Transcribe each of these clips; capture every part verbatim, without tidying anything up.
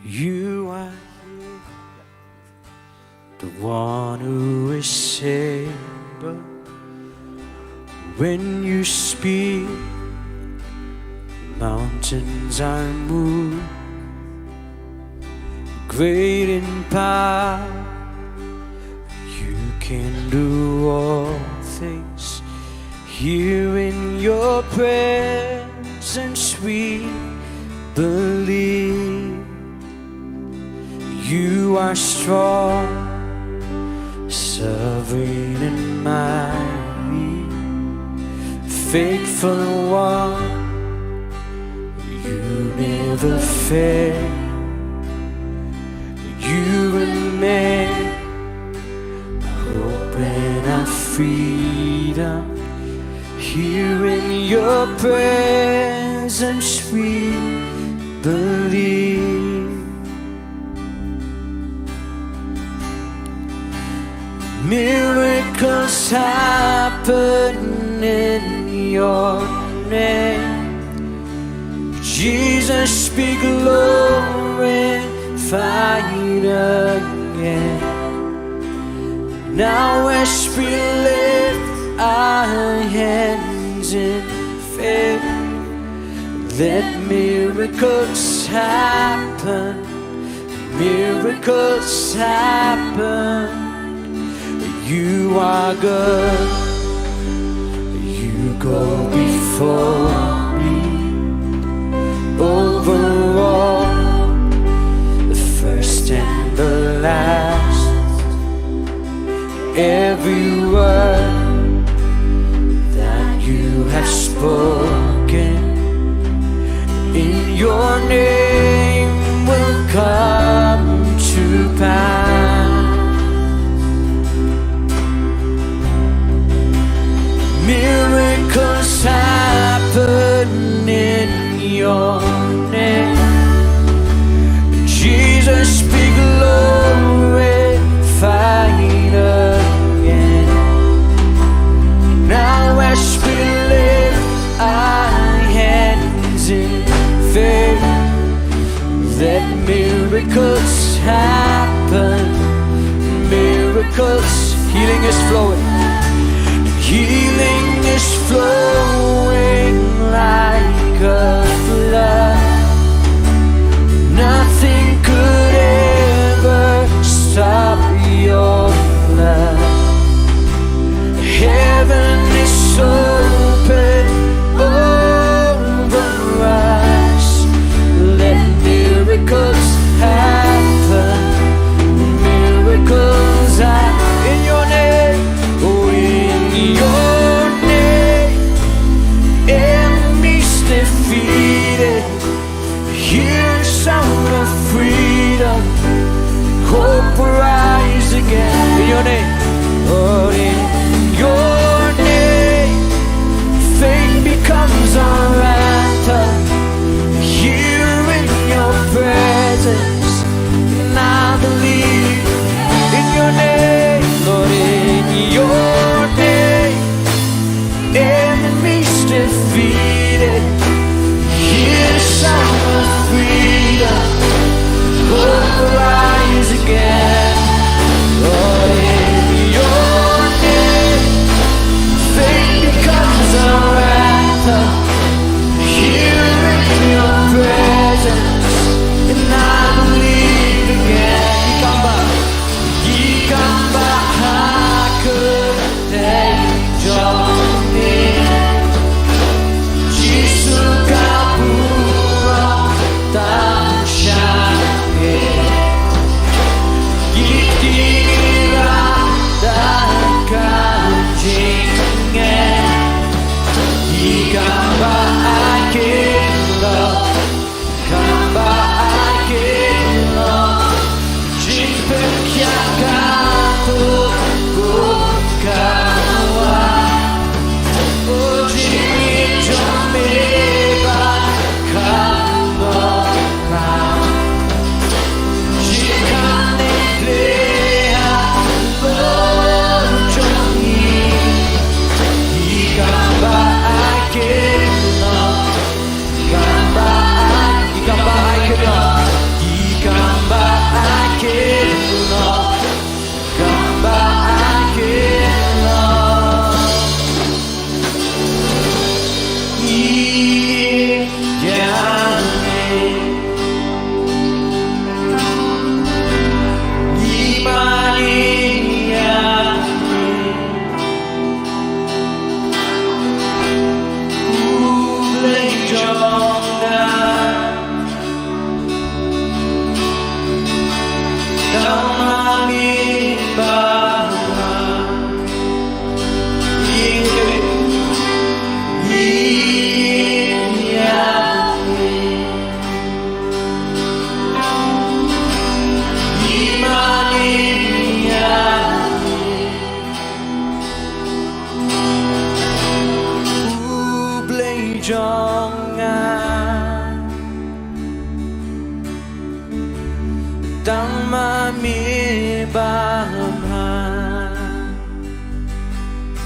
You are here, the one who is able. When you speak, mountains are moved. Great in power, you can do all things. Here in your presence, we believe. You are strong, sovereign and mighty, faithful one, you never fail. You remain, open our freedom. Here in your presence, we believe. Miracles happen in your name. Jesus, be glorified again. Now, as we lift our hands in faith, let miracles happen. Miracles happen. You are good. You go before me. Over all, the first and the last. Every word that you have spoken in your name will come to pass. Miracles happen in your name. Jesus, be glorified again. Now, as we lift our hands in faith, let miracles happen. Miracles. Healing is flowing. Healing is flowing like a flood. Nothing could ever stop your love. Heaven is open over us. Let miracles happen. Miracles are in your name. Oh, in your name, enemies defeated.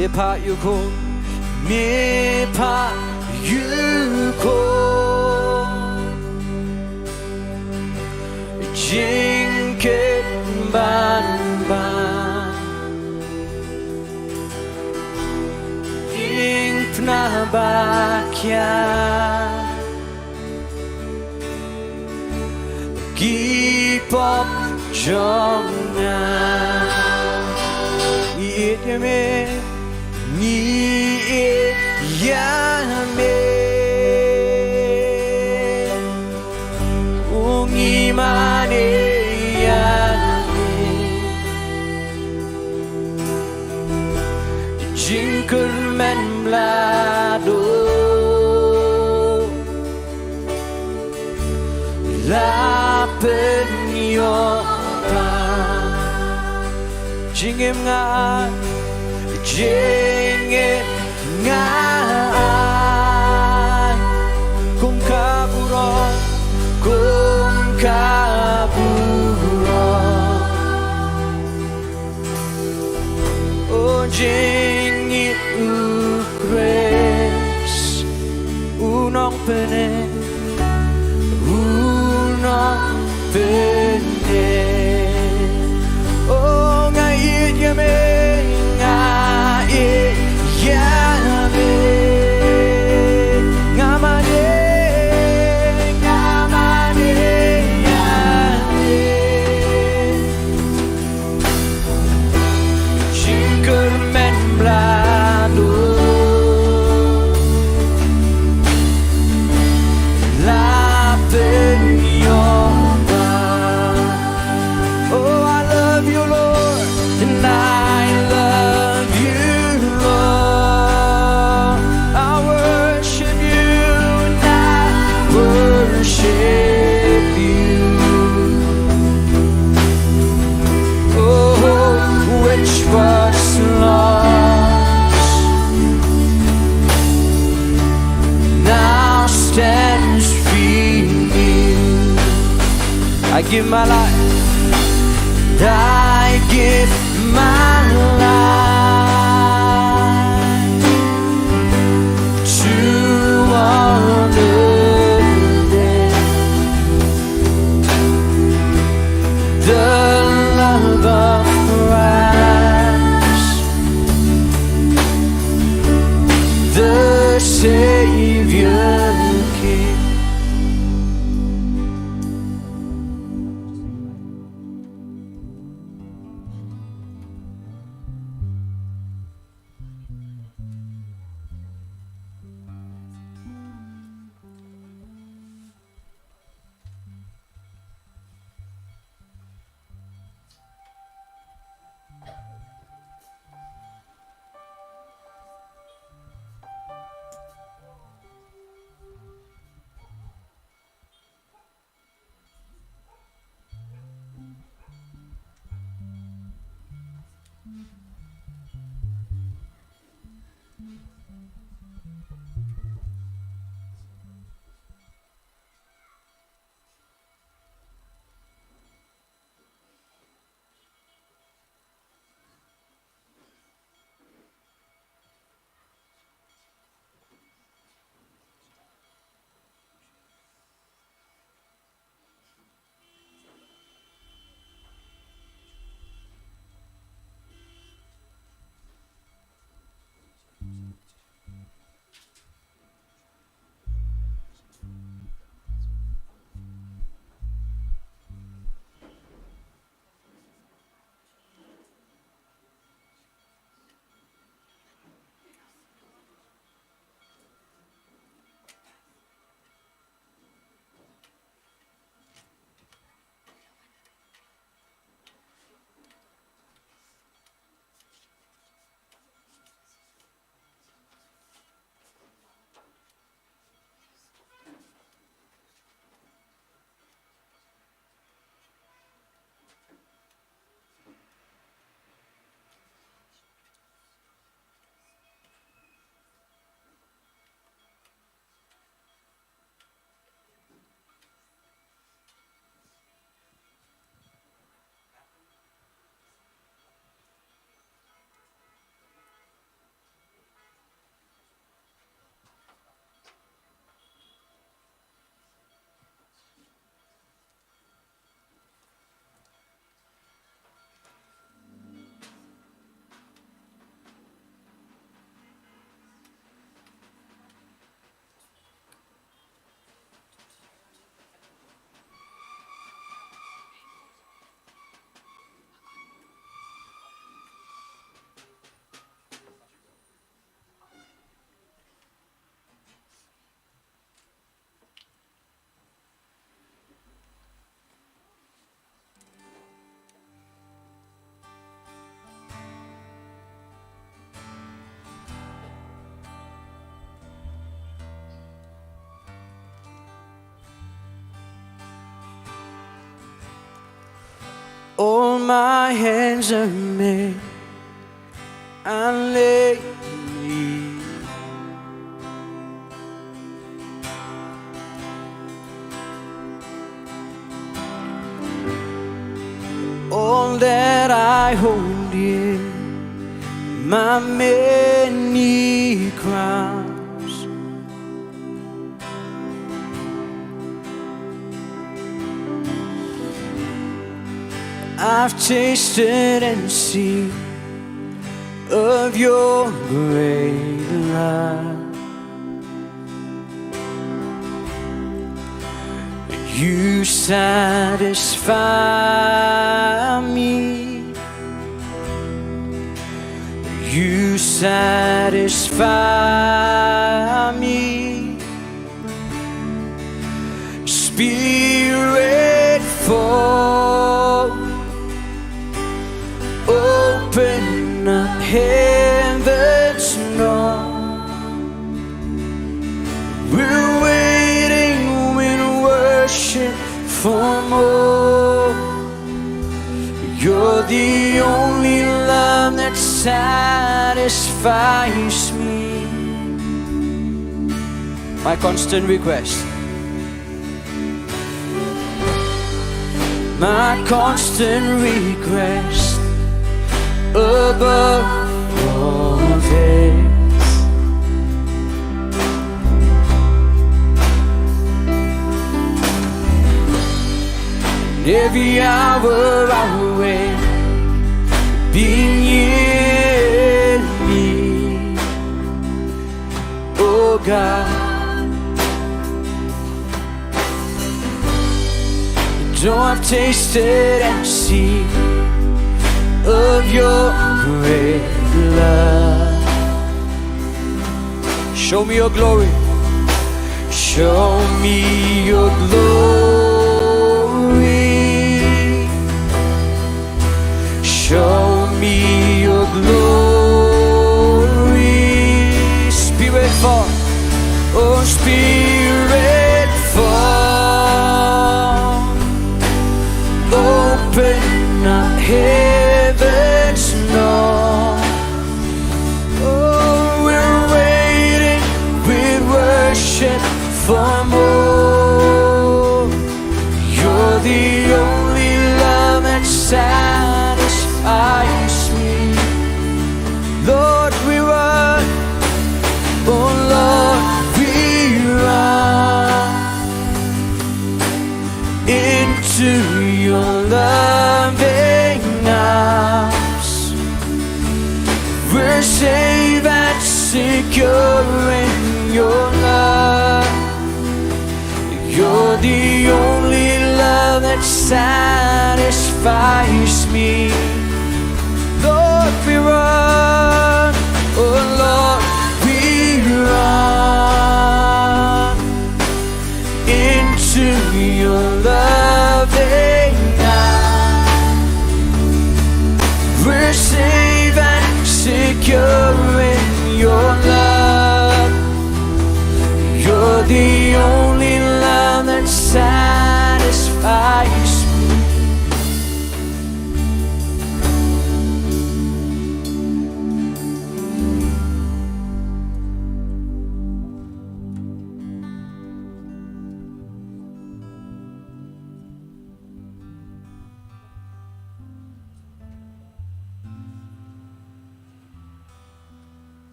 Mepha yu khun, mepha yu khun. Jingkit ban ban. Ing pna ba khia. Ki pop jong nga. Ïeit ïa me, ngi ïeit ïa me. U ngi mane ïa me. Jingkyrmen bla duh. La pynïoh ba. Jingim nga ai, jingim nga ai. Kum ka burom, kum ka burom. O jingim u Khrist, u nongpynim, u nongpynim. O nga ïeit ïa me, nga ïeit ïa me. Nga mane, nga mane ïa me. Jingkyrmen bla duh. La pynïoh ba. Oh, I love you, Lord, and I love you, Lord. I worship you, and I worship you. Oh, which was lost now stands free. I give my life, I give my life to honor the love of Christ, the Savior King. Hold my hands and make and lay me. All that I hold dear, my many crowns. I've tasted and seen of your great love. You satisfy me. You satisfy me. Spirit, fall, open up heaven's door. We're waiting with worship for more. You're the only love that satisfies me. My constant request. My constant request above all things. Every hour I wait, be near me, oh God. Though I've tasted and seen of your great love. Show me your glory. Show me your glory. Show me your glory. Spirit, fall. Oh, Spirit, fall. Open up heaven's door. Oh, we're waiting with worship for more. You're the only love that satisfies me. Lord, we run. Oh, Lord, we run into your loving arms. We're safe and secure in your love. You're the only love that satisfies me. Lord, we run, oh Lord, we run into your loving arms. We're safe and secure in your love. You're the only love that satisfies me.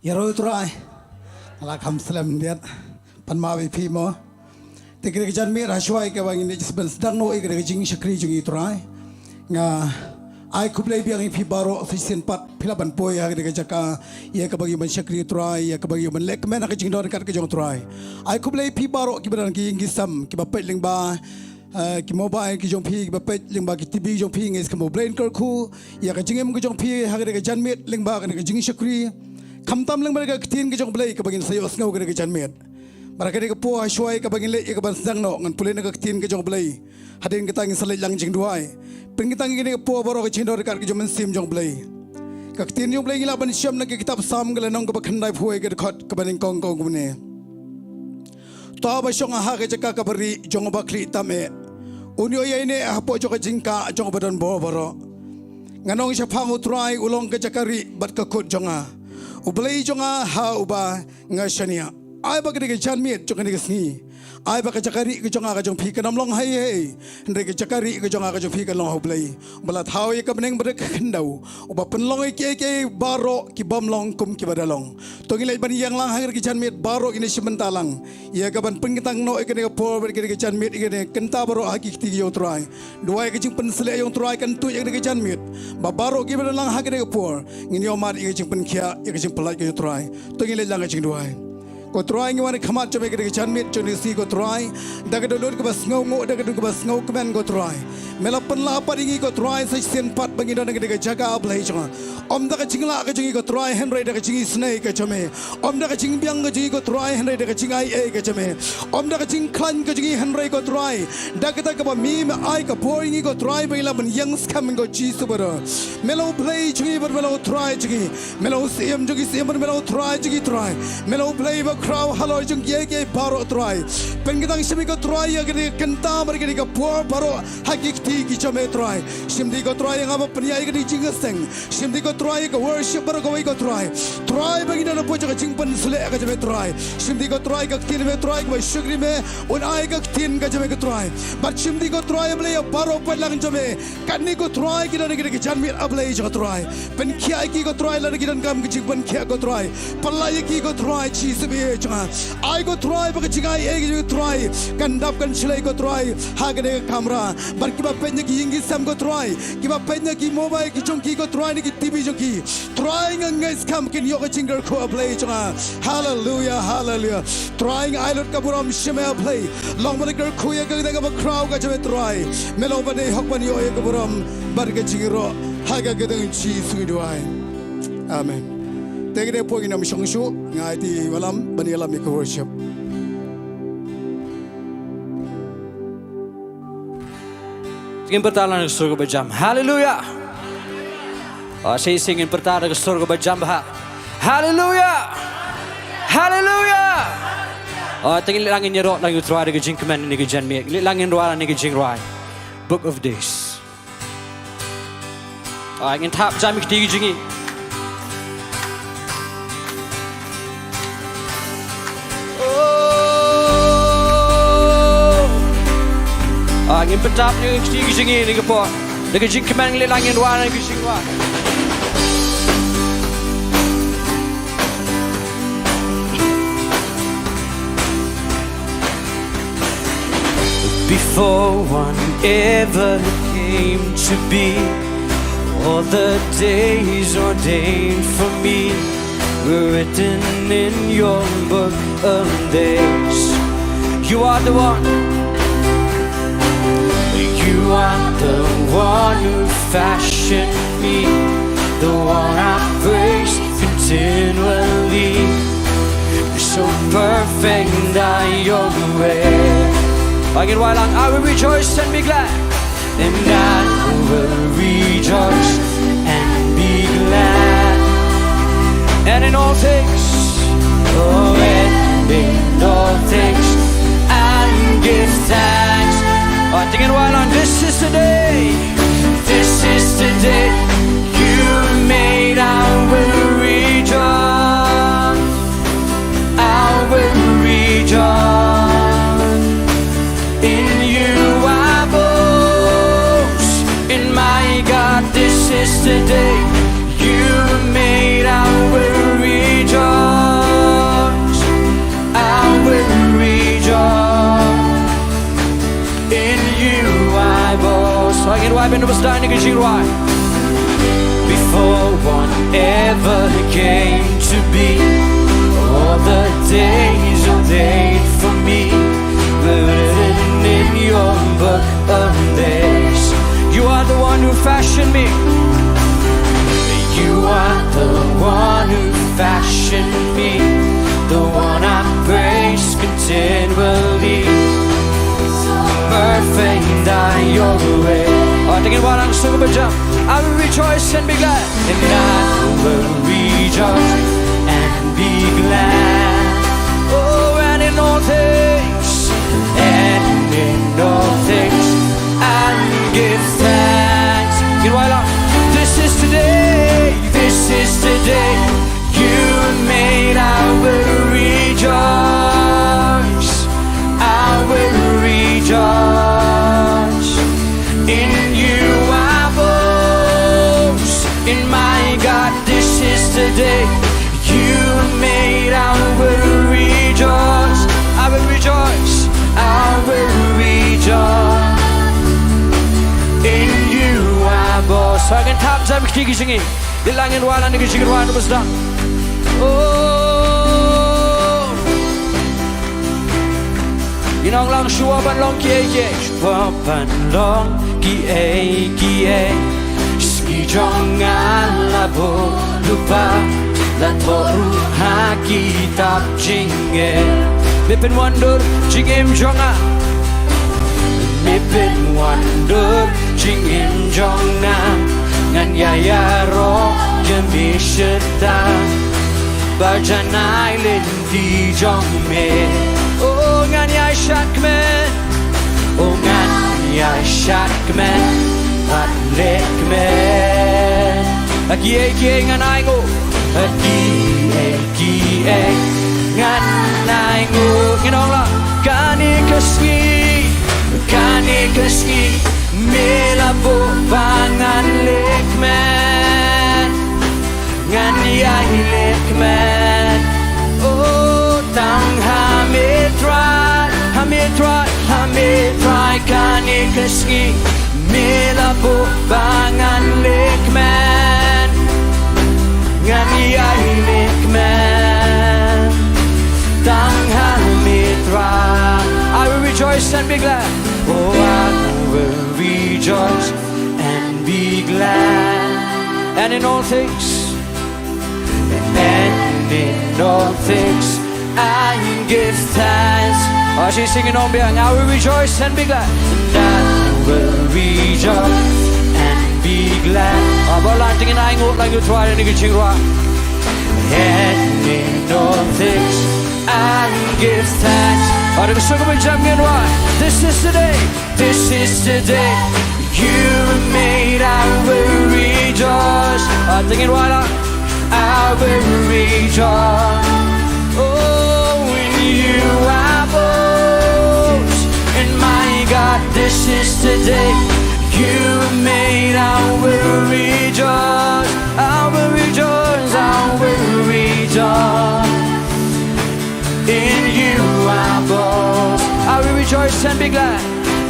Ïaroh Trai. Nga la kham slem biang. Pan ma wi phi mo. Te kane ka janmiet ha shuwa ïa kaba ngin ïa sdang noh ïa kane ka jingshakri jong i Trai, nga Ai khublei biang ïa phi baroh sa shisien pat phi la ban poi ha kane ka jaka ïa kaba ngi ban shakri Trai, ïa kaba ngi ban leh kmen ha ka jingdon ryngkat ka jong Trai. Ai khublei phi baroh kiba don ki ïing ki sem kiba peit lyngba, eh, ki mobile ki jong phi, kiba peit lyngba ki T V jong phi, nga ngeit skhem ba U Blei un kyrkhu ïa ka jingim ka jong phi ha kane ka janmiet lyngba kane ka jingshakri. Khamtam lyngba ka ktien ka jong U Blei kaba ngin sa ïohsngew kane ka janmiet. Bad ha kane ka por ha shuwa kaba ngin leit ïa kaban sdang noh, ngan pule na ka ktien ka jong U Blei. Hadien kata ngin sa leit lang jingduwai. Pynkyntang ïa kane ka por baroh ka jingdon ryngkat ka jong U Mynsiem jong U Blei. Ka ktien jong U Blei ngi lah ban shem na ka kitab Salm ka lynnong kaba khyndaiphew, ka dkhot kaba nyngkong, ka ong kumne: To ba shong ha ka jaka kaba rieh jong uba khlieh tam eh, un ïoh ïaineh hapoh jong ka jingkah jong uba don bor baroh. Ngan ong shaphang U Trai, u long ka jaka rieh bad ka kut jong nga, U Blei jong nga ha uba nga shaniah. Ai ba kane ka janmiet jong kane ka sngi, ai ba ka jaka rieh ka jong nga ka jong phi kan ym long ha ei ei, hynrei ka jaka rieh ka jong nga ka jong phi kan long ha U Blei, uba la thaw ïa ka bneng bad ka khyndew, uba pynlong ïa kiei kiei baroh ki bym long kum kiba da long. To ngin leit ban ïeng lang ha kane ka janmiet baroh, ngin ïashim bynta lang ïa kaban pynkyntang noh ïa kane ka por bad kane ka janmiet, ïa kane ka kynta baroh ha ki kti ki jong U Trai. Duwai ka jingpynsleh jong U Trai kan tuid ïa kane ka janmiet, ba baroh kiba don lang ha kane ka por ngin ïohmad ïa ka jingpynkhiah, ïa ka jingpyllait ka jong U Trai. To ngin leit lang ha ka jingduwai. Ko Trai, ngi wan ha khmat jong me ha kane ka janmiet jong kane ka sngi ko Trai, da ka dohnud kaba sngewnguh, da ka dohnud kaba sngewkmen ko Trai. Me la pynlah pat ïa ngi ko Trai sa shisien pat ba ngin don ha kane ka jaka, A Blei jong nga, ym da ka jinglah ka jong ngi ko Trai, hynrei da ka jingisynei ka jong me. Ym da ka jingbiang ka jong ngi ko Trai, hynrei da ka jingaiei ka jong me. Ym da ka jingkhlaiñ ka jong ngi, hynrei ko Trai da kata kaba me, me ai ka bor ïa ngi ko Trai ba ngin lah ban ïeng skhem ko Jisu baroh. Me long U Blei jong ngi bad me long U Trai jong ngi. Me long U Syiem jong ki syiem bad me long U Trai jong ki trai. Me long U Blei ba khraw halor jong kiei kiei baroh Trai. Pynkyntang shim ïa ngi ko Trai ïa kane ka kynta bad kane ka por baroh ha ki kti ki jong me Trai. Shim ïa ngi ko Trai ïa nga ba pynïaid ïa kane ka jingïaseng. Shim ïa ngi ko Trai ïa ka worship baroh kawei ko Trai. Trai ba ngin don hapoh jong ka jingpynsleh ka jong me Trai. Shim ïa ngi ko Trai ka ktien me Trai kaba shakri me, un ai ka ktien ka jong me ko Trai. Bad shim ïa ngi ko Trai, A Blei, ïa baroh paidlang jong me. Katne ko Trai ki don ha kane ka janmiet, A Blei jong nga Trai. Pynkhiah ïa ki ko Trai lada ki donkam ka jingpynkhiah ko Trai. Pynlait ïa ki ko Trai Jisu ba ïeit jong nga. Ai ko Trai ba ka jingaiei ka jong ngi ko Trai kan dap kan shlei ko Trai ha kane ka kamra. Bad kiba peit na ki ïing ki sem ko Trai, kiba peit na ki mobile ki jong ki ko Trai, na ki T V jong ki, Trai nga ngeit skhem kin ïoh ka jingkyrkhu, A Blei jong nga. Haleluia, haleluia. Trai nga ai lut ka burom sha me, A Blei. Long ban kyrkhu ïa ka kyrteng kaba khraw ka jong me Trai. Me long ba dei hok ban ïoh ïa ka burom bad ka jingïaroh. Ha ka kyrteng Jisu ngi duwai. Amen. Te ka dei por ngin ym shong shuh, nga ai ïa i Wallam ban ïalam ïa ka worship. Ngin pyrta lang na ka sur kaba jam. Haleluia. Ah, sa shisien ngin pyrta da ka sur kaba jam bha. Haleluia. Haleluia. Ah, te ngin leit lang ngin ïaroh lang ïa u Trai da ka jingkmen ha kane ka janmiet. Ngin leit lang ngin rwai lang ha kane ka jingrwai Book of Days. Ah, ngin thap jam ïa ki kti ki jong ngi. Oh. Ah, ngin pyntap ïa ki kti ki jong ngi ha kane ka por. Da ka jingkmen ngin leit lang ngin rwai lang ha kane ka jingrwai. Before one ever came to be, all the days ordained for me were written in your book of days. You are the one. You are the one who fashioned me, the one I praise continually. So perfect are your ways. Again, while I, I will rejoice and be glad. And I will rejoice and be glad. And in all things, oh, and in all things, I give thanks. All right, sing it while on. This is the day. This is the day you made. I will rejoice. I will rejoice. In you I boast. In my God, this is the day you made. I will rejoice. I will rejoice. In you I boast. Hangin wai ben bas dai ni ka jingrwai. Before one ever came to be, all the days ordained for me were written in your book of days. You are the one who fashioned me. You are the one who fashioned me, the one I praise continually. Perfect are your way. Oh, tingin mo lang, sungguh berjam. I will rejoice and be glad. And I will rejoice and be glad. Oh, and in all things, and in all things, I give thanks. You know, I love, this is the day, this is the day you made, I will rejoice, I will rejoice. In you I boast, in my God, this is the day you made, I will rejoice, I will rejoice, I will rejoice. In you I boast. Sa kan thap jam ki ki jingi. Di lang in wala ni ki jingi wala basta. Oh. Ïa nong lang shuwa ban long kiei kiei. Shuwa ban long kiei kiei, sngi jong nga la bun lypa, la thoh ruh ha kitab jingim. Me pynwandur jingim jong nga, me pynwandur jingim jong nga. Ngan ïa ïaroh ïa me shata, ba janai lynti jong me. Oh, ngan ïaishad kmen, oh, ngan ïaishad kmen bad leh kmen. Ha kiei kiei ngan ainguh, ha kiei kiei ngan ainguh. Ngin ong lang, kane ka sngi, kane ka sngi me la buh ba ngan leh kmen, ngan ïai leh kmen. Oh, tang ha me Trai, ha me Trai, ha me Trai, kane ka sngi me la buh ba ngan leh kmen, ngan ïai leh kmen. Tang ha me Trai. I will rejoice and be glad. Oh, I will rejoice and be glad. And in all things, and in all things, I give thanks. Oh, she singing on biang. I will rejoice and be glad. And I will rejoice and be glad. Oh, ba lang tingin ainguh lang ïa u Trai ha kane ka jingrwai. And in all things, I give thanks. Oh, da ka suk ka jam ngin wai. This is the day. This is the day you made, I will rejoice. Ah, tingin wala, I will rejoice. Oh, in you I boast. In my God, this is the day you made, I will rejoice. I will rejoice, I will rejoice. In you I boast. I will rejoice and be glad.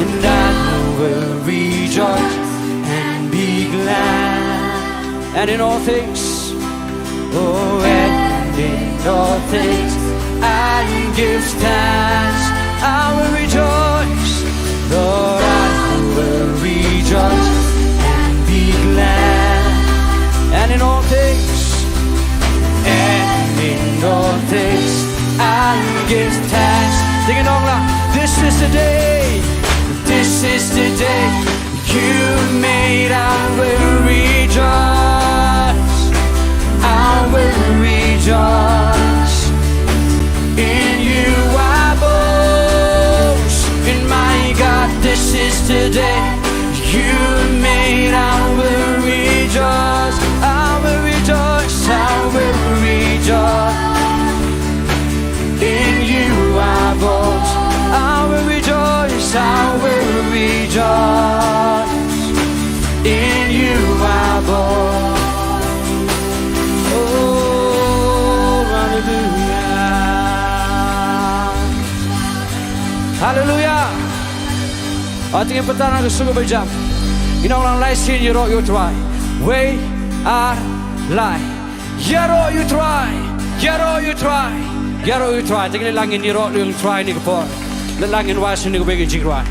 And I will rejoice and be glad. And in all things, oh, and in all things, I give thanks. I will rejoice, Lord, I will rejoice and be glad. And in all things, and in all things, I give thanks. Sing it, Ongla. This is the day. This is the day you made. I will rejoice. I will rejoice. In you I boast. In my God, this is the day you made. I will rejoice. I will rejoice. I will rejoice. In you I boast. I will rejoice. I will rejoice. In you I boast. Oh, hallelujah. Hallelujah. Ating patana ka sungguh bejam. Ina orang lai sin ïaroh ïa u Trai. Wei Ar, lai. Ïaroh ïa u Trai. Ïaroh ïa u Trai. Ïaroh ïa u Trai. Te ngin leit lang ngin ïaroh ïa u Trai ha kane ka por. Leit lang ngin wai sha kane kawei ka jingrwai.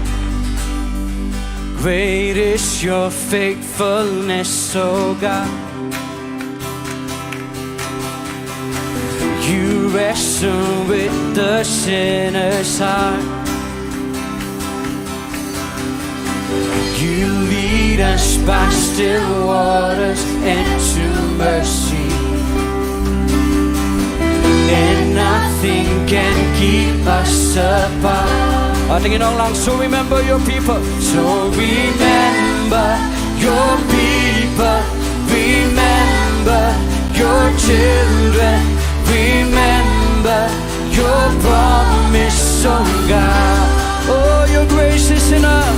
Great is your faithfulness, O God. You wrestle with the sinner's heart. You lead us by still waters into mercy. And nothing can keep us apart. Ating in ong lang, so remember your people. So remember your people. Remember your children. Remember your promise, oh God. Oh, your grace is enough.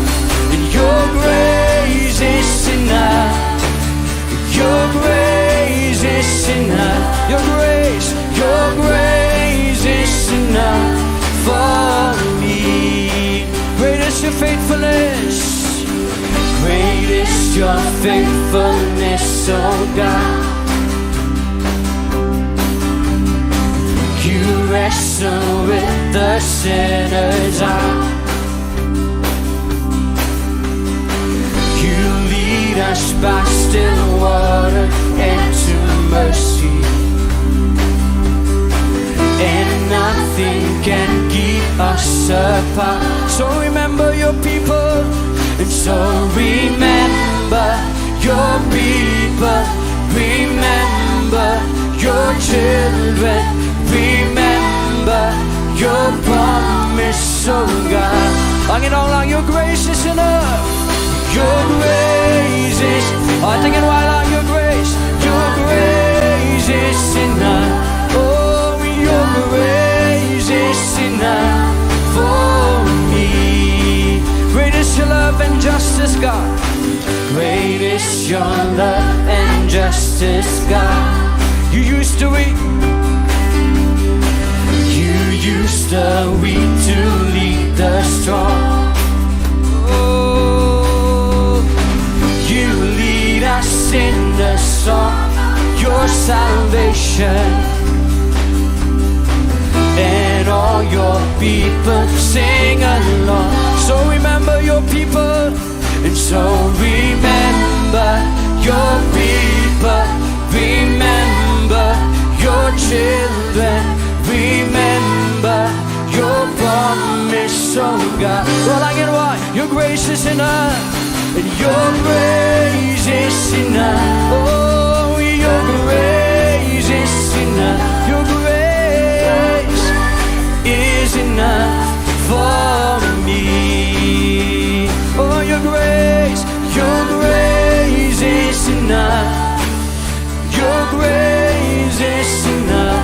Your grace is enough. Your grace is enough. Your grace, your grace is enough for me. Great is your faithfulness. Great is your faithfulness, oh God. You wrestle with the sinner's heart. You lead us by still water and to mercy. And nothing can keep us apart. So remember your people. And so remember your people. Remember your children. Remember your promise, oh God. Ang in ong lang, your grace is enough. Your grace is, ating in wai lang, your grace. Your grace is enough. Oh, your grace is enough for me. Great is your love and justice, God. Great is your love and justice, God. You used to weep. You used to weep to lead the strong. Oh, you lead us in the song, your salvation. And all your people sing along. So remember your people. And so remember your people, remember your children, remember your promise, oh God. Well, I get why your grace is enough, and your grace is enough. Oh, your grace is enough. Your grace is enough for me. Oh, your grace, your grace is enough. Your grace is enough.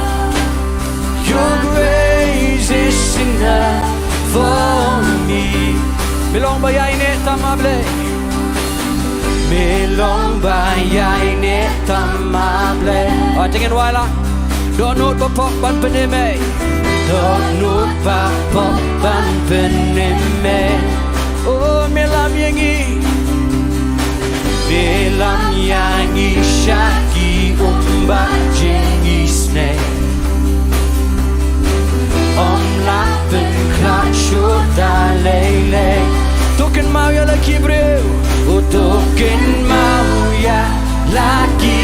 Your grace is enough for me. Me long ba ïaineh tam, A Blei. Me long ba ïaineh tam, A Blei. Ating in wai lang. Dohnud ba pop ban pynim ei. Dohnud ba pop ban pynim ei. Oh, me lam ïa ngi. Me lam ïa ngi sha ki um ba jong ngi sneng. Ym lah pynkhlad shuh da lei lei. To kynmaw ïa la ki briew. Oh, to kynmaw ïa la ki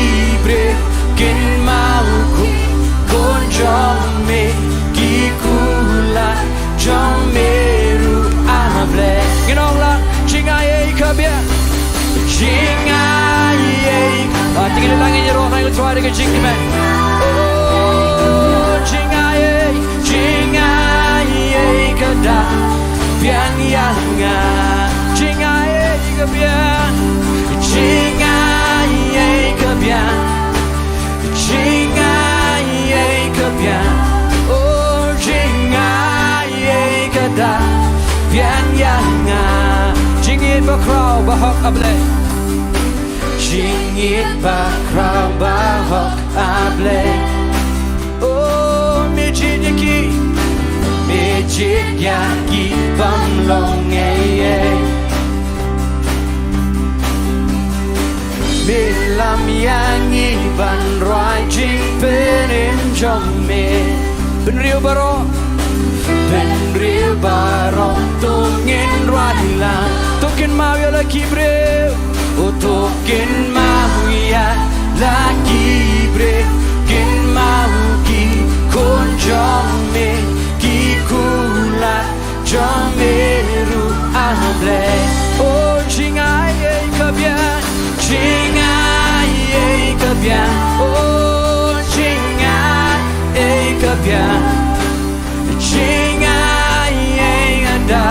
briew. Kynmaw khun jong me, ki kular jong me ruh, A Blei. Ngin ong lang, jingai ei ka biang. Jingai ei. Ah, te ngin leit lang ngin ïaroh na ïa u Trai da ka jingkmen. Oh, jingai ei, jingai ei ka da biang ïa nga. Jingai ei ka biang. Jingai ei ka biang. Jingai ei ka biang. Oh, jingai ei ka da biang ïa nga. Jingïeit bakhraw bahok, A Blei. Jingïeit bakhraw bahok, A Blei. Oh, me jied ïa ki, me jied ïa ki bym long ei ei. Me la Ïa ngi ban rwai jingpynim jong me. Bynriew baroh, bynriew baroh to ngin rwai lang. To kynmaw ïa la ki briew, o to kynmaw ïa la ki briew. Kynmaw ki khun jong me, ki kular jong me ruh, ah Blei. O jingai ei ka biang, jingai ei ka biang. O jingai ei ka biang, jingai ei ka da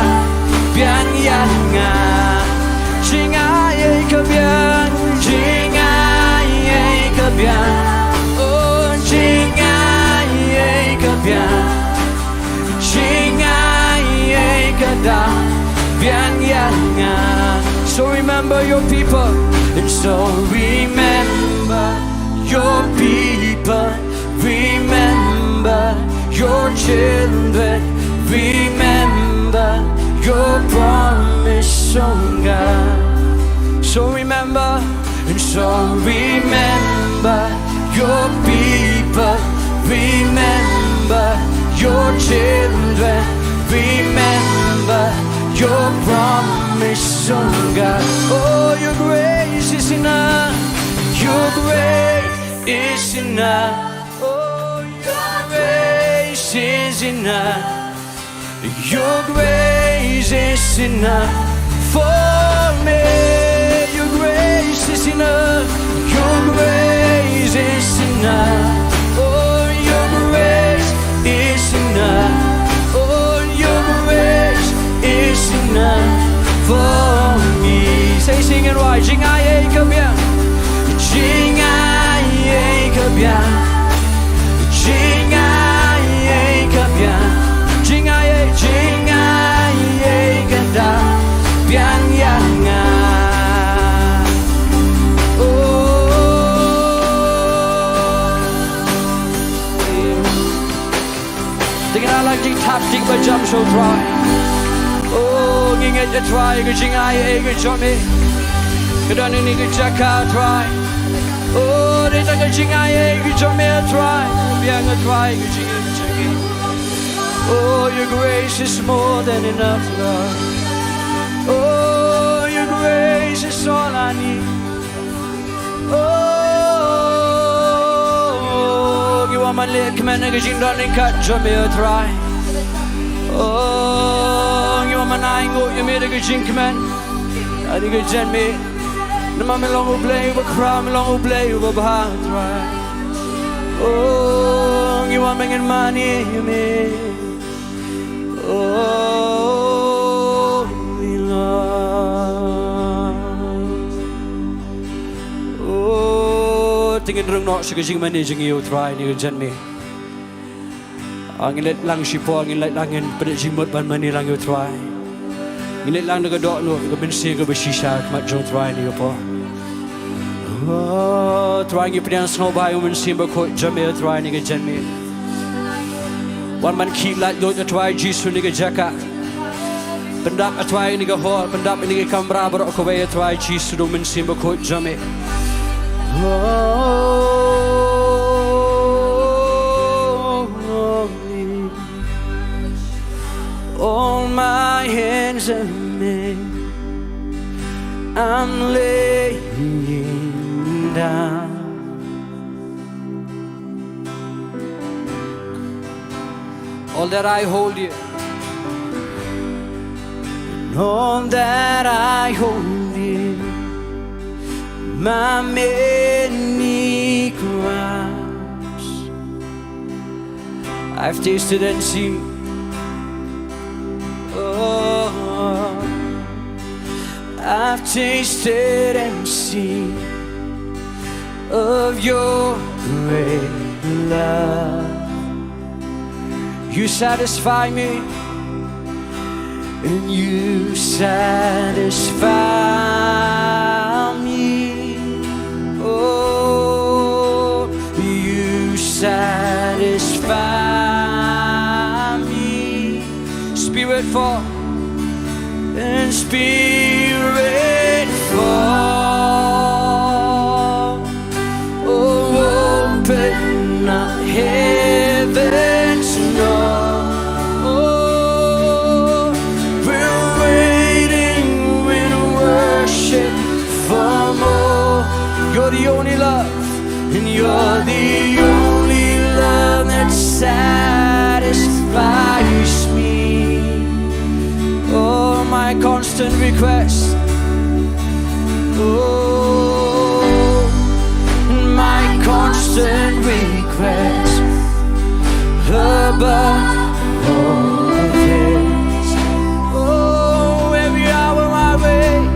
biang ïa nga. Jingai ei ka biang, jingai ei ka biang. O jingai ei ka biang, jingai ei ka da biang ïa nga. So remember your people, and so remember your people, remember your children, remember your promise, oh God. So remember, and so remember your people, remember your children, remember your promise, oh God. Oh, your grace is enough, your grace is enough. Oh, your grace is enough. Your grace is enough for me. Your grace is enough. Your grace is enough. Oh, your grace is enough. Oh, your grace is enough for me. Say, sing it right. Jingai ei ka biang, jingai ei ka biang. Jingai ei ka biang, jingai ei, jingai ei ka da biang ïa nga. Oh. Te ngin ïa la jingthap jingpajam sha u Trai. Oh, ngi ngeit ïa u Trai, ka jingai ei ka jong me ka don ha kane ka jaka, Trai. Oh, dei tang ka jingai ei ka jong me, Trai. Biang, Trai, ka jingai ka jong me. Oh, your grace is more than enough, Lord. Oh, your grace is all I need. Oh, ngi wan ban leh kmen ha ka jingdon ryngkat jong me, oh Trai. Oh, ngi wan ban ainguh ïa me da ka jingkmen ha kane ka janmiet. Namar me long U Blei uba khraw, me long U Blei uba bha, Trai. Oh, ngi wan ban ngin mane ïa me. Oh, Lord. Oh, te ngin rung noh sha ka jingmane jong ngi, oh Trai, ha kane ka janmiet. Ah, ngin leit lang shipor, ngin leit lang, ngin pynleit jingmut ban mane lang ïa u Trai. Ngin leit lang da ka dohnud, ka mynsiem kaba shisha ha khmat jong u Trai ha kane ka por. Oh, Trai, ngi pdiang sngewbha ïa u Mynsiem Bakhuid jong me, oh Trai, ha kane ka janmiet. Wan ban khih laitluid, oh Trai Jisu, ha kane ka jaka. Pyndap, oh Trai, ha kane ka hall, pyndap ha kane ka kamra baroh kawei, oh Trai Jisu, da u Mynsiem Bakhuid jong me. Oh, all my hands are made, I'm laying down all that I hold dear. And all that I hold dear, my many crimes I've tasted and seen. Oh, I've tasted and seen of your great love. You satisfy me, and you satisfy me. Oh, you satisfy me. Spirit fall, and Spirit fall. You're the only love, and you're the only love that satisfies me. Oh, my constant request. Oh, my constant request above all things. Oh, every hour I wait.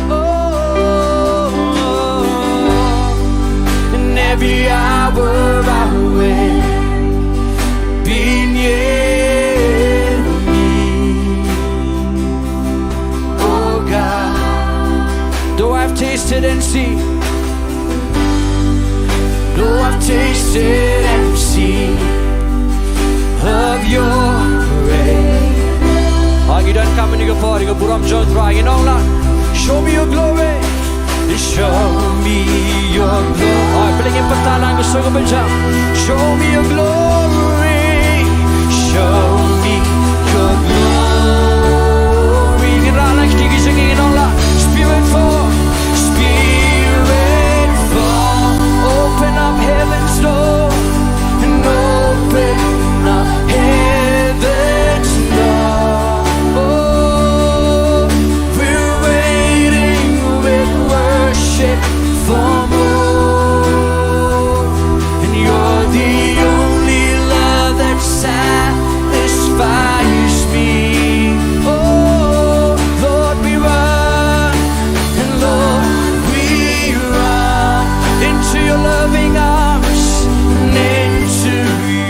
Oh, and every hour I wait. Be near me. Oh God, though I've tasted and seen, though I've tasted and seen of your grace. Ngi don kumne ka por, ka burom jong U Trai, ngi ong lang, show me your glory. Show me your glory. Ai, pynlong ïa ka bynta lang ka sur ka bynjam. Show me your glory. Show me your glory. Ngin rah lang kti ki jingim, ngin ong lang, Spirit fall, Spirit fall. Open up heaven's door and open up heaven's door. Oh, we're waiting with worship for more. And you're the only love that satisfies me. Oh, Lord, we run, and Lord, we run into your loving arms, and into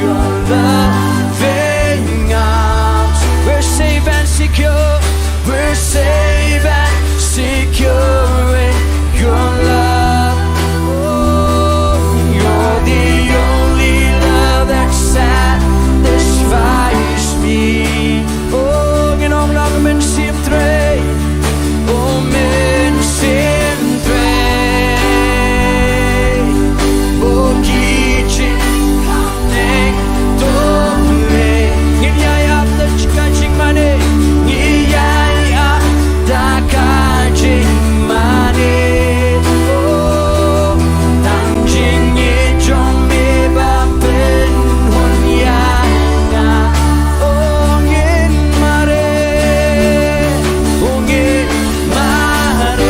your loving arms. We're safe and secure. We're safe and secure in your love. Oh, you're the only love that satisfies me. Oh, ngin ong lang, Mynsiem Trai. Oh, Mynsiem Trai. Oh, ki jing Ngin ïa ïap da ka jingmane, ngi ïa ïap da ka jingmane. Oh, tang jingïeit jong me ba pynhun ïa nga. Oh, ngin mareh, oh, ngin mareh.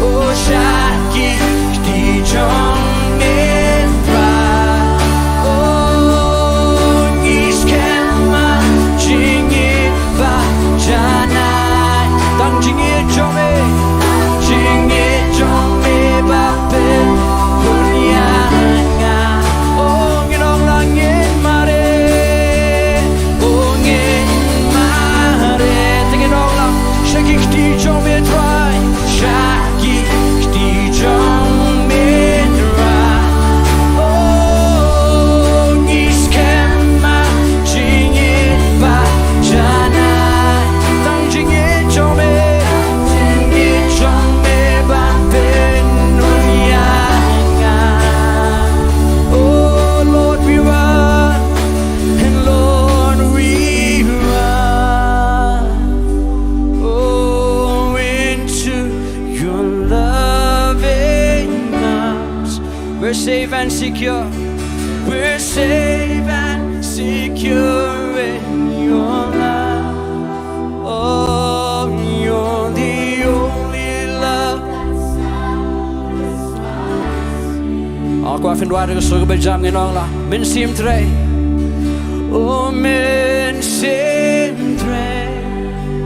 Oh, sha ki kti jong me Trai. Oh, ngi skhem ma jingïeit ba janai. Tang jingïeit jong me, jingïeit jong me ba pynhun ïa nga. Oh, ngin ong lang, ngin mareh. Oh, ngin mareh. Te ngin ong lang, sha ki kti jong me Trai. Sha ki kti jong me Trai. Oh, ngi skhem ma jingïeit ba janai. Tang jingïeit jong me, jingïeit jong me ba pynhun ïa nga. Oh Lord, we run, and Lord, we run, oh, into your loving arms. We're safe and secure. We're safe and secure in your love. Oh, you're the only love. Ngi kwah pynduh ïa ka sur ka bynjam, ngin ong lang, Mynsiem Trai. Oh, Mynsiem Trai.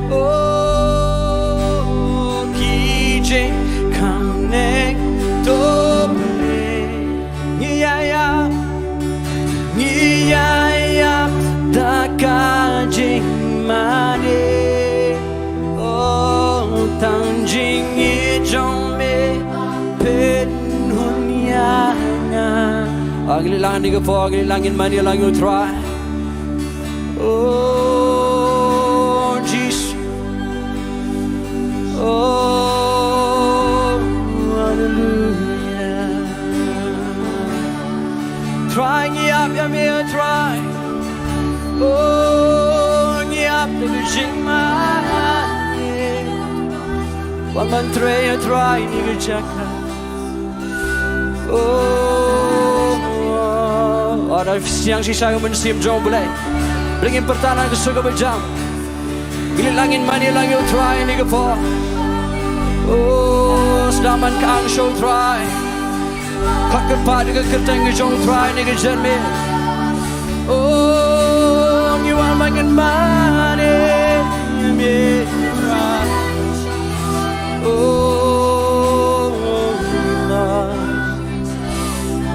Oh, ki jingkmen to pynlong. Ngi ïa ïap, ngi ïa ïap da ka jingmane. Oh, tang jingïeit jong me pynhun ïa nga. Ah, ngi leit lang ha kane ka por, ngi leit lang, ngin mane lang ïa U Trai. Oh, Jisu. Oh, haleluya. Trai, ngi ïap ïa me, Trai. Oh, ngi ïap da ka jingmane. Ban trei ïa U Trai ha kane ka jaka. Oh, oh, oh. Ïa, da sdang shisha ïa u Mynsiem jong U Blei. Bring in pyrta na ka sur kaba jam. Ngi leit lang, ngin mane lang ïa U Trai ha kane ka por. Oh, sdang ban kyrshan ïa U Trai. Khot kyrpad ïa ka kyrteng ka jong U Trai ha kane ka janmiet. Oh, ngi wan ban ngin mane ïa me. Oh, Lord.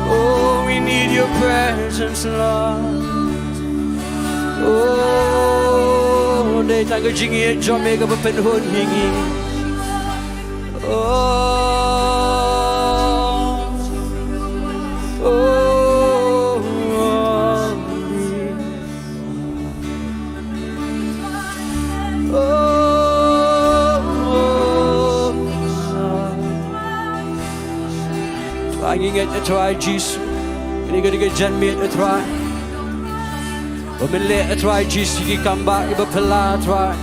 Oh, we need your presence, Lord. Oh, dei tang ka jingïeit jong me kaba pynhun ïa ngi. Oh, oh, oh. Oh, oh, oh. Trai, ngi ngeit, eh, Trai Jisu, kane ka dei ka janmiet, eh, Trai, ba men leh, eh, Trai Jisu, ki kam ba, kiba phylla, Trai.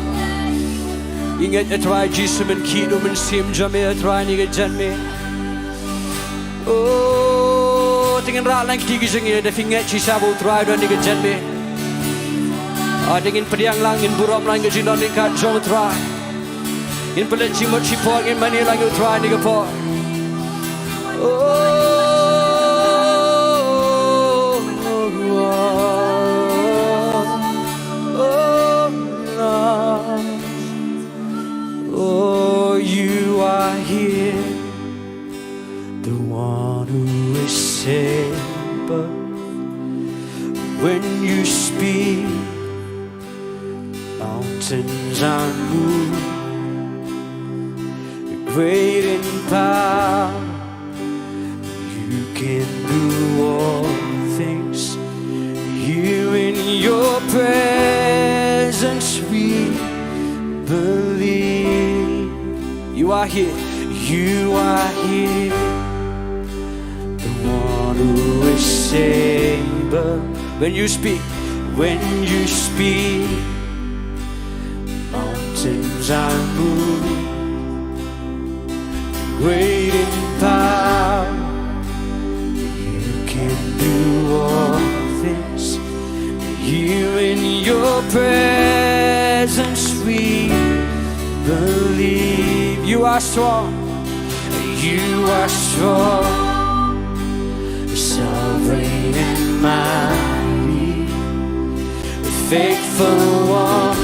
Ngi ngeit, eh, Trai Jisu, men khih da u Mynsiem jong me, eh, Trai, kane ka janmiet. Oh, te ngin rah lang kti ki jong ngi, da phi ngeit shisha ba U Trai u don ha kane ka janmiet. Ah, te ngin pdiang lang, ngin burom lang ïa ka jingdon ryngkat jong U Trai. Ngin pynleit shimut shipor, ngin mane lang ïa U Trai ha kane ka por. Oh, oh, oh, oh, Lord. Oh, you are here. The one who is able. When you speak, mountains are moved. Great in power, you can do all things. Here in your presence we believe. You are here. You are here. The one who is able. When you speak, when you speak, mountains are moved. Great in power, you can do all things. Here in your presence we believe. You are strong, you are strong, sovereign and mighty, faithful one,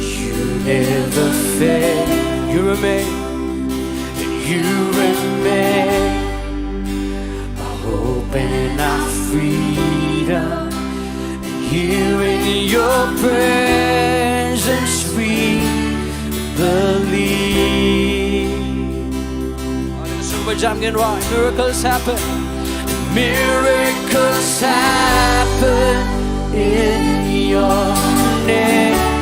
you never fail. You remain, you remain, our hope and our freedom. Here in your presence we believe. Super jam, miracles happen. Miracles happen in your name.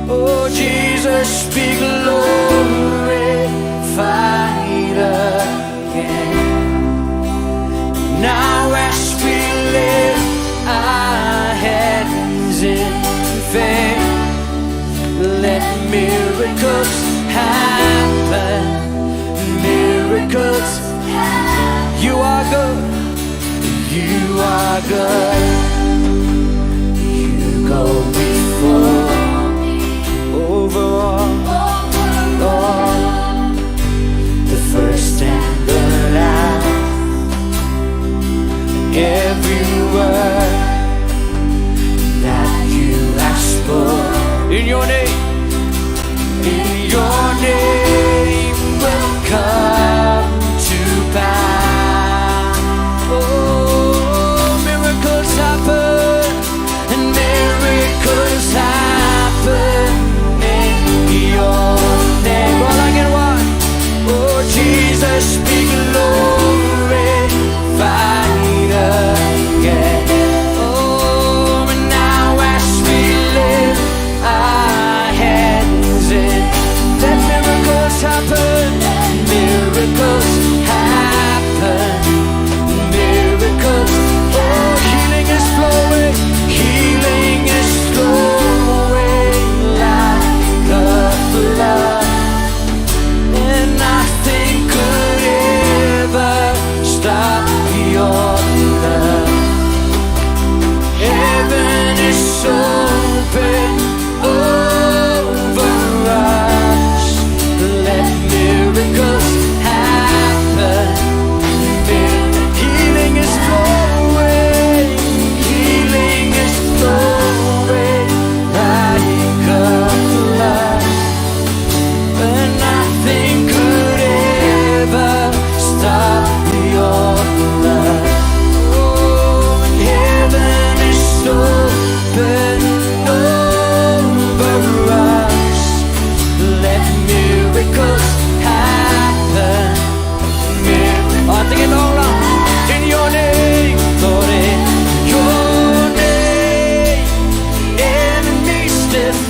Oh Jesus, be glorified again. Now as we lift our hands in faith, let miracles happen. Miracles. You are good. You are good. You go before me. Over all, all, the first and the last. Every word that you have spoken in your name, in your name will come to pass. Oh, miracles happen, and miracles happen in your name. All I can want, oh Jesus, be glorified again. Oh, and now as we lift our hands in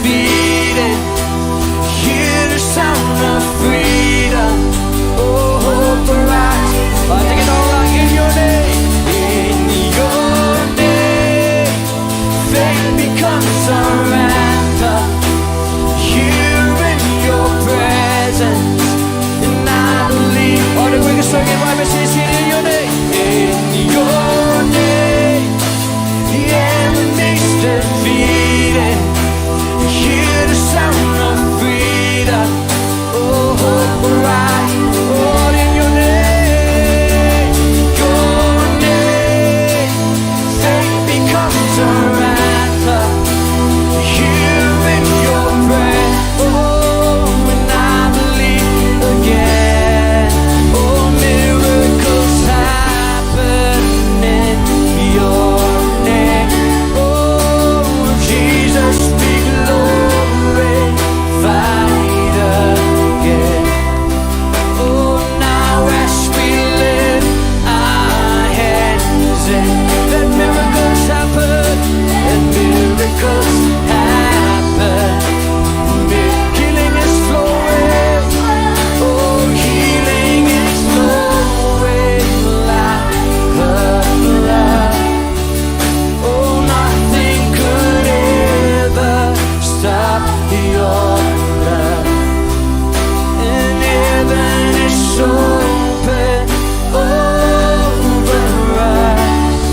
Beat it. Hear the sound of freedom. Oh, hope arise. I take it all out in your name. In your name, faith becomes our anthem. Here in your presence, and I believe. Oh, the quickest way, why we say, in your name. In your name. The enemy's defeated. Hear the sound of freedom. Oh, hope will rise. Lord, in your name, your name, faith becomes our anthem. Here in your presence. Oh, and I believe again. Oh, miracles happen in your name. Oh, Jesus, be glorified again. Oh, now as we lift our hands and let miracles happen, let miracles happen. Healing is flowing, oh, healing is flowing like a flood. Oh, nothing could ever stop your love. And heaven is open over us.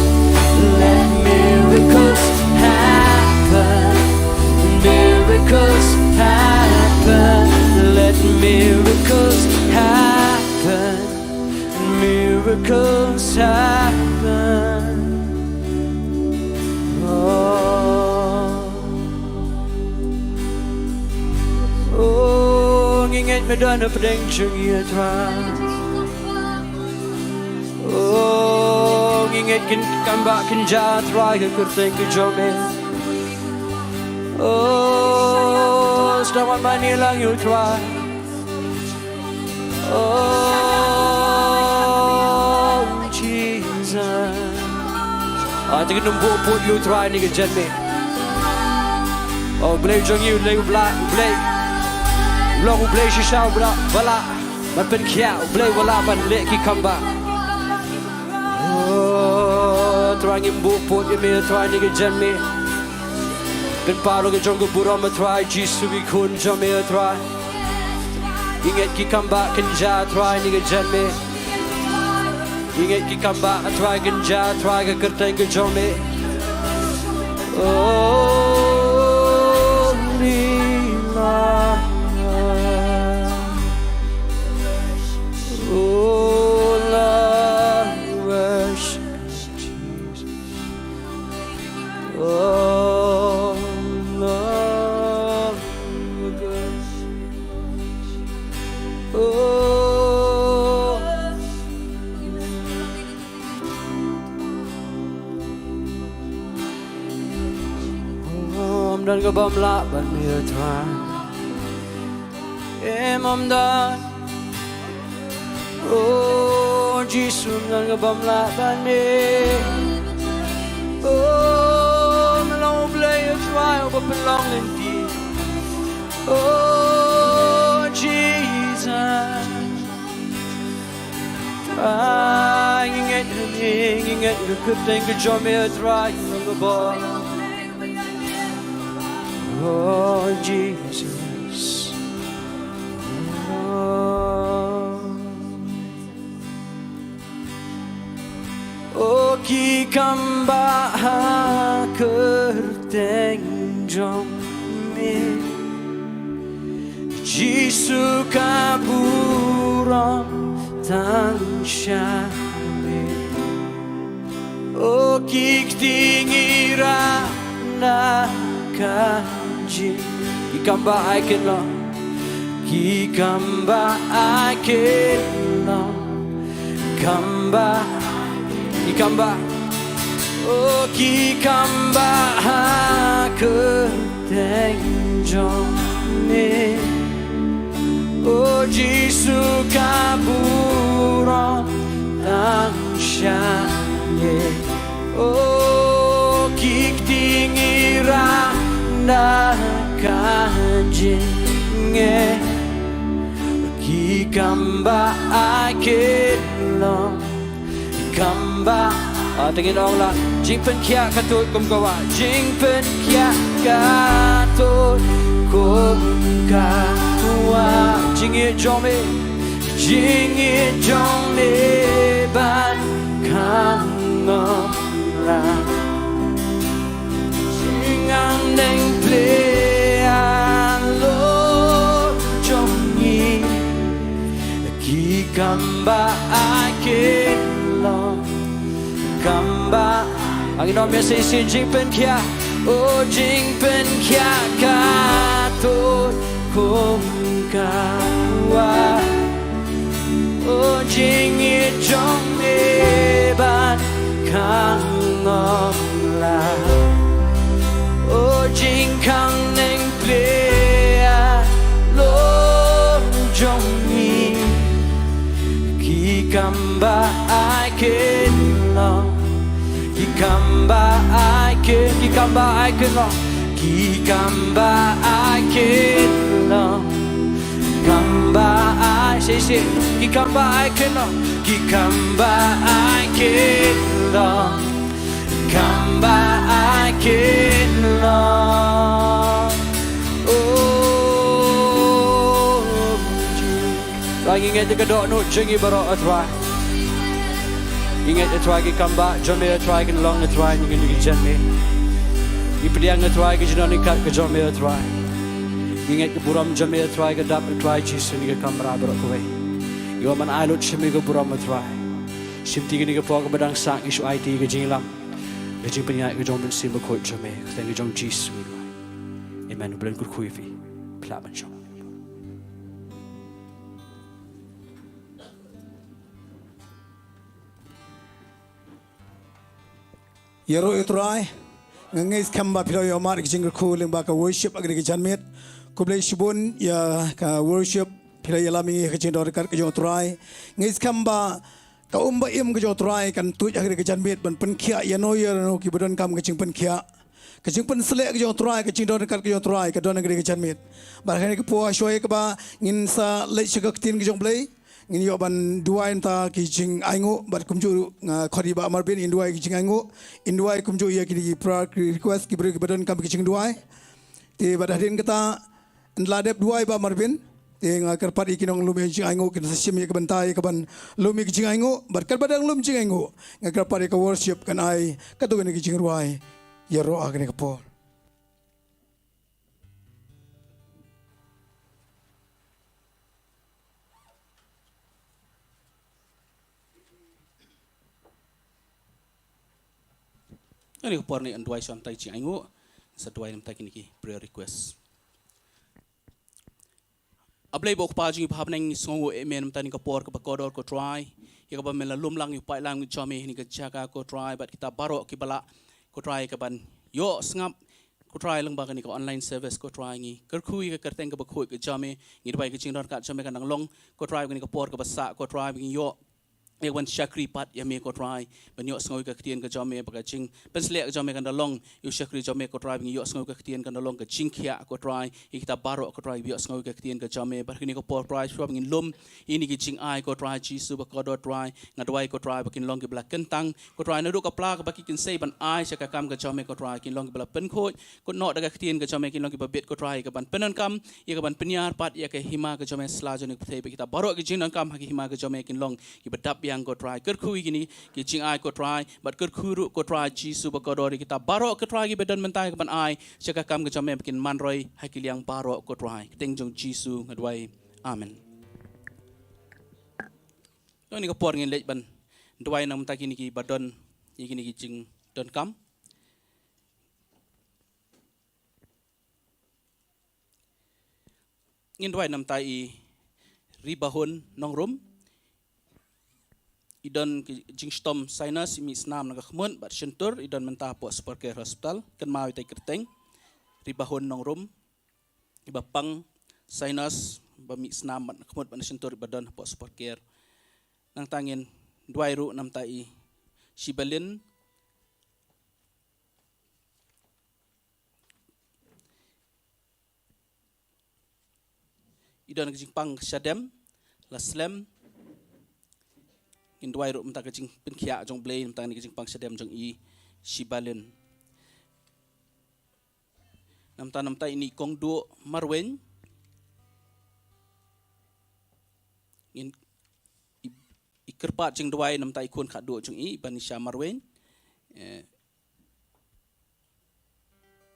Let miracles happen. Miracles happen. Let miracles happen. Miracles happen. Oh. Oh, ngi ngeit me don hapdeng jong ngi, A Trai. Oh, ngi ngeit kin kam ba kin jia, A Trai, ka kyrteng ka jong me. Oh, sdang wan mane lang ïa u Trai. Oh, Jesus. Ah, te kin ym buh pud ïa u Trai ha kane ka janmiet. Oh, Blei jong ngi, U Blei, U Blei, U Blei. U long U Blei shisha, U Blei ba lah ban pynkhiah, U Blei ba lah ban leh ki kam ba. Oh, Trai, ngim buh pud ïa me, Trai, ha kane ka janmiet. Pynpaw ïa ka jong ka burom, A Trai, Jisu, ki khun jong me, A Trai. Ngi ngeit ki kam ba kin jia, A Trai, ha kane ka janmiet. Ngi ngeit ki kam ba, A Trai, kin jia, A Trai, ha ka kyrteng ka jong me. Oh, Lord. Oh, Lord, worship Jesus. Oh, Lord, worship. Oh. Oh, ym don ka bym lah bad me, A Trai. Em, ym don. Oh, Jisu, ym don ka bym lah bad me. Oh, me long U Blei, A Trai, uba pynlong lynti. Oh, Jesus. Trai, ngi ngeit ha me, ngi ngeit ha ka kyrteng ka jong me, Trai, ngi long ka bor. Oh, Jesus. Oh. Oh, ki kam ba ha ka kyrteng jong me, Jisu, ka burom tang sha me. Oh, ki kti ngi rah na ka jingim. Ki kam ba ai kin long. Ki kam ba ai kin long. Kam ba, ki kam ba, oh, ki kam ba ha ka kyrteng jong me. Oh, Jisu, ka burom tang sha me. Oh, ki kti ngi rah na ka jingeh, ki kam ba ai kin long, ki kam ba, ah, te ngin ong la, jingpynkhiah ka tuid kum ka wah, jingpynkhiah ka tuid kum ka wah, jingïeit jong me, jingïeit jong me ban khang ong la. Jingangnud plie halor jong ngi, ki kam ba ai kin long, kam ba, ah, ngin ong ïa shisien, jingpynkhiah, o jingpynkhiah ka tuid kum ka wah. O jingïeit jong me ban khang ong la. O jingangnud plie halor jong ngi, ki kam ba ai kin long, ki kam ba ai kin, ki kam ba ai kin long, ki kam ba ai kin long. Kam ba ai, shisien, ki kam ba ai kin long, ki kam ba ai kin long, kam ba ai kin long. Oh, Trai, ngi ngeit ïa ka dohnud jong ngi baroh, ah Trai. Ngi ngeit, ah Trai, ki kam ba jong me, ah Trai, kin long, ah Trai, na kine ki janmiet. Ngi pdiang, ah Trai, ka jingdon ryngkat ka jong me, ah Trai. Ngi ngeit ka burom jong me, ah Trai, ka dap, ah Trai Jisu, na ki kamra baroh kawei. Ngi wan ban ai lut sha me ka burom, ah Trai. Shim ti kane ka por kaba dang sah, ngi shu aiti ka jingïalam, ka jingpynïaid ka jong u Mynsiem Bakhuid jong me. Ka kyrteng ka jong Jisu ngi duwai. Amen. U Blei un kyrkhu ïa phi. Phi lah ban shong. Ïaroh ïa u Trai. Nga ngeit skhem ba phi la ïohmad ïa ka jingkyrkhu lyngba ka worship ha kane ka janmiet. Khublei shibun ïa ka worship, phi la ïalam ïa ngi ha ka jingdon ryngkat ka jong u Trai. Ngeit skhem ba ka um ba im ka jong u Trai kan tuid ha kane ka janmiet ban pynkhiah ïano ïano kiba donkam ka jingpynkhiah. Ka jingpynsleh ka jong u Trai, ka jingdon ryngkat ka jong u Trai ka don ha kane ka janmiet. Bad ha kane ka por, shuwa ïa kaba ngin sa leit sha ka ktien ka jong u Blei, ngin ïoh ban duwai na ka bynta ki jingainguh, bad kumjuh nga khot ïa i Bah Marvin, in duwai ki jingainguh, in duwai kumjuh ïa kine ki prayer request, ki briew kiba donkam ki jingduwai. Te bad hadien kata, yn la dep duwai i Bah Marvin, te nga kyrpad ïa ki nonglum ïa ki jingainguh, kin sa shim ïa ka bynta ïa kaban lum ïa ki jingainguh, bad katba dang lum jingainguh, nga kyrpad ïa ka worship kan ai katto katne ki jingrwai ïaroh ha kane ka por. Kane ka por ngin duwai sa na ka bynta ki jingainguh, sa duwai na ka bynta kine ki prayer request. A Blei bad U Kpa jong ngi ba ha bneng, ngi sngewnguh ïa me na ka bynta kane ka por kaba kordor, ko Trai, ïa kaba me la lum lang ïa u paidlang jong me ha kane ka jaka, ko Trai, bad kita baroh kiba lah, ko Trai, kaban ïohsngew, ko Trai, lyngba kane ka online service, ko Trai. Ngi kyrkhu ïa ka kyrteng kaba khuid ka jong me, ngi duwai ka jingdon ryngkat jong me kan dang long, ko Trai, kane ka por kaba sah, ko Trai, ba ngin ïoh ïa kaban shakri pat ïa me, ko Trai, ban ïohsngew ïa ka ktien ka jong me, ba ka jingpynsleh ka jong me kan da long ïa u shakri jong me, ko Trai, ba ngin ïohsngew ïa ka ktien, kan da long ka jingkhiah, ko Trai, ïa kita baroh, ko Trai, ba ïohsngew ïa ka ktien ka jong me. Bad ha kane ka por, Trai, shuwa ba ngin lum ïa kine ki jingai, ko Trai Jisu ba kordor, Trai, nga duwai, ko Trai, ba kin long kiba la kyntang, ko Trai, naduh ka pla kaba ki kynsei ban ai sha ka kam ka jong me, ko Trai, kin long kiba la pynkhuid, ko, noh da ka ktien ka jong me, kin long kiba bit, ko Trai, ïa kaban pyndonkam, ïa kaban pynïar pat ïa ka hima ka jong me sla jong kane ka pyrthei, bad kita baroh ki jingdonkam ha ka hima ka jong me kin long kiba dap biang, ko Trai. Kyrkhu ïa kine ki jingai, ko Trai, bad kyrkhu ruh, ko Trai Jisu ba kordor, ïa kita baroh, ko Trai, kiba don bynta ïa kaban ai sha ka kam ka jong me, ba kin man roi ha ki liang baroh, ko Trai. Kyrteng jong Jisu nga duwai. Amen. Kane ka por ngin leit ban duwai na ka bynta kine kiba don ïa kine ki jingdonkam. Ngin duwai na ka bynta i Ribahun Nongrum. I don ki jingshitom sinus, i mih snam na ka khmut bad shyntur, i don mynta hapoh Super Care Hospital. Kynmaw ïa ita i kyrteng, Ribahun Nongrum, iba pang sinus, ba mih snam bad na ka khmut bad na shyntur, iba don hapoh Super Care. Nangta ngin duwai ruh na ka bynta i Shibalin i don ka jingpang shadem la slem. Ngin duwai ruh mynta ka jingpynkhiah jong U Blei namta kane ka jingpang shadem jong i Shibalin. Namta namta ini i Kongduh Marwein. Ngin i, i kyrpad jingduwai namta i khun khatduh jong i, i Banisha Marwein. Eh,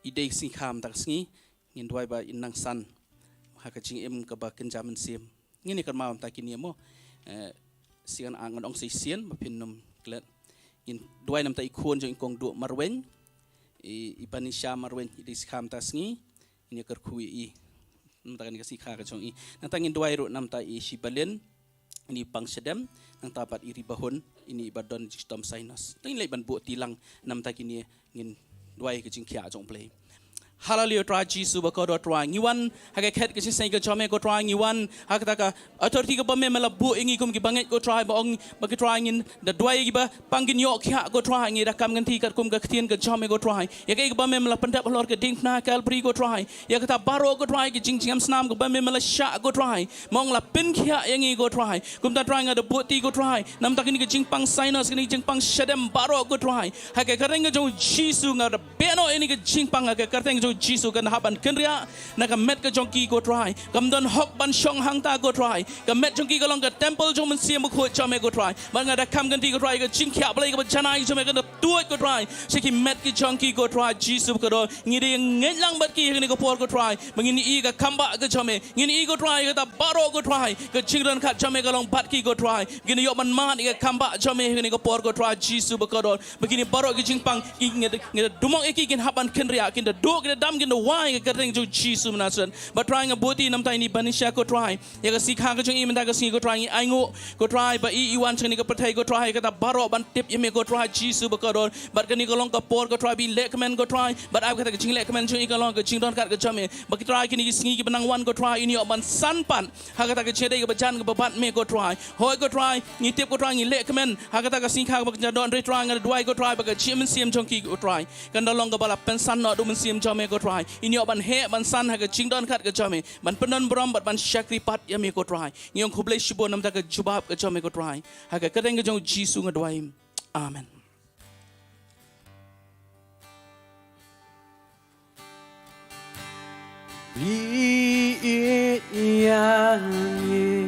i dei sngi kha mynta ka sngi, ngin duwai ba in nang san ha ka jingim kaba kynja mynsiem. Ngin ïa kynmaw namta kine mo. Eh, sien a ngan ong shisien ba phin nym klet. Ngin duwai namta i khun jong i Kongduh Marwein. I, i Banisha Marwein, i dei sngi kha mynta ka sngi. Ngin ïa kyrkhu ïa i namta kane ka sngi kha ka jong i. Nangta ngin duwai ruh namta i Shibalin, ini i pang shadem, nangta bad i Ribahun, ini i ba don jingshitom sinus. Te ngin leit ban buh ti lang namta kine, ngin duwai ka jingkhiah jong U Blei. Haleluia, Trai Jisu ba kordor Trai. Ngi wan ha ka khet ka jingsngew ka jong me ko Trai, ngi wan ha kata ka authority kaba me me la buh ïa ngi kum ki bangeit ko Trai, ba ong ba ki Trai ngin da duwai ïa kiba pang kin ïoh khiah ko Trai, ngi da kam ngan ti katkum ka ktien ka jong me ko Trai. Ïa kaei kaba me me la pyndep halor ka diengphna Kalbari ko Trai. Ïa kata baroh ko Trai, ki jingjngem snam kaba me me la shah ko Trai, me ong la pynkhiah ïa ngi ko Trai. Kumta Trai nga da buh ti ko Trai namta kine ki jingpang sinus, kine ki jingpang shadem baroh ko Trai. Ha ka kyrteng ka jong U Jisu nga da beh noh ïa kane ka jingpang, ha ka kyrteng ka jong U Jisu kan hap ban kynriah na ka met ka jong ki ko Trai. Kam don hok ban shong hangta ko Trai. Ka met jong ki ka long ka temple jong U Mynsiem Bakhuid jong me ko Trai. Bad nga da kam ngan ti ko Trai, ka jingkhiah Blei kaba janai jong me kan da tuid ko Trai sha ki met ki jong ki ko Trai Jisu ba kordor. Ngi da ïa ngeit lang bad ki ha kane ka por ko Trai, ba ngin ïohi ïa ka kam bah ka jong me. Ngin ïohi ko Trai ïa kata baroh ko Trai, ka jingdonkhat jong me ka long bad ki ko Trai. Ngin ïoh ban mad ïa ka kam bah jong me ha kane ka por ko Trai Jisu ba kordor. Ba kine baroh ki jingpang, ki ngi da, ngi da dumok ïa ki, kin hap ban kynriah, kin da duh, kin da dam, kin da wai ha ka kyrteng jong U Jisu Nasaret. Ba Trai nga buh ti namta ini i Banisha ko Trai. Ïa ka sngi kha ka jong i mynta ka sngi ko Trai ngi ainguh ko Trai ba i i wan sha kane ka pyrthei ko Trai, ïa kata baroh ban tip ïa me ko Trai Jisu ba kordor. Bad kane ka long ka por ko Trai ba i lehkmen ko Trai. Bad ap kata ka jinglehkmen jong i ka long ka jingdonkhat ka jong me. Ba ki Trai kine ki sngi kiba nang wan ko Trai in ïoh ban san pat ha kata ka jingïadei kaba jan kaba bad me ko Trai. Hooid ko Trai, ngi tip ko Trai ngi lehkmen ha kata ka sngi kha kaba kynja dohnud, Trai nga da duwai ko Trai ba ka jingmynsiem jong ki ko Trai kan da long kaba la pynsan noh da U Mynsiem jong me ko Trai. In ïoh ban heh ban san ha ka jingdonkhat ka jong me, ban pyndon burom bad ban shakri pat ïa me ko Trai. Ngi ong khublei shibun namta ka jubab ka jong me ko Trai. Ha ka kyrteng ka jong U Jisu nga duwai. Amen. Ngi ïeit ïa ngi,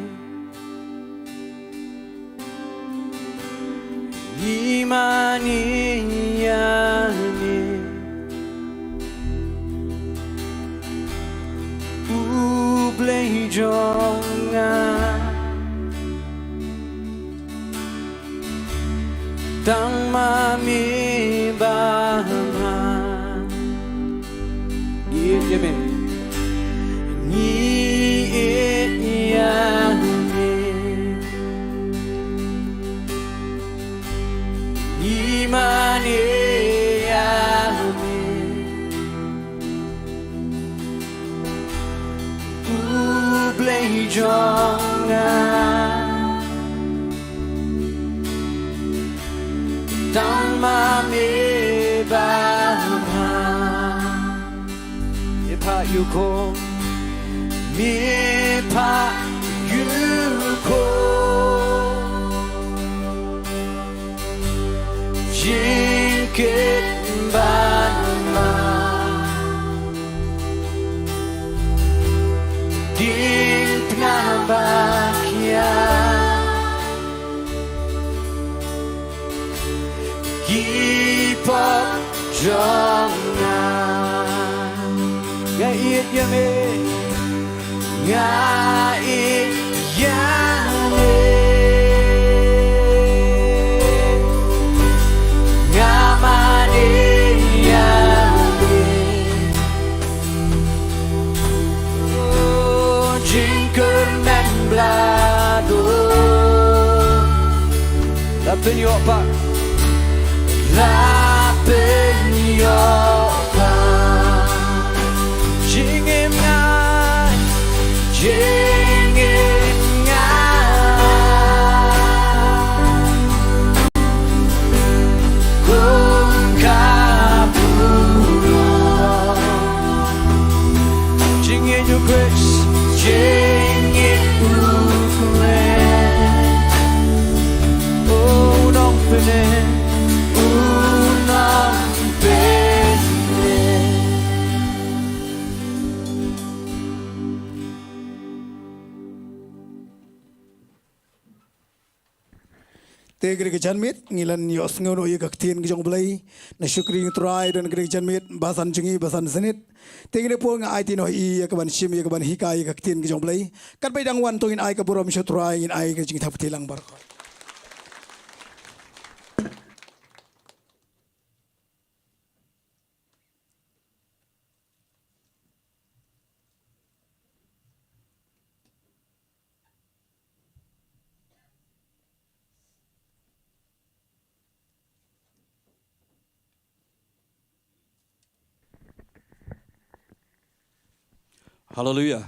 ngi mane ïa ngi, U Blei jong nga. Tang ma me ba ma. Ngi ïeit ïa me. Ngi ïeit ïa me. Ngi mane ïa me. U Blei jong nga. Tang ma me ba ma. Me phah ïa u khun. Me phah ïa u khun. Jingkit ban ma. Ding tnga ba khia. Ki pop jong nga. Nga ïeit ïa me. Nga ïeit ïa me. Nga mane ïa me. Oh, jingkyrmen bla don. La pynïoh pat. La pynïoh pat. Jingim nga, jingim nga. Kum ka burom. Jingim u Khrist, jingim Te kane ka janmiet ngi lah ïohsngew noh ïa ka ktien ka jong U Blei. Na shakri Trai don kane ka janmiet ba san jong ngi ba san shisien. Te kane por nga aiti noh ïa ka ban shim ïa ka ban hikai ïa ka ktien ka jong U Blei. Katba dang wan to ngin ai ka burom sha U Trai, ngin ai ka jingthap kti lang baroh. Haleluya.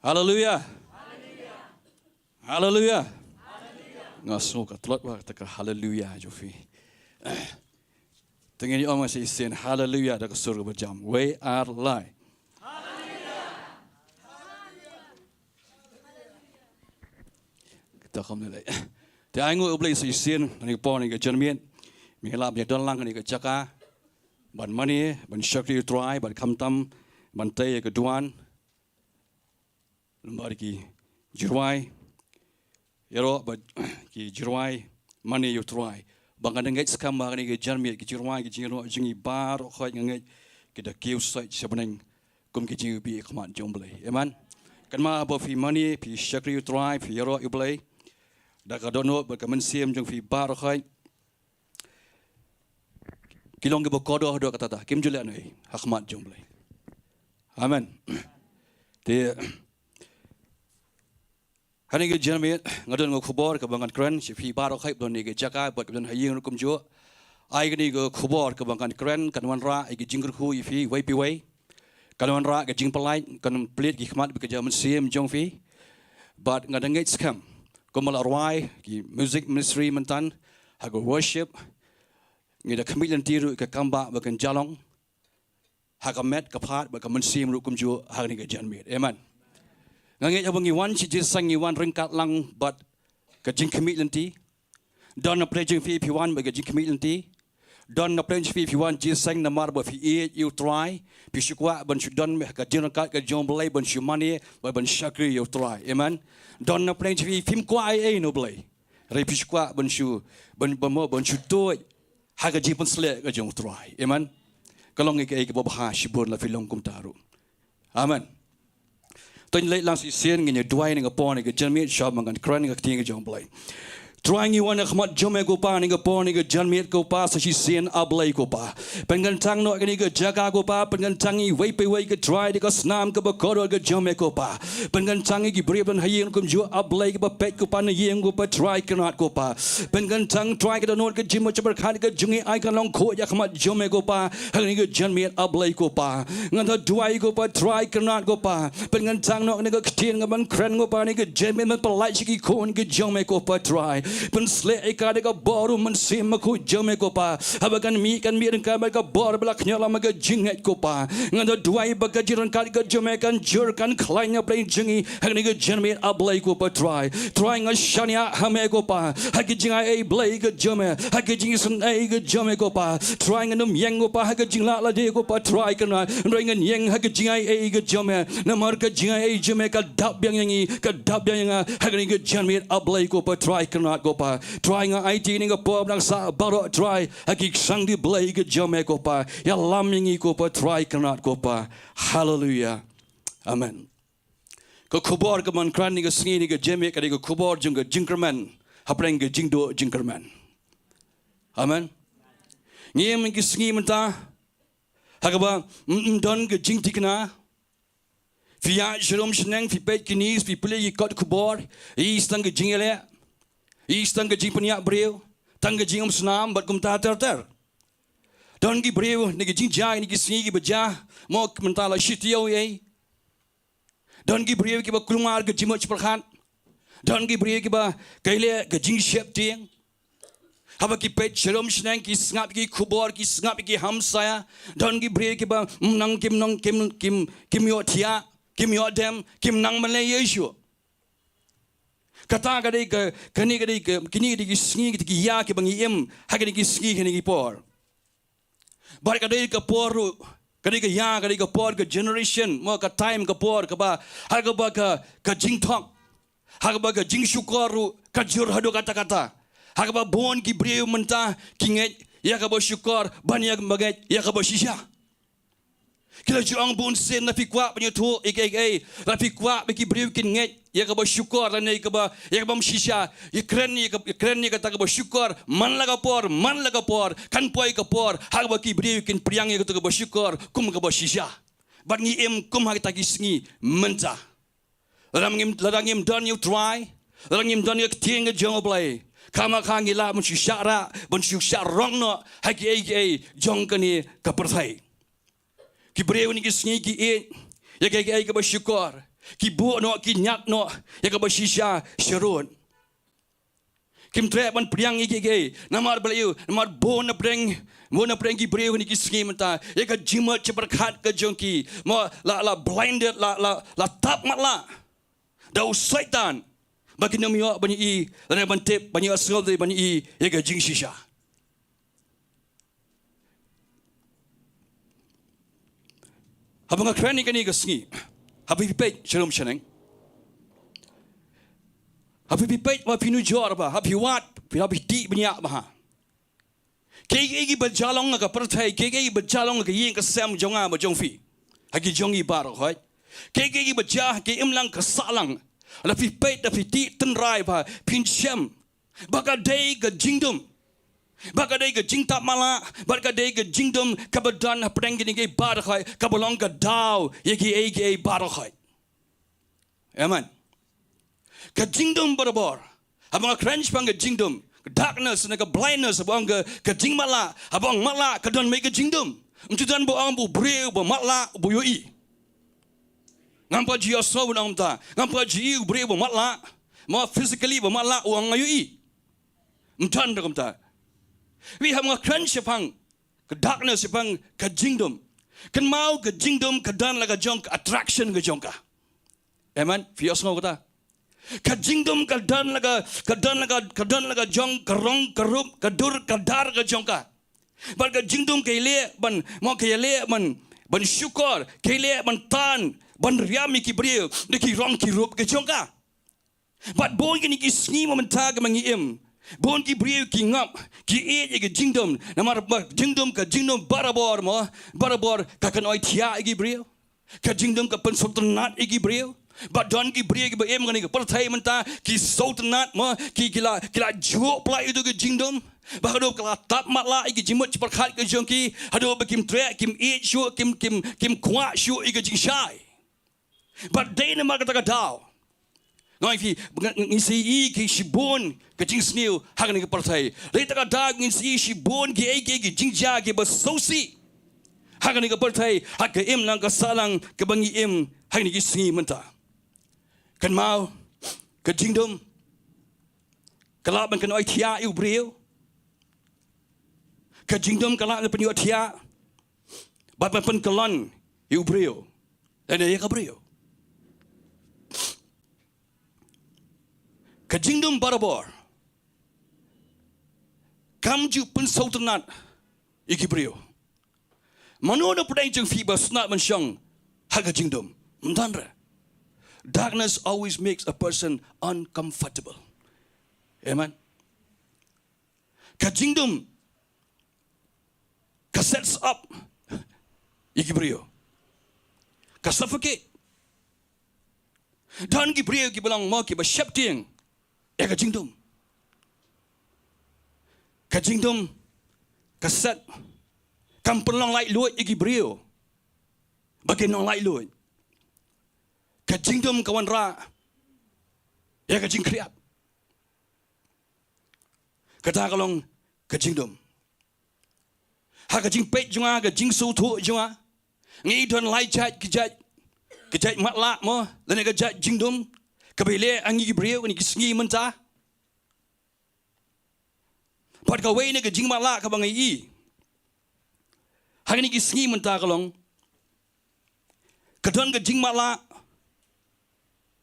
Haleluya. Haleluya. Nga sngew ka tlot wa kata ka haleluya jong phi. Te ngin ïa ong sa shisien haleluya da ka sur kaba jam. Wei ar lai. Kita kham lei. Te ai nguh U Blei sa shisien, kane ka por kane ka janmiet. Me la ïa don lang kane ka jaka. Ban mane, ban shakri U Trai, ban khamtam, ban tei ïa ka duwan. Lem bad ki jingrwai. Ïaroh bad ki jingrwai mane ïa U Trai. Ba ngan ngeit skhem ba kane ka janmiet ki jingrwai ki jingïaroh jong ngi baroh khoit nga ngeit ki da kiew sait sha bneng kum ki jingïaroh ha khmat jong U Blei. Amen. Kynmaw ba phi mane, phi shakri U Trai, phi ïaroh ïa U Blei. Da ka dohnud bad ka mynsiem jong phi baroh khoit. Ki long kiba kordor haduh katta, kim ju leh noh ei ha khmat jong U Blei. Amen. Te ha kane ka janmiet nga don ka khubor kaba ngan kren sha phi baroh khoit ba don ha kane ka jaka bad kiba don ha ïing ruh kumjuh. Ai kane ka khubor kaba ngan kren kan wanrah ïa ka jingkyrkhu ïa phi wei pa wei. Kan wanrah ka jingpyllait, kan plie ki khmat bad ka jingmynsiem jong phi. Bad nga da ngeit skhem kumba la rwai ki music ministry mynta ha ka worship. Ngi da khmih lynti ruh ka kam ba ba kan jia long ha ka met ka phad bad ka mynsiem ruh kumjuh ha kane ka janmiet. Amen. Nga ngeit haba ngi wan sha jingïaseng ngi wan ryngkat lang bad ka jingkhmih lynti. Don na pdeng jong phi phi wan bad ka jingkhmih lynti. Don na pdeng jong phi phi wan jingïaseng namar ba phi ïeit ïa U Trai. Phi shu kwah ban shu don ha ka jingryngkat ka jong U Blei ban shu mane bad ban shakri ïa U Trai. Amen. Don na pdeng jong phi phim kwah ei ei na U Blei. Hynrei phi shu kwah ban shu ban ban mo ban shu tuid ha ka jingpynshlur ka jong U Trai. Amen. Ka long ïa kaei kaba bha shibun lada phi long kumta ruh. Amen. To ngin leit lang shisien ngin ïa duwai ha kane ka por kane ka janmiet sha ba ngan kren ka ktien ka jong U Blei. Trai ngi wan ha khmat jong me ko Pa ha kane ka por kane ka janmiet ko Pa sa shisien A Blei ko Pa. Pynkyntang noh kane ka jaka ko Pa, pynkyntang iwei pa iwei ko Trai da ka snam kaba kordor ka jong me ko Pa. Pynkyntang ïa ki briew ban ha ïing kumjuh A Blei kiba peit ko Pa na ïing ko Pa Trai kyrnat ko Pa. Pynkyntang Trai ka dohnud ka jingmut jingpyrkhat ka jong ngi ai kan long khuid ha khmat jong me ko Pa. Ha kane ka janmiet A Blei ko Pa. Ngan da duwai ko Pa Trai kyrnat ko Pa. Pynkyntang noh kane ka ktien kaba ngan kren ko Pa ha kane ka janmiet ban pyllait sha ki khun ki jong me ko Pa Trai. Pynshlur ïa ka da ka bor u Mynsiem Bakhuid jong me ko Pa. Haba kan mih kan mih ryngkat bad ka bor ba la khñiot lang bad ka jingngeit ko Pa. Ngan da duwai ba ka jingryngkat ka jong me kan jur kan khlaiñ na pdeng jong ngi ha kane ka janmiet A Blei ko Pa Trai. Trai nga shaniah ha me ko Pa. Ha ka jingai ei Blei ka jong me. Ha ka jingisynei ka jong me ko Pa. Trai ngan ym ïeng ko Pa ha ka jinglah lade ko Pa Trai kyrnat. Hynrei ngan ïeng ha ka jingai ei ka jong me. Namar ka jingai ei jong me ka dap biang ïa ngi, ka dap biang ïa nga. Ha kane ka janmiet A Blei ko Pa Trai kyrnat ko Pa. Trai nga aiti kane ka por ba dang sah baroh Trai ha ki ksangti Blei ka jong me ko Pa. Ïalam ïa ngi ko Pa Trai kyrnat ko Pa. Haleluya. Amen. Ka khubor kaba ngan kren ha kane ka sngi ha kane ka janmiet ka dei ka khubor jong ka jingkyrmen hapdeng ka jingduh jingkyrmen. Amen. Ngi im ha kine ki sngi mynta ha kaba ym don ka jingthikna. Phi ïaid sharum shaneng, phi peit ki news, phi pule ïa ki kot khubor, ïa tang ka jingïaleh, ïa tang ka jingpynïap briew, tang ka jingïasam bad kumta ter ter. Don ki briew na ki jingjia na ki sngi kiba jia, mo mynta la shi taïew ei. Don ki briew kiba kulmar ka jingmut jingpyrkhat. Don ki briew kiba ïaleh ka jingsheptieng. Haba ki peit sharum shaneng ki sngap ki khubor ki sngap ki hamsaia. Don ki briew kiba ym nang kim nang kim kim kim ïohthiah kim ïohdem kim nang ban leh ei ei shuh. Kata ka dei ka kane ka dei ka kine ka dei ki sngi ki ïa kiba ngi im ha kine ki sngi kine ki por. Bad ka dei ka por ruh ka dei ka ïa ka dei ka por ka generation mo ka time ka por kaba ha kaba ka ka jingthok. Ha kaba ka jingshukor ruh ka jur haduh katta katta. Ha kaba bun ki briew mynta ki ngeit ïa kaba shukor ban ïa kaba ngeit ïa kaba shisha. Ki la ju ong bun sien, la phi kwah ban ïathuh ïa kiei kiei, la phi kwah ba ki briew kin ngeit ïa kaba shukor lane ïa kaba, ïa kaba shisha, ïa kren, ïa kaba, ïa kren ïa kata kaba shukor man la ka por, man la ka por, kan poi ka por ha kaba ki briew kin pdiang ïa kata kaba shukor kum kaba shisha. Bad ngi im kum ha kita ki sngi mynta. Lada ngim, lada ngim don ïa U Trai, lada ngim don ïa ka ktien ka jong U Blei, kham kha ngi lah ban shu shah rah, ban shu shah rong noh ha kiei kiei jong kane ka pyrthei. Ki briew kine ki sngi ki ïeit ïa kiei kiei kaba shukor, ki buh noh, ki ñiad noh ïa kaba shisha sharud. Kim treh ban pdiang ïa kiei kiei. Namar balei? Namar bun na pdeng, bun na pdeng ki briew kine ki sngi mynta, ïa ka jingmut jingpyrkhat ka jong ki, mo, la, la blinded, la, la, la tap matlah da u Soitan, ba kin ym ïoh ban ïohi lane ban tip, ban ïohsngew, ban ïohi ïa ka jingshisha. Haba nga kren ïa kane ka sngi, haba phi peit sharum shaneng, haba phi peit, haba phi nujor bha, haba phi wad, haba phi tih bniah bha, kiei kiei kiba jia long ha ka pyrthei, kiei kiei kiba jia long ha ka ïing ka sem jong nga bad jong phi, ha ki jong ngi baroh khoit, kiei kiei kiba jia ha ka imlang ka sahlang, lada phi peit, lada phi tih tynrai bha, phin shem ba ka dei ka jingdum, ba ka dei ka jingtap matlah, ba ka dei ka jingdum kaba don hapdeng kine kiei baroh khoit, kaba long ka daw ïa kiei kiei baroh khoit. Amen. Ka jingdum barabor. Haba nga kren shaphang ka jingdum, ka darkness ne ka blindness, haba ong ka, ka jingmatlah, haba ong matlah ka don beit ka jingdum. Ym ju don ba ong ba u briew ba matlah ba u ïohi. Ngam pat ju ïohsngew ban ong kumta. Ngam pat ju ïohi u briew ba matlah, mo, physically ba matlah, u ong nga ïohi. Ym don da kumta. Wi, haba nga kren shaphang ka darkness, shaphang ka jingdum, kynmaw ka jingdum ka don la ka jong ka attraction ka jong ka. Amen. Phi ïohsngew kata? Ka jingdum ka don la ka, ka don la ka, ka don la ka jong ka rong ka rup, ka dur ka dar ka jong ka. Bad ka jingdum ka ïaleh ban, mo, ka ïaleh ban, ban shukor, ka ïaleh ban tan, ban riam ïa ki briew da ki rong ki rup ka jong ka. Bad bun kine ki sngi mynta kaba ngi im, bun ki briew ki ngop, ki ïeit ïa ka jingdum. Namar ba jingdum, ka jingdum barabor, mo, barabor ka kynnoh thiah ïa ki briew. Ka jingdum ka pynsngewtynnat ïa ki briew. Bad don ki briew kiba im ha kane ka pyrthei mynta, ki sngewtynnat, mo, ki, ki la, ki la juh palat ïa ka jingdum. Bad haduh ka la tap matlah ïa ka jingmut jingpyrkhat ka jong ki, haduh ba kim treh, kim ïeit shuh, kim, kim, kim kwah shuh ïa ka jingshai. Bad dei namar kata ka daw, nga ong ïa phi, nga, nga, ngin sa ïohi shibun ka jingsniew ha kane ka pyrthei. Dei kata ka daw ngin sa ïohi shibun kiei kiei ki jingjia kiba sngewsih ha kane ka pyrthei, ha ka imlang ka sahlang kaba ngi im ha kine ki sngi mynta. Kynmaw, ka jingdum ka lah ban kynnoh thiah ïa u briew. Ka jingdum ka lah ban pynïoh thiah bad ban pynkyllon ïa u briew lane ïa ka briew. Ka jingdum barabor kam ju pynsngewtynnat ïa ki briew. Mano na pdeng jong phi ba sngewtynnat ban shong ha ka jingdum? Ym don re. Darkness always makes a person uncomfortable. Amen. Ka jingdum ka sets up ïa ki briew. Ka suffocate. Don ki briew kiba long, mo, kiba sheptieng ïa ka jingdum. Ka jingdum ka set, kam pynlong laitluid ïa ki briew ba kin long laitluid. Ka jingdum ka wanrah ïa ka jingkhriat. Kata ka long ka jingdum. Ha ka jingpeit jong nga, ka jingsngewthuh jong nga, ngi don lai jait, ka jait, ka jait matlah, mo, lane ka jait jingdum kaba ïaleh ha ngi ki briew kine ki sngi mynta. Bad kawei na ka jingmatlah kaba ngi ïohi ha kine ki sngi mynta ka long, ka don ka jingmatlah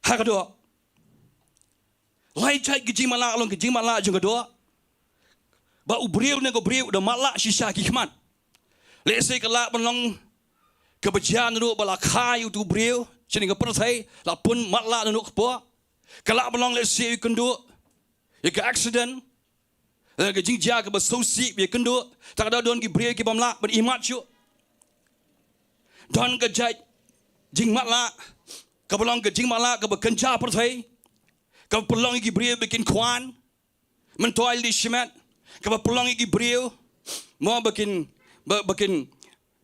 ha ka doh. Lai jait ka jingmatlah ka long, ka jingmatlah jong ka doh, ba u briew ne ka briew u da matlah shisha ki khmat. Lehse ka lah ban long kaba jia naduh ba la kha ïa utu u briew shane ka pyrthei, la pun matlah naduh kpoh. Ka lah ban long lehse ïakynduh ïa ka accident, eh, ka jingjia kaba sngewsih ïakynduh. Te ka daw don ki briew ki bym lah ban ïehnoh shuh. Don ka jait jingmatlah kaba long ka jingmatlah kaba kynja pyrthei, kaba pynlong ïa ki briew ba kin kwah myntoi lade shimet, kaba pynlong ïa ki briew mo ba kin, ba, ba kin,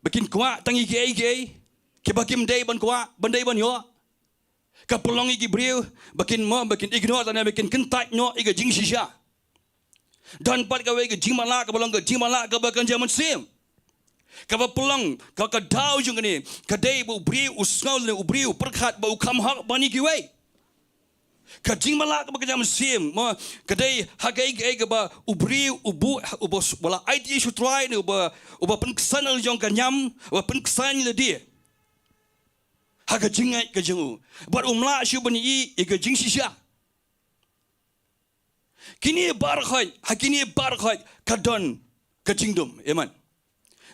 ba kin kwah tang ïa kiei kiei kiba kim dei ban kwah, ban dei ban ïoh. Ka pynlong ïa ki briew ba kin mo, ba kin ignore lane ba kin kyntait noh ïa ka jingshisha. Don pat kawei ka jingmatlah kaba long ka jingmatlah kaba kynja mynsiem, kaba pynlong ka, ka daw jong kane ka dei ba u briew u sngew lane u briew u pyrkhat ba u kham hok ban ïa kiwei. Ka jingmatlah kaba kynja mynsiem mo, ka dei ha kaei kaei kaba u briew u buh, uba s-, uba la aiti sha u Trai ne uba, uba pynksan la jong ka niam, uba pynksan lade ha ka jingngeit ka jong u, bad um lah shuh ban ïohi ïa ka jingshisha. Kine baroh khoit, ha kine baroh khoit ka don ka jingdum. Amen.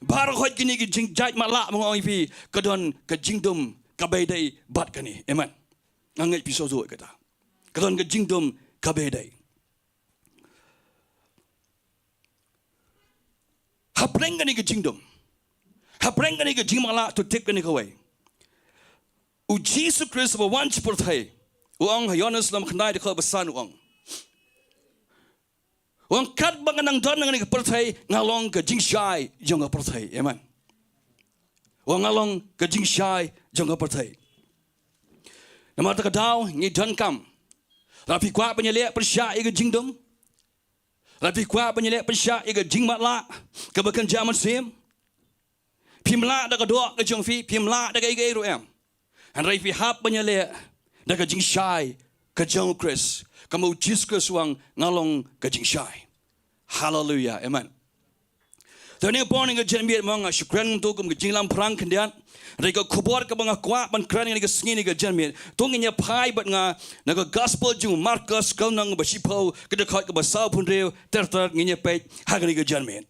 Baroh khoit kine ki jingjait matlah ba nga ong ïa phi, ka don ka jingdum kaba ïadei bad kane. Amen. Nga ngeit phi sngewthuh ïa kata. Ka don ka jingdum kaba ïadei. Hapdeng kane ka jingdum, hapdeng kane ka jingmatlah, to tip kane kawei. U Jisu Khrist ba wan sha pyrthei, u ong ha Ïoannis lynnong khyndai dkhot ba san u ong, u ong, katba nga nang don ha kane ka pyrthei nga long ka jingshai jong ka pyrthei. Amen. U ong nga long ka jingshai jong ka pyrthei. Namar kata ka daw ngi donkam, lada phi kwah ban ïaleh pyrshah ïa ka jingdum, lada phi kwah ban ïaleh pyrshah ïa ka jingmatlah kaba kynja mynsiem, phim lah da ka doh ka jong phi, phim lah da kaei kaei ruh em. Hynrei phi hap ban ïaleh da ka jingshai ka jong u Khrist. Kumba u Jisu Khrist u ong, nga long ka jingshai. Haleluia. Amen. Te ha kane ka por, ha kane ka janmiet mo, nga shu kren kumto kum ka jinglam phrang khyndiat. Hynrei ka khubor kaba nga kwah ban kren ha kane ka sngi, ha kane ka janmiet, to ngin ïa phai bad nga na ka Gospel jong u Markos, ka lynnong ba shiphew, ka dkhot kaba sawphew hynriew ter ter, ngin ïa peit ha kane ka janmiet.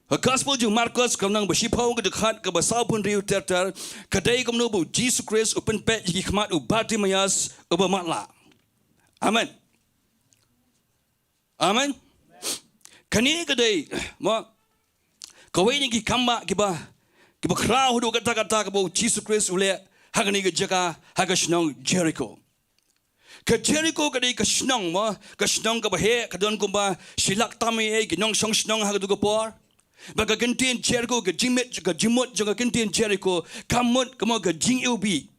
Ka Gospel jong u Markos, ka lynnong ba shiphew, ka dkhot kaba sawphew hynriew ter ter, ka dei kumno ba u Jisu Khrist u pynpeit ïa ki khmat u Bartimaeus uba matlah. Amen. Amen. Kane ka dei mo, kawei na ki kambah kiba, kiba khraw haduh katta katta kaba u Jisu Khrist u leh ha kane ka jaka, ha ka shnong Jeriko. Ka Jeriko ka dei ka shnong mo, ka shnong kaba heh, ka don kumba shi lak tam eiei ki nongshong shnong ha katu ka por. Bad ka kyntien Jeriko, ka jingmut, ka jingmut jong ka kyntien Jeriko ka mut ka mo ka jingiwbih.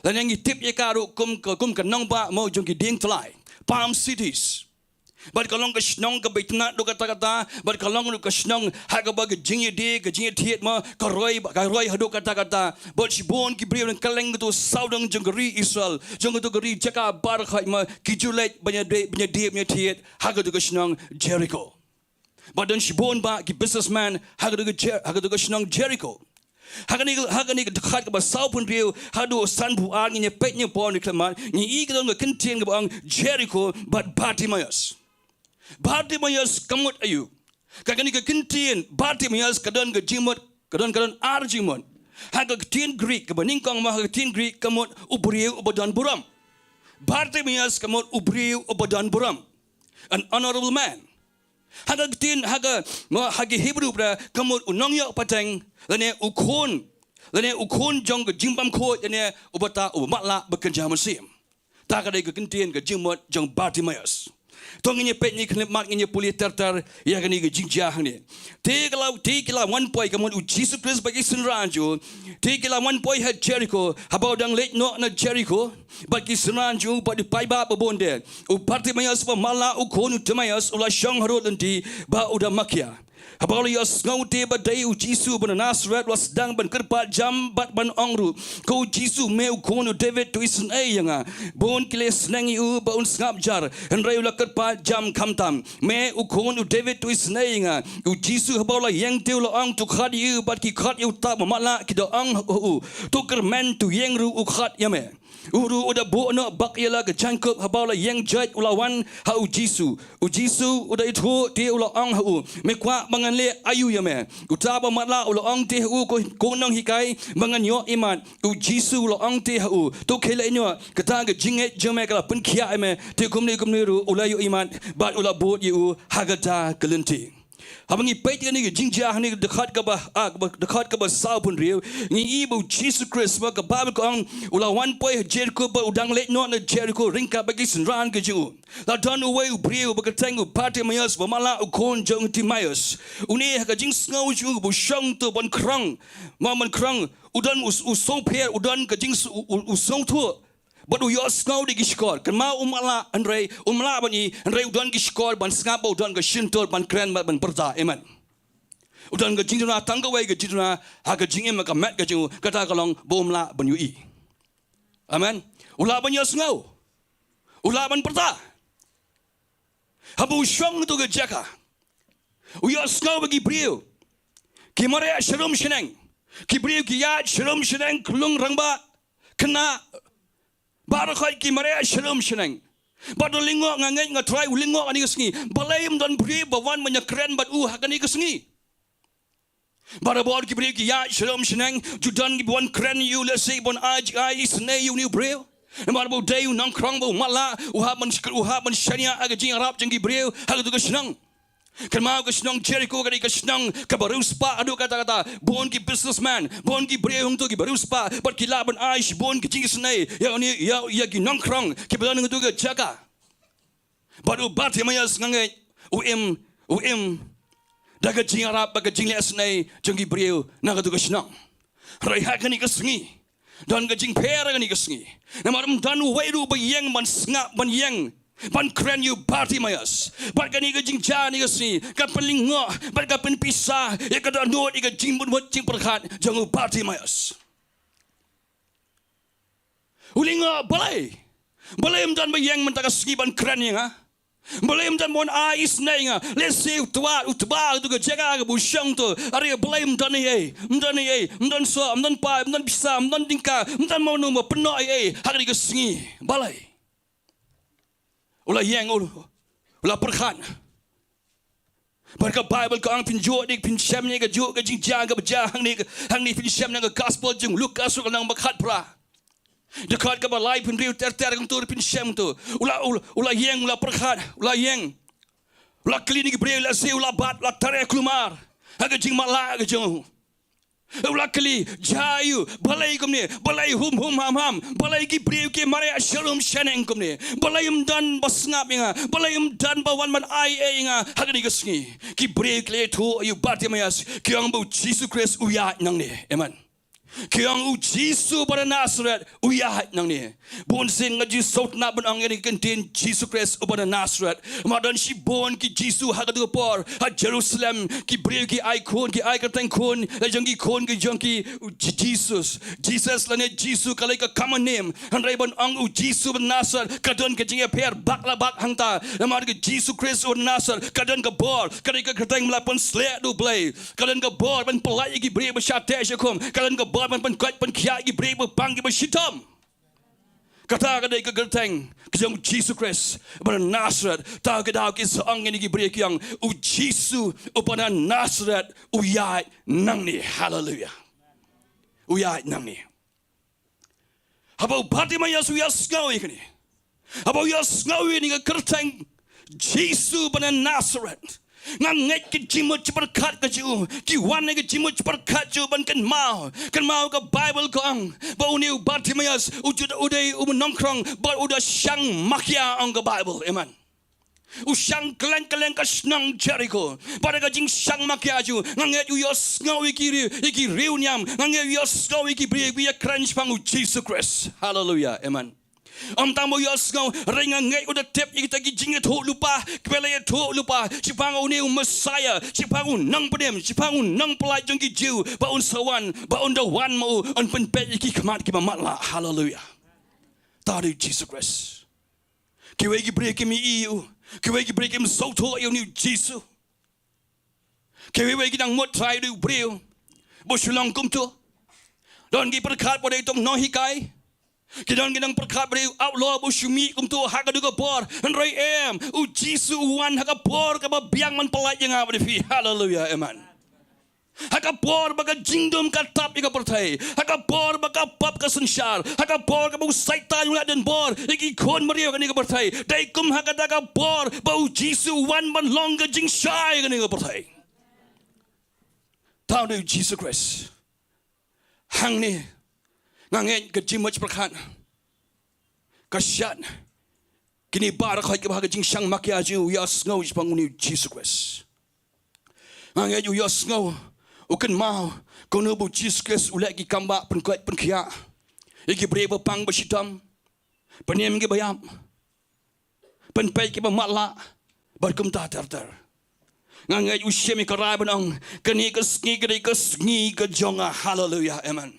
Lane ngi tip ïa ka ruh kum ka, kum ka nongbah mo jong ki dieng tlai, Palm Cities. Bad ka long ka shnong kaba itynnad haduh katta katta, bad ka long ruh ka shnong ha kaba ka jingïadei, ka jingïathied mo, ka roi, ka roi haduh katta katta. Bad shibun ki briew na kylleng katu sawdong jong ka ri Israel, jong katu ka ri jaka baroh khoit mo, ki ju leit ban ïadei, ban ïadei, ban ïathied ha katu ka shnong Jeriko. Bad don shibun bah ki businessman ha katu ka Jer-, ha katu ka shnong Jeriko. Ha kane, ha kane ka dkhot kaba sawphew hynriew haduh sanphew ar, ngin ïa peit, ngin ïa peit, ngin ïa khlem, ngi ïohi ka don ka kyntien kaba ong Jeriko bad Bartimaeus. Bartimaeus ka mut aïu? Ha kane ka kyntien Bartimaeus ka don ka jingmut, ka don, ka don ar jingmut. Ha ka ktien Greek kaba nyngkong mo, ha ka ktien Greek ka mut u briew uba don burom. Bartimaeus ka mut u briew uba don burom. An honorable man. Ha ka ktien, ha ka, mo, ha ki Hebru pat ka mut u nongïoh pateng, lane u khun, lane u khun jong ka jingbymkhuid, lane uba ta, uba matlah ba kynja mynsiem. Kata ka dei ka kyntien, ka jingmut jong Bartimaeus. To ngin ïa peit, ngin ïa khyllipmat, ngin ïa pule ter ter ïa kane ka jingjia hangne. Te ki la, te ki la wan poi, ka mut u Jisu Khrist bad ki synran jong u. Te ki la wan poi ha Jeriko, haba u dang leit noh na Jeriko bad ki synran jong u bad ki paidbah babun de, u Bartimaeus ba matlah, u khun u Timaeus, u la shong harud lynti bad u da makia. Haba u la ïohsngew te ba dei u Jisu uba na Nasaret, u la sdang ban kyrpad jam bad ban ong ruh, ko Jisu, me u khun u David, to isynei ïa nga. Bun ki la ïasneng ïa u ba un sngap jar, hynrei u la kyrpad jam khamtam. Me u khun u David, to isynei ïa nga. U Jisu haba u la ïeng te u la ong, to khot ïa u. Bad ki khot ïa uta uba matlah, ki da ong ha u, to kyrmen, to ïeng ruh, u khot ïa me. U ruh u da buh noh bak ïa la ka jaiñkup. Haba u la ïeng jait u la wan ha u Jisu. U Jisu u da ïathuh te u la ong ha u, me kwah ba ngan leh aïu ïa me? Uta ba matlah u la ong te ha u, ko, ko nonghikai, ba ngan ïoh imat. U Jisu u la ong te ha u, to khie leit noh, kata ka jingngeit jong me ka la pynkhiah ïa me. Te kumne kumne ruh u la ïoh imat bad u la bud ïa u ha kata ka lynti. Haba ngi peit ïa kane ka jingjia ha kane ka dkhot kaba, ah, kaba, dkhot kaba sawphew hynriew, ngi i ba u Jisu Khrist, ba ka Baibl ka ong u la wan poi ha Jeriko, ba u dang leit noh na Jeriko ryngkat bad ki synran ki jong u. La don uwei u briew ba kyrteng u Bartimaeus, ba matlah u khun jong u Timaius. Une ha ka jingsngew jong u ba u shong to ban krong, ma ban krong, u don u, u sngewpher, u don ka jings-, u, u, u sngewthuh. Bad u ïohsngew da ki shkor. Kynmaw um lah hynrei, um lah ban i, hynrei u don ki shkor ban sngap, bad u don ka shyntur ban kren, ban, ban pyrta. Amen. U don ka jingduna tang kawei ka jingduna ha ka jingim, ha ka met ka jong u, kata ka long ba um lah ban ïohi. Amen. U lah ban ïohsngew. U lah ban pyrta. Haba u shong ha katu ka jaka, u ïohsngew ba ki briew ki mareh sharum shaneng. Ki briew ki ïaid sharum shaneng, khlung rangbah, khynnah, baroh khoit ki mareh sharum shaneng. Bad u lyngngoh, nga ngeit, nga trai, u lyngngoh ha kane ka sngi. Balei ym don briew ba wan ban ïakren bad u ha kane ka sngi? Barabor ki briew ki ïaid sharum shaneng, ju don kiba wan kren ïa u, lehse ban ai, ai isynei ïa une u briew. Namar ba u dei u nongkrong ba u matlah, u hap ban, u hap ban shaniah ha ka jingïarap jong ki briew ha katu ka shnong. Kynmaw ka shnong Jeriko ka dei ka shnong kaba riewspah haduh katta katta. Bun ki businessman, bun ki briew hangto kiba riewspah, bad ki lah ban ai shibun ki jingisynei ïa une, ïa, ïa ki nongkrong kiba don hangto ka jaka. Bad u Bartimaeus, nga ngeit, u im, u im da ka jingïarap bad ka jingleh isynei jong ki briew na katu ka shnong. Hynrei ha kane ka sngi, don ka jingpher ha kane ka sngi. Namar ym don uwei ruh ba ïeng ban sngap, ban ïeng ban kren ïa u Bartimaeus. Bad kane ka jingjia ha kane ka sngi ka pynlyngngoh bad ka pynpisa ïa ka dohnud, ïa ka jingmut jingpyrkhat jong u Bartimaeus. U lyngngoh, balei? Balei ym don ba ïeng mynta ka sngi ban kren ïa nga? Balei ym don ba wan ai isynei ïa nga? Lehse u twa, u tba ha katu ka jaka kaba u shong to. Are balei ym don ei ei? Ym don ei ei? Ym don soh, ym don paip, ym don pisa, ym don tyngka, ym don mano ba pynnoh ei ei ha kane ka sngi? Balei? U la ïeng, u, u la pyrkhat. Bad ka Baibl ka ong, phin ju dei, phin shem ïa kajuh ka jingjia kaba jia hangne, hangne phin shem na ka Gospel jong u Lukas, ka lynnong ba khatphra, dkhot kaba laiphew hynriew ter ter, kumto phin shem to. U la, u la, u la ïeng, u la pyrkhat, u la ïeng. U la kylli na ki briew, lehse u la bat, u la treh kulmar ha ka jingmatlah ka jong u. U la kylli, jia aïu, balei kumne, balei hum hum ham ham, balei ki briew ki mareh sharum shaneng kumne, balei ym don ba sngap ïa nga, balei ym don ba wan ban ai ei ei ïa nga ha kane ka sngi? Ki briew ki la ïathuh ïa u Bartimaeus, ki ong ba u Jisu Khrist u ïaid nangne. Amen. Ki ong u Jisu uba na Nasareth u ïaid nangne. Bun sien nga ju sngewtynnat ban ong ïa kane ka ktien Jisu Khrist uba na Nasareth. Namar don shibun ki Jisu ha katu ka por ha Jerusalem, ki briew ki ai khun, ki ai kyrteng khun la jong ki khun ki jong ki, J-, Jesus. Jesus lane Jisu ka long ka common name. Hynrei ban ong u Jisu uba na Nasareth ka don ka jingïapher bak la bak hangta. Namar ka Jisu Khrist uba na Nasareth ka don ka bor, ka dei ka kyrteng ba la pynsleh da u Blei. Ka don ka bor ban pyllait ïa ki briew ba sha teh sha khum. Ka don ka bor ban pynkoit pynkhiah ïa ki briew ba pang, ki ba shitom. Kata ka dei ka kyrteng ka jong u Jisu Khrist ba na Nasareth. Te ki daw ki sa ong ïa kine ki briew, ki ong, u Jisu uba na Nasareth u ïaid nangne. Haleluia. U ïaid nangne. Haba u Bartimaeus u ïohsngew ïa kane, haba u ïohsngew ïa kane ka kyrteng Jisu ba na Nasareth, nga ngeit ka jingmut jingpyrkhat ka jong u, ki wan ha ka jingmut jingpyrkhat jong u ban kynmaw. Kynmaw ka Baibl ka ong ba une u Bartimaeus u ju, u dei u nongkrong bad u da shang makia, ong ka Baibl. Amen. U shang kylleng kylleng ka shnong Jeriko. Bad da ka jingshang makia jong u, nga ngeit u ïohsngew ïa ki riew, ïa ki riew niam. Nga ngeit u ïohsngew ïa ki briew ba ïakren shaphang u Jisu Khrist. Haleluia. Amen. Ym tang ba u ïohsngew, hynrei nga ngeit u da tip ïa kita ki jingïathuhlypa kiba la ïathuhlypa shaphang une u Messiah, shaphang u nongpynim, shaphang u nongpyllait jong ki Jiw, ba un sa wan, ba un da wan ma u, un pynpeit ïa ki khmat kiba matlah. Haleluia. Te u dei u Jisu Khrist. Kiwei ki briew kim ïohi ïa u. Kiwei ki briew kim sngewthuh ïa une u Jisu. Kiwei wei ki nang mut trai, u dei u briew ba shu long kumto. Don ki pyrkhat ba u dei tang nonghikai. Ki don ki nang pyrkhat ba dei u outlaw ba u shu mih kumto ha kato ka por. Hynrei em, u Jisu u wan ha ka por kaba biang ban pyllait ïa nga bad ïa phi. Haleluia, amen. Ha ka por ba ka jingdum ka tap ïa ka pyrthei, ha ka por ba ka pop ka synshar, ha ka por kaba u Soitan u la don bor ïa ki khun briew kane ka pyrthei, dei kum ha kata ka por ba u Jisu u wan ban long ka jingshai kane ka pyrthei. Tang dei u Jisu Khrist. Hangne nga ngeit ka jingmut pyrkhat ka shad kine baroh kiba ha ka jingshang makia jong u ïohsngew shaphang une u Jisu Khrist. Nga ngeit u ïohsngew, u kynmaw kumno ba u Jisu Khrist u leh ki kam ba pynkoit pynkhiah ïa ki briew ba pang ba shitom, pynim kiba ïap, pynpeit kiba matlah bad kumta ter ter. Nga ngeit u shim ïa ka rai ban ong, kane ka sngi ka dei ka sngi ka jong nga. Haleluia, amen.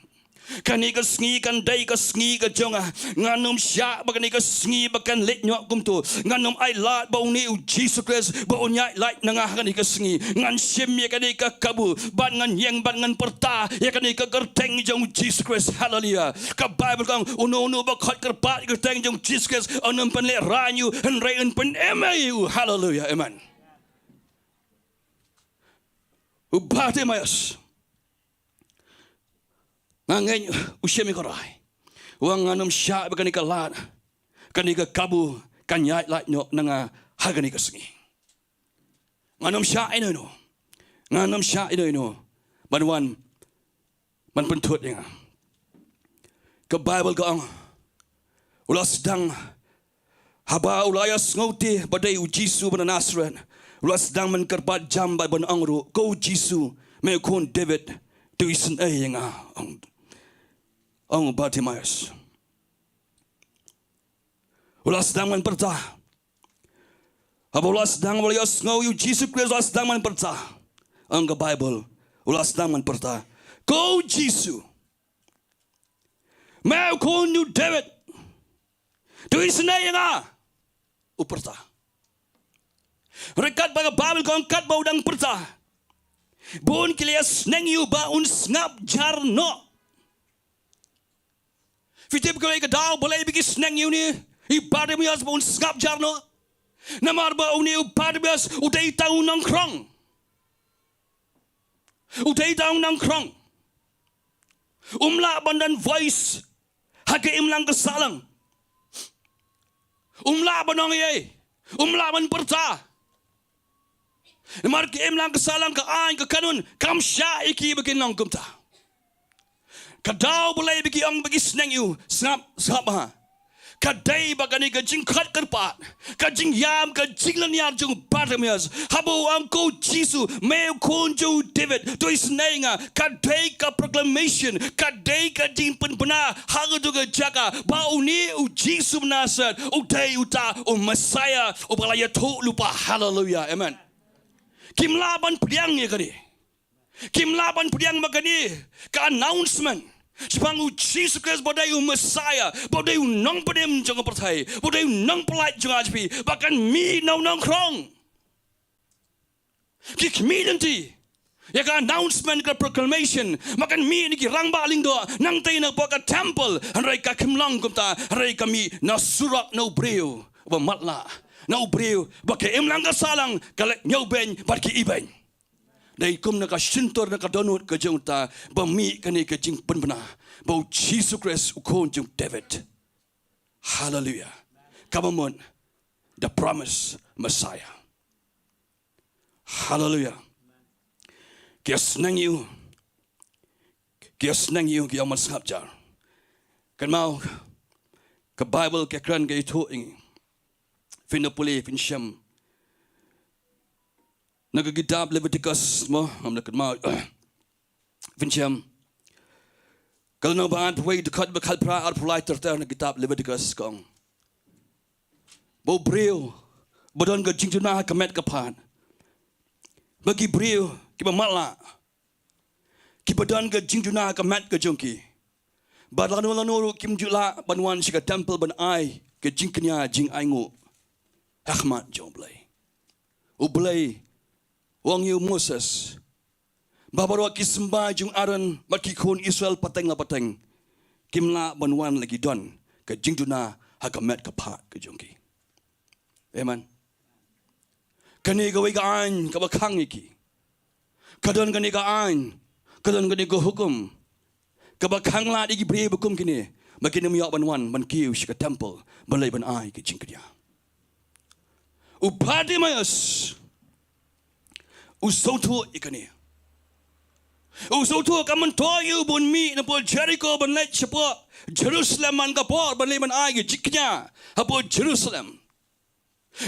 Kane ka sngi kan dei ka sngi ka jong nga. Ngan ym shah ba kane ka sngi ba kan leit noh kumto. Ngan ym ailad ba une u Jisu Khrist ba un ïaid lait na nga ha kane ka sngi. Ngan shim ïa kane ka kabu bad ngan ïeng bad ngan pyrta ïa kane ka kyrteng jong u Jisu Khrist. Haleluia. Ka Baibl ka ong, uno uno ba khot kyrpad ïa ka kyrteng jong u Jisu Khrist un ym pynlehraiñ ïa u, hynrei un pynim ïa u. Haleluia, amen. U Bartimaeus, nga ngeit u shim ïa ka rai. U ong, ngan ym shah ba kane ka lad, kane ka kabu kan ïaid lait noh na nga ha kane ka sngi. Ngan ym shah ïano ïano. Ngan ym shah ïano ïano ban wan ban pynthut ïa nga. Ka Baibl ka ong, u la sdang, haba u la ïohsngew te ba dei u Jisu ba na Nasareth, u la sdang ban kyrpad jam bad ban ong ruh, ko Jisu, me u khun David, to isynei ïa nga, ong, ong Bartimaeus. U la sdang ban pyrta. Haba u la sdang, u la ïohsngew ïa u Jisu Khrist, u la sdang ban pyrta. Ong ka Baibl, u la sdang ban pyrta, ko Jisu, me u khun u David, to isynei ïa nga, u pyrta. Hynrei katba ka Baibl ka ong katba u dang pyrta, bun ki la ïasneng ïa u ba un sngap jar noh. Phi tip kaei ka daw balei ba ki sneng ïa une i Bartimaeus ba un sngap jar noh? Namar ba une u Bartimaeus u dei tang u nongkhrong. U dei tang u nongkhrong. Um lah ban don voice ha ka imlang ka sahlang. Um lah ban ong ei ei. Um lah ban pyrta. Namar ka imlang ka sahlang, ka aiñ, ka kanun kam shah ïa ki ba kin long kumta. Ka daw balei ba ki ong, ba ki sneng ïa u, sngap, sngap ha. Ka dei ba kane ka jingkhot kyrpad, ka jingïam, ka jinglynñiar jong u Bartimaeus, haba u ong, ko Jisu, me u khun jong u David, to isynei ïa nga. Ka dei ka proclamation, ka dei ka jingpynbna ha kato ka jaka ba une u Jisu Nasaret u dei uta u Messiah uba la ïathuh lypa. Haleluia. Amen. Kim lah ban pdiang ïa kane. Kim lah ban pdiang ba kane ka announcement shaphang u Jisu Khrist ba dei u Messiah, ba dei u nongpynim jong ka pyrthei, ba dei u nongpynlait jong ka jaitbynriew, ba kan mih na u nongkhrong. Ki khmih lynti ïa ka announcement, ka proclamation, ba kan mih na ki rangbah lyngdoh, nangtei na ka temple, hynrei kam long kumta, hynrei ka mih na surok, na u briew ba matlah, na u briew ba ka imlang ka sahlang ka leit ñiewbeiñ bad ki ibeiñ. Dei kum na ka shyntur, na ka dohnud ka jong uta ba mih kane ka jingpynbna ba u Jisu Khrist u khun jong u David. Haleluia. Kaba mut, the promised Messiah. Haleluia. Ki ïasneng ïa u, ki ïasneng ïa u, ki ong ban sngap jar. Kynmaw, ka Baibl ka kren, ka ïathuh ïa ngi. Phin da pule, phin shem na ka kitab Leviticus mo, ngam da kynmaw. Phin shem. Ka lynnong ba arphew wei, dkhot ba khatphra, arphew lai ter ter, na ka kitab Leviticus ka ong ba u briew ba don ka jingjuna ha ka met ka phad, ba ki briew kiba matlah, kiba don ka jingjuna ha ka met ka jong ki, bad lano lano ruh kim ju lah ban wan sha ka temple ban ai ka jingkñia, jingainguh ha khmat jong U Blei. U Blei u ong ïa u Moses ba baroh ki symbai jong u Aaron bad ki khun Israel pateng la pateng kim lah ban wan la ki don ka jingduna ha ka met ka phad ka jong ki. Amen. Kane kawei ka aiñ kaba khang ïa ki. Ka don kane ka aiñ, ka don kane ka hukum kaba khang lad ïa ki briew ba kum kine, ba kin ym ïoh ban wan ban kiew sha ka temple ban leit ban ai ka jingkñia. U Bartimaeus u sngewthuh ïa kane. U sngewthuh ka myntoi ïa u ban mih na pdeng Jeriko ban leit shapoh Jerusalem man ka por ban leit ban ai ka jingkñia hapoh Jerusalem.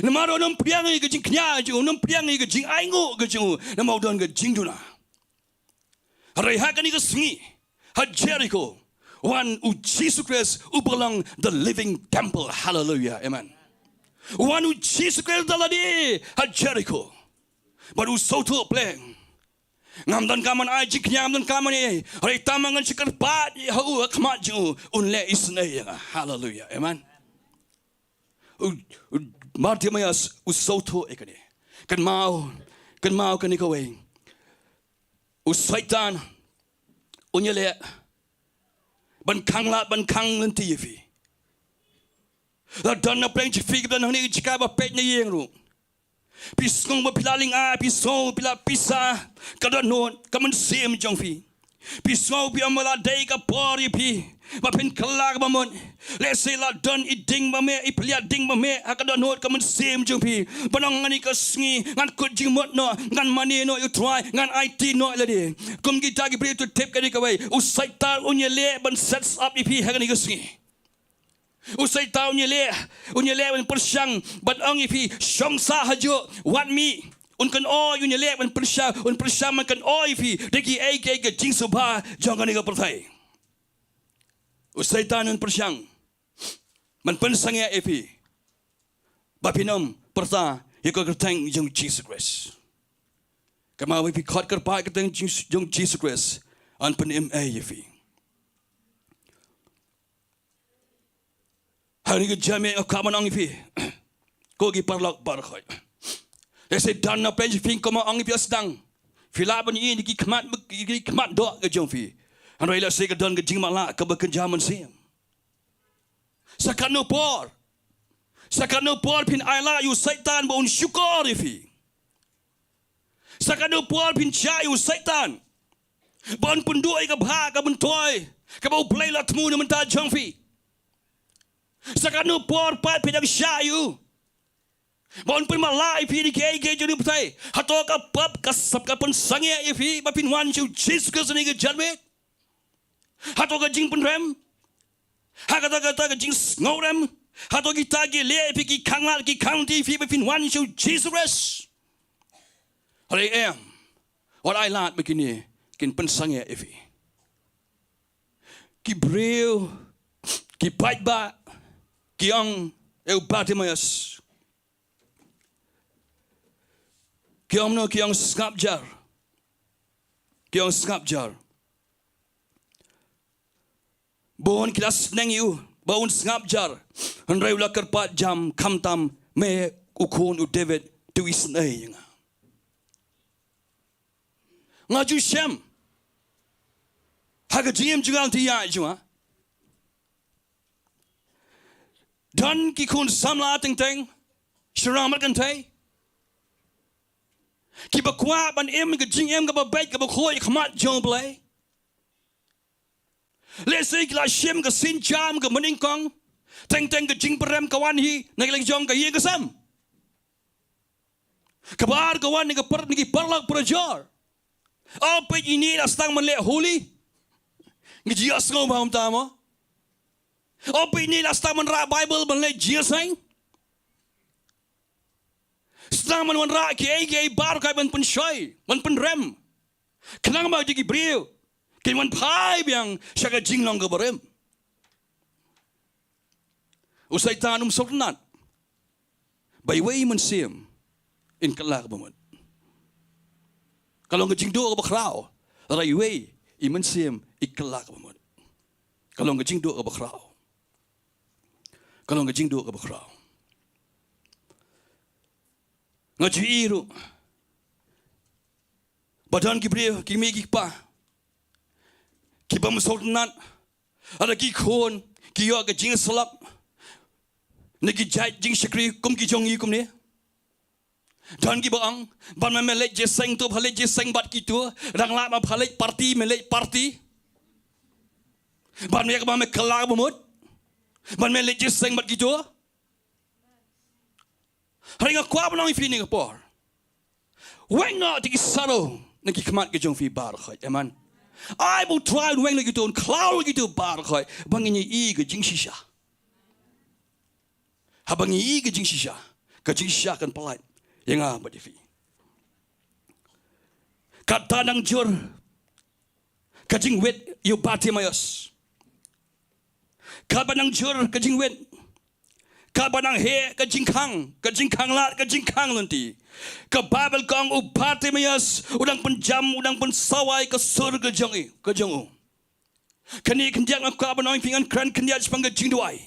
Namar u nym pdiang ïa ka jingkñia jong u, u nym pdiang ïa ka jingainguh ka jong u, namar u don ka jingduna. Hynrei ha kane ka sngi ha Jeriko, wan u Jisu Khrist uba long the living temple. Hallelujah. Amen. Wan u Jisu Khrist da lade ha Jeriko. Bad u sngewthuh pleng. Ngam donkam ban ai jingkñia, ngam donkam ban ïa, hynrei tang ma ngan shu kyrpad ha u ha khmat jong u, un leh isynei ïa nga. Hallelujah. Amen. U, u Bartimaeus u sngewthuh ïa kane. Kynmaw, kynmaw kane kawei. U Soitan un ïaleh ban khang lad, ban khang lynti ïa phi. La don na pdeng jong phi, don hangne ka jaka ba peit na ïing ruh. Phi sngew ba phi la lynga, phi sngew phi la pisa, ka dohnud ka mynsiem jong phi. Phi sngew phi ong ba la dei ka por ïa phi ba phin kylla kaba mut. Lehse la don i ding ba meh, i plia ding ba meh ha ka dohnud ka mynsiem jong phi, ban ong, ngan ïa ka sngi ngan kut jingmut noh, ngan mane noh ïa u Trai, ngan aiti noh ïa lade. Kum kita ki briew, to tip kane kawei, u Soitan un ïaleh ban set up ïa phi ha kane ka sngi. U Soitan un ïaleh, un ïaleh ban pyrshang ban ong ïa phi, shong sah hajuh, wat mih. Un kynoi, un ïaleh ban pyrshang, un pyrshang ban kynoi ïa phi da kiei kiei ka jingsngewbha jong kane ka pyrthei. U Soitan un pyrshang ban pynsangeh ïa phi ba phin ym pyrta ïa ka kyrteng jong Jisu Khrist. Kynmaw, ba phi khot kyrpad kyrteng jong Jisu Khrist, yn pynim ei ïa phi. Hangne ka janmiet nga kwah ban ong ïa phi, ko ki paralok baroh khoit, lehse don na pdeng jong phi, kumba ong ïa phi la sdang, phi lah ban ïohi da ki khmat, ki khmat doh ka jong phi. Hynrei lehse ka don ka jingmatlah kaba kynja mynsiem. Sa katno por, sa katno por phin ailad ïa u Soitan ba un shukor ïa phi? Sa katno por phin jah ïa u Soitan ba un pynduh ïa ka bhah ka myntoi kaba U Blei la thmu na bynta jong phi? Sa katno por pat phin dang jah ïa u ba un pynmatlah ïa phi da kiei kiei jong kane ka pyrthei? Hato ka pop ka sap ka pynsangeh ïa phi ba phin wan sha u Jisu Khrist ha kane ka janmiet? Hato ka jingpynrem, ha kata, kata ka jingsngewrem, hato kita ki leh ïa phi, ki khang lad, ki khang lynti ïa phi ba phin wan sha u Jisu Khrist? Hynrei em, wat ailad ba kine kin pynsangeh ïa phi. Ki briew, ki paidbah ki ong ïa u Bartimaeus, ki ong kumno? Ki ong, sngap jar. Ki ong, sngap jar. Bun ki la sneng ïa u ba un sngap jar, hynrei u la kyrpad jam, khamtam, me u khun u David, to isynei ïa nga. Nga ju shem ha ka jingim jong nga lynti ïa jong nga. Don ki khun samla teng teng, shynrang mat kynthei, kiba kwah ban im ka jingim kaba beit kaba khuid ha khmat jong U Blei. Lehse ki la shim ka sienjam ka myngkong, teng teng ka jingpyrem ka wan hi na ka liang jong ka ïing ka sem. Kaba ar ka wan na ka par-, na ki paralok parajor. O peit, ine la sdang ban leh holy. Ngi ju ïohsngew bha kumta mo. O peit, ine la sdang ban rah Baibl, ban leh jingïaseng. Sdang ban wanrah kiei kiei baroh kai ban pynshoi, ban pynrem, khnang ba ki briew kin wan phai biang sha ka jinglong kaba rim. U Soitan um sngewtynnat ba iwei i mynsiem in kylla kaba mut. Ka long ka jingduh kaba khraw lada iwei i mynsiem i kylla kaba mut. Ka long ka jingduh kaba khraw. Ka long ka jingduh kaba khraw. Nga ju ïohi ruh ba don ki briew, ki mei ki kpa, ki bym sngewtynnat lada ki khun ki ïoh ka jingsyllok na ki jait jingshakri kum ki jong ngi kumne. Don kiba ong, ban ma me leit jingïaseng to, ba leit jingïaseng bad kito, dang lah ma ba leit party, me leit party. Ban me ka ba me kylla ba mut, ban me leit jingïaseng bad kito. Hynrei nga kwah ban ong ïa phi kane ka por, weng noh ïa ki shadow na ki khmat ka jong phi baroh khoit. Amen. Ai ba U Trai un weng noh ïa kito, un khlaw ïa kito baroh khoit, ba ngin ïohi ka jingshisha. Haba ngi ïohi ka jingshisha, ka jingshisha kan pyllait ïa nga bad ïa phi. Katba nang jur ka jingwit ïa u Bartimaeus, katba nang jur ka jingwit, katba nang heh ka jingkhang, ka jingkhang lad, ka jingkhang lynti, ka Baibl ka ong u Bartimaeus u dang pynjam, u dang pynsawai ka sur ka jong i, ka jong u. Kane khyndiat nga kwah ban ong ïa phi, ngan kren khyndiat shaphang ka jingduwai.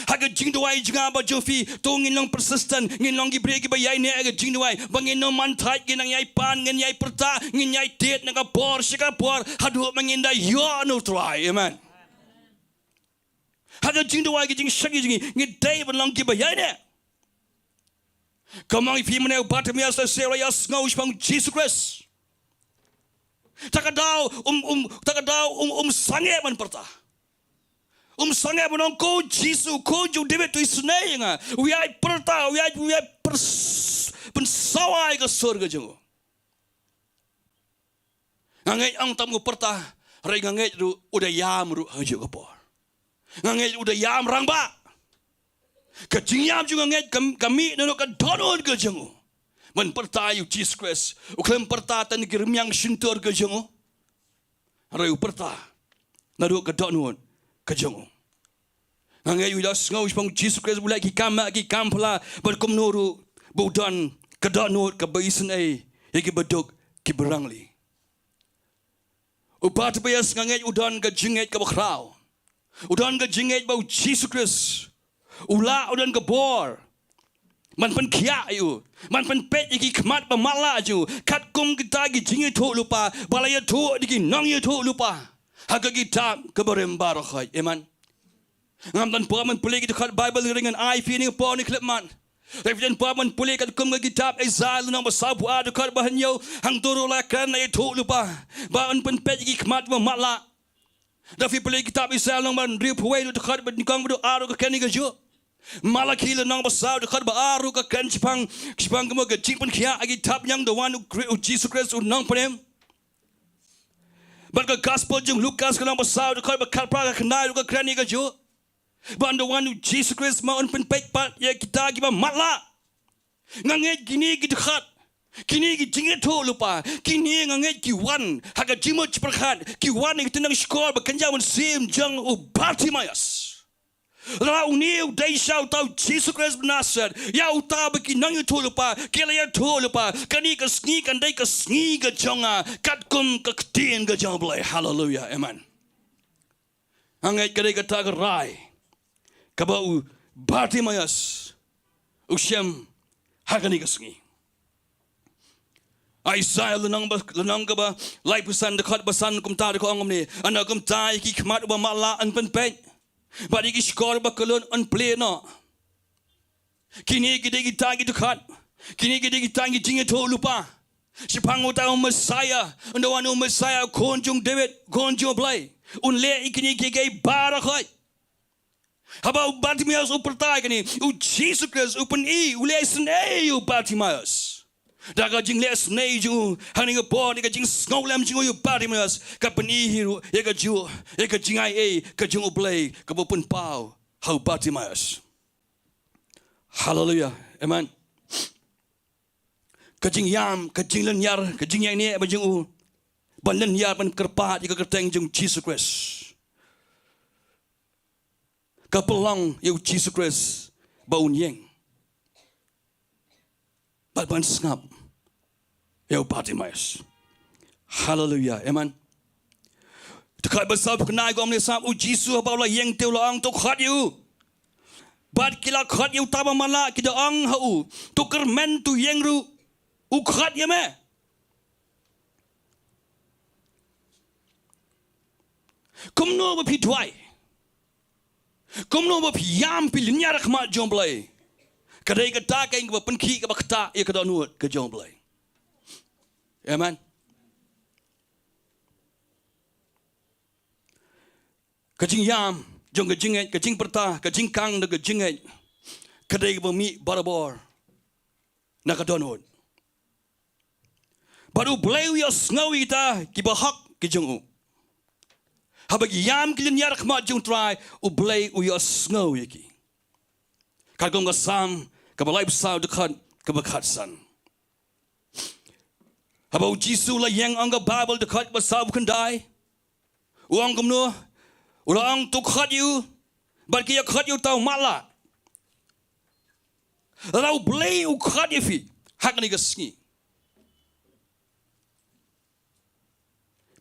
Ha ka jingduwai jong nga bad jong phi, to ngin long persistent, ngin long ki briew kiba ïaineh ha ka jingduwai, ba ngin ym man thait, ngin nang ïai pan, ngin ïai pyrta, ngin ïai tied na ka por sha ka por, haduh ba ngin da ïoh na U Trai. Amen. Ha ka jingduwai, ka jingshakri jong ngi, ngi dei ban long kiba ïaineh. Kumba ong ïa phi mynne, u Bartimaeus u la ïasngew shaphang u Jisu Khrist. Te ka daw um, um, te ka daw um, um sangeh ban pyrta. Um sangeh ban ong, ko Jisu, ko Jong David, to isynei ïa nga. U ïai pyrta, u ïai, u ïai pyrs-, pynsawai ka sur ka jong u. Nga ngeit ong tang u pyrta, hynrei nga ngeit ruh u da ïam ruh ha kajuh ka por. Nga ngeit u da ïam rangbah. Ka jingïam jong nga ngeit ka, ka mih naduh ka dohnud ka jong u ban pyrta ïa u Jisu Khrist. U khlem pyrta tang na ki rmiang shyntur ka jong u, hynrei u pyrta naduh ka dohnud ka jong u. Nga ngeit u la sngew shaphang u Jisu Khrist, u leh ki kam, ki kam phylla, bad kumno ruh ba u don ka dohnud kaba isynei ïa kiba duk, kiba rangli. U Bartimaeus nga ngeit u don ka jingngeit kaba khraw. U don ka jingngeit ba u Jisu Khrist u lah, u don ka bor ban pynkhiah ïa u, ban pynpeit ïa ki khmat ba matlah jong u, katkum kita ki jingïathuhlypa ba la ïathuh da ki nongïathuhlypa ha ka kitab kaba rim baroh khoit. Amen. Ngam don por ban pule ki dkhot Baibl, hynrei ngan ai phi kane ka por kane ka khyllipmat. Lada phi don por ban pule katkum ka kitab Isaiah lynnong ba sawphew ar dkhot ba hynñiew, hangto ruh la kren na ïathuhlypa ba yn pynpeit ïa ki khmat ba matlah. Lada phi pule kitab Isaiah lynnong ba hynriewphew wei dkhot ba nyngkong bad ba ar ruh ka kren ïa kajuh. Malaki lynnong ba saw dkhot ba ar ruh ka kren shaphang, shaphang kumno ka jingpynkhiah ha ki thapniang da wan u Kri-, u Jisu Khrist u Nongpynim. Bad ka Gospel jong u Lukas ka lynnong ba saw dkhot ba khatphra, ka khyndai ruh ka kren ïa kajuh. Ba un da wan u Jisu Khrist, ma un pynpeit pat ïa kita kiba matlah. Nga ngeit kine ki dkhot, kine ki jingïathuhlypa, kine nga ngeit ki wan ha ka jingmut jingpyrkhat, ki wan ha ka tyndong shkor ba kynja mynsiem jong u Bartimaeus. Lada une u dei shisha uta u Jisu Khrist ba Nasaret, ïa uta ba ki nongïathuhlypa ki la ïathuhlypa, kane ka sngi kan dei ka sngi ka jong nga, katkum ka ktien ka jong U Blei. Haleluia. Amen. Nga ngeit ka dei kata ka rai kaba u Bartimaeus u shem ha kane ka sngi. Isaiah lynnong ba, lynnong kaba laiphew san dkhot ba san kumta ruh ka ong kumne: Hynda kumta ïa ki khmat uba matlah yn pynpeit, bad ïa ki shkor ba kylluid yn plie noh. Kine ki dei kita ki dkhot, kine ki dei kita ki jingïathuhlypa shaphang uta u Messiah, un da wan u Messiah, u khun jong u David, khun jong u Blei. Un leh ïa kine kiei kiei baroh khoit. Haba u Bartimaeus u pyrta ïa kane, u Jisu Khrist u pyni, u leh isynei ïa u Bartimaeus. Da ka jingleh isynei jong u, ha kane ka por, da ka jingsngewlem jong u ïa u Bartimaeus, ka pyni hi ruh ïa kajuh, ïa ka jingai ei ka jong U Blei kaba u pynpaw ha u Bartimaeus. Haleluia. Amen. Ka jingïam, ka jinglynñiar, ka jingïaineh ba jong u ban lynñiar, ban kyrpad ïa ka kyrteng jong u Jisu Khrist, ka pynlong ïa u Jisu Khrist ba un ïeng bad ban sngap ïa u Bartimaeus. Haleluia. Amen. Dkhot ba sawphew khyndai ka ong kumne: Sngap, u Jisu haba u la ïeng te u la ong, to khot ïa u. Bad ki la khot ïa uta ba matlah, ki da ong ha u, to kyrmen, to ïeng ruh, u khot ïa me. Kumno ba phi duwai? Kumno ba phi ïam phi lynñiar ha khmat jong u Blei? Ka dei kata ka ïing kaba pynkhih kaba ktah ïa ka dohnud ka jong u Blei. Amen. Ka jingïam jong ka jingngeit, ka jingpyrta, ka jingkhang da ka jingngeit, ka dei kaba mih barabor na ka dohnud. Bad u Blei u ïohsngew ïa kita kiba hok ki jong u. Haba ki ïam ki lynñiar ha khmat jong u Trai, u Blei u ïohsngew ïa ki. Katkum ka Salm kaba laiphew saw, dkhot kaba khatsan. Haba u Jisu u la ïeng, ong ka Baibl, dkhot kaba sawphew khyndai, u ong kumno? U la ong, to khot ïa u bad ki ïa khot ïa uta u matlah. Lada u Blei u khot ïa phi ha kane ka sngi,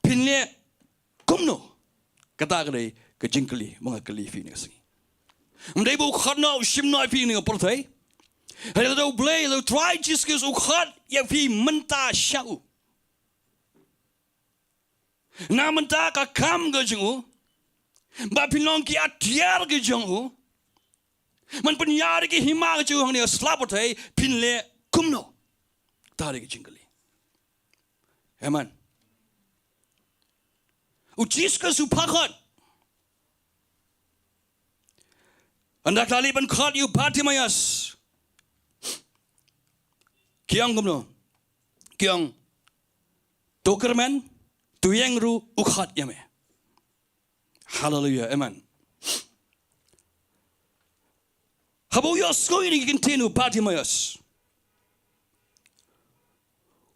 phin leh kumno? Kata ka dei ka jingkylli ba nga kylli phi kane ka sngi. Ym dei ba u khot noh, u shim noh ïa phi kane ka pyrthei. Hynrei lada u Blei, lada u Trai Jisu Khrist u khot ïa phi mynta sha u, na mynta ka kam ka jong u, ba phin long ki atiar ki jong u, ban pynïar ïa ki hima ki jong u hangne ha sla pyrthei, phin leh kumno? Kata ka dei ka jingkylli. Amen. U Jisu Khrist u phah khot. Ynda ki la leit ban khot ïa u Bartimaeus, ki ong kumno? Ki ong, to kyrmen, to ïeng ruh, u khot ïa me. Haleluia, amen. Haba u ïohsngew ïa kine ki kyntien u Bartimaeus,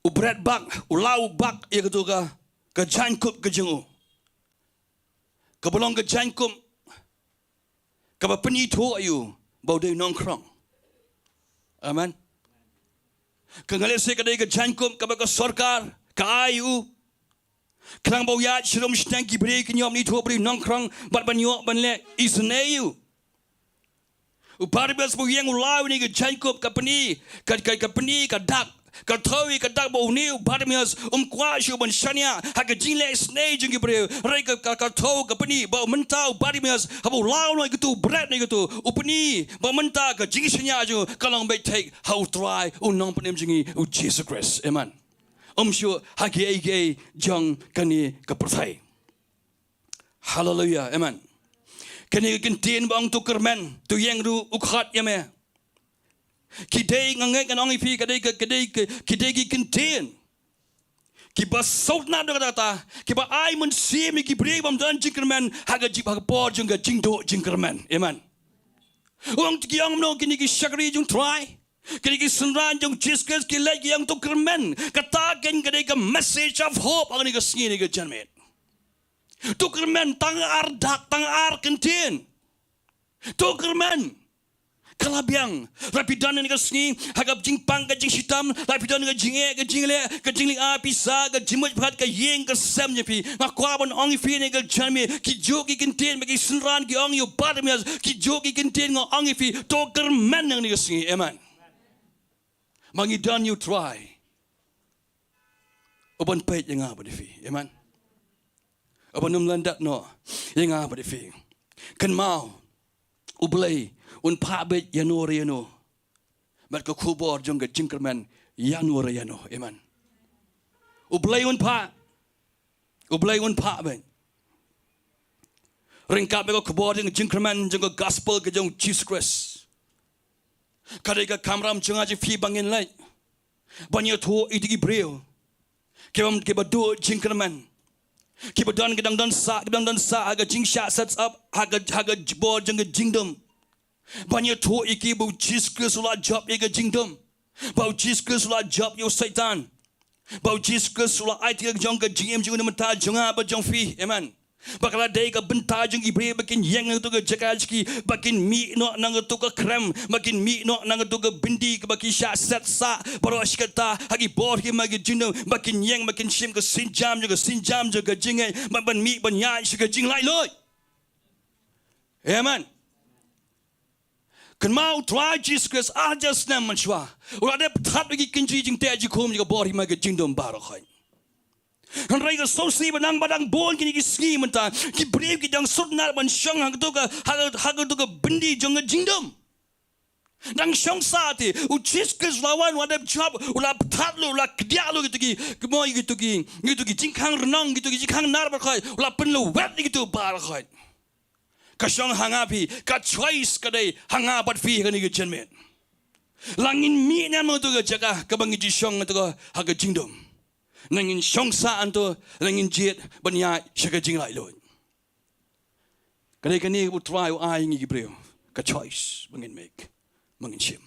u bret bak, u law bak ïa kato ka, ka jaiñkup ka jong u, kaba long ka jaiñkup kaba pynithuh ïa u ba u dei u nongkhrong. Amen. Ka nga leh se ka dei ka jaiñkup kaba ka sorkar ka ai ïa u, khnang ba u ïaid sharum shnong, ki briew kin ïoh ban ithuh ba u dei u nongkhrong bad ban ïoh ban leh isynei ïa u. U Bartimaeus ba u ïeng u law ïa kane ka jaiñkup, ka pyni, ka, ka, ka pyni ka dak, ka thew ïa ka dak ba une u Bartimaeus um kwah shuh ban shaniah ha ka jingleh isynei jong ki briew. Hynrei ka, ka, ka thew, ka pyni ba mynta u Bartimaeus, haba u law noh ïa kato, u bret noh ïa kato, u pyni ba mynta ka jingshaniah jong u ka long beit thik ha u Trai, u Nongpynim jong ngi u Jisu Khrist. Amen. Ym shuh ha kiei kiei jong kane ka pyrthei. Haleluia, amen. Kane ka kyntien ba ong to kyrmen, to ïeng ruh, u khot ïa me, ki dei, nga ngeit ngan ong ïa phi, ka dei ka, ka dei ka, ki dei ki kyntien kiba sngewtynnad da kata kata, kiba ai mynsiem ïa ki briew bym don jingkyrmen ha ka jing, ha ka por jong ka jingduh jingkyrmen. Amen. U ong, ki ong kumno kine ki shakri jong u Trai, kine ki synran jong u Jisu Khrist, ki leit ki ong to kyrmen. Kata keiñ ka dei ka message of hope ha kane ka sngi, ne ka janmiet. To kyrmen, tang ar dak, tang ar kyntien. To kyrmen. Ka la biang. Lada phi don ha kane ka sngi ha ka jingpang ka jingshitom, lada phi don ha ka jingeh ka jingleh, ka jingleh pisa, ka jingmut phad ka ïing ka sem jong phi, nga kwah ban ong ïa phi ha kane ka janmiet, ki juh ki kyntien ba ki synran ki ong ïa u Bartimaeus, ki juh ki kyntien, nga ong ïa phi, to kyrmen ha kane ka sngi. Amen. Ma ngi don ïa u Trai uban peit ïa nga bad ïa phi. Amen. Uban ym lyndet noh ïa nga bad ïa phi. Kynmaw, u Blei un phah beit ïano re ïano. Bad ka khubor jong ka jingkyrmen ïano re ïano. Amen. U Blei un phah. U Blei un phah beit. Ryngkat bad ka khubor jong ka jingkyrmen jong ka gospel ka jong u Jisu Khrist, ka dei ka kamram jong nga jong phi ba ngin leit ban ïathuh ïa kita ki briew kiba, kiba duh jingkyrmen, kiba don, ki dang don sah, kiba dang don sah ha ka jingshah set up ha ka, ha ka bor jong ka jingdum. Ban ïathuh ïa ki ba u Jisu Khrist u la jop ïa ka jingdum, ba u Jisu Khrist u la jop ïa u Soitan, ba u Jisu Khrist u la ai ïa ka jong ka jingim jong u na ka bynta jong nga bad jong phi. Amen. Ba ka la dei ka bynta jong ki briew ba kin ïeng na kato ka jaka jong ki, ba kin mih noh na kato ka krem, ba kin mih noh na kato ka byndi kaba ki shah set sah baroh shi katta ha ki bor hima ki jingdum, ba kin ïeng, ba kin shim ka sienjam jong, ka sienjam jong ka jingngeit, ban, ban mih ban ïaid sha ka jinglaitluid. Amen. Kynmaw, u Trai Jisu Khrist ar hajar snem mynshuwa u la dep pynthad ïa ki kynjri jingteh jingkhum jong ka bor hima ka jingdum baroh khoit. Hynrei ka sngewsih ba nang ba dang bun kine ki sngi mynta, ki briew ki dang sngewtynnat ban shong ha kato ka, ha ka, ha kato ka byndi jong ka jingdum. Dang shong sah te, u Jisu Khrist u la wan, u la dep jop, u la pynthad lut, u la kdiah lut kito ki, ki mo kito ki, kito ki jingkhang rnong, kito ki jingkhang nar baroh khoit, u la pynlwet ïa kito baroh khoit. Ka shong ha nga phi, ka choice ka dei ha nga bad phi ha kane ka janmiet. La ngin mih ne em ha kato ka jaka kaba ngi ju shong ha kato ka, ha ka jingdum. Ne ngin shong sah hangto, ne ngin jied ban ïaid sha ka jinglaitluid. Ka dei kane kaba U Trai u ai ïa ngi ki briew, ka choice ba ngin make, ba ngin shim.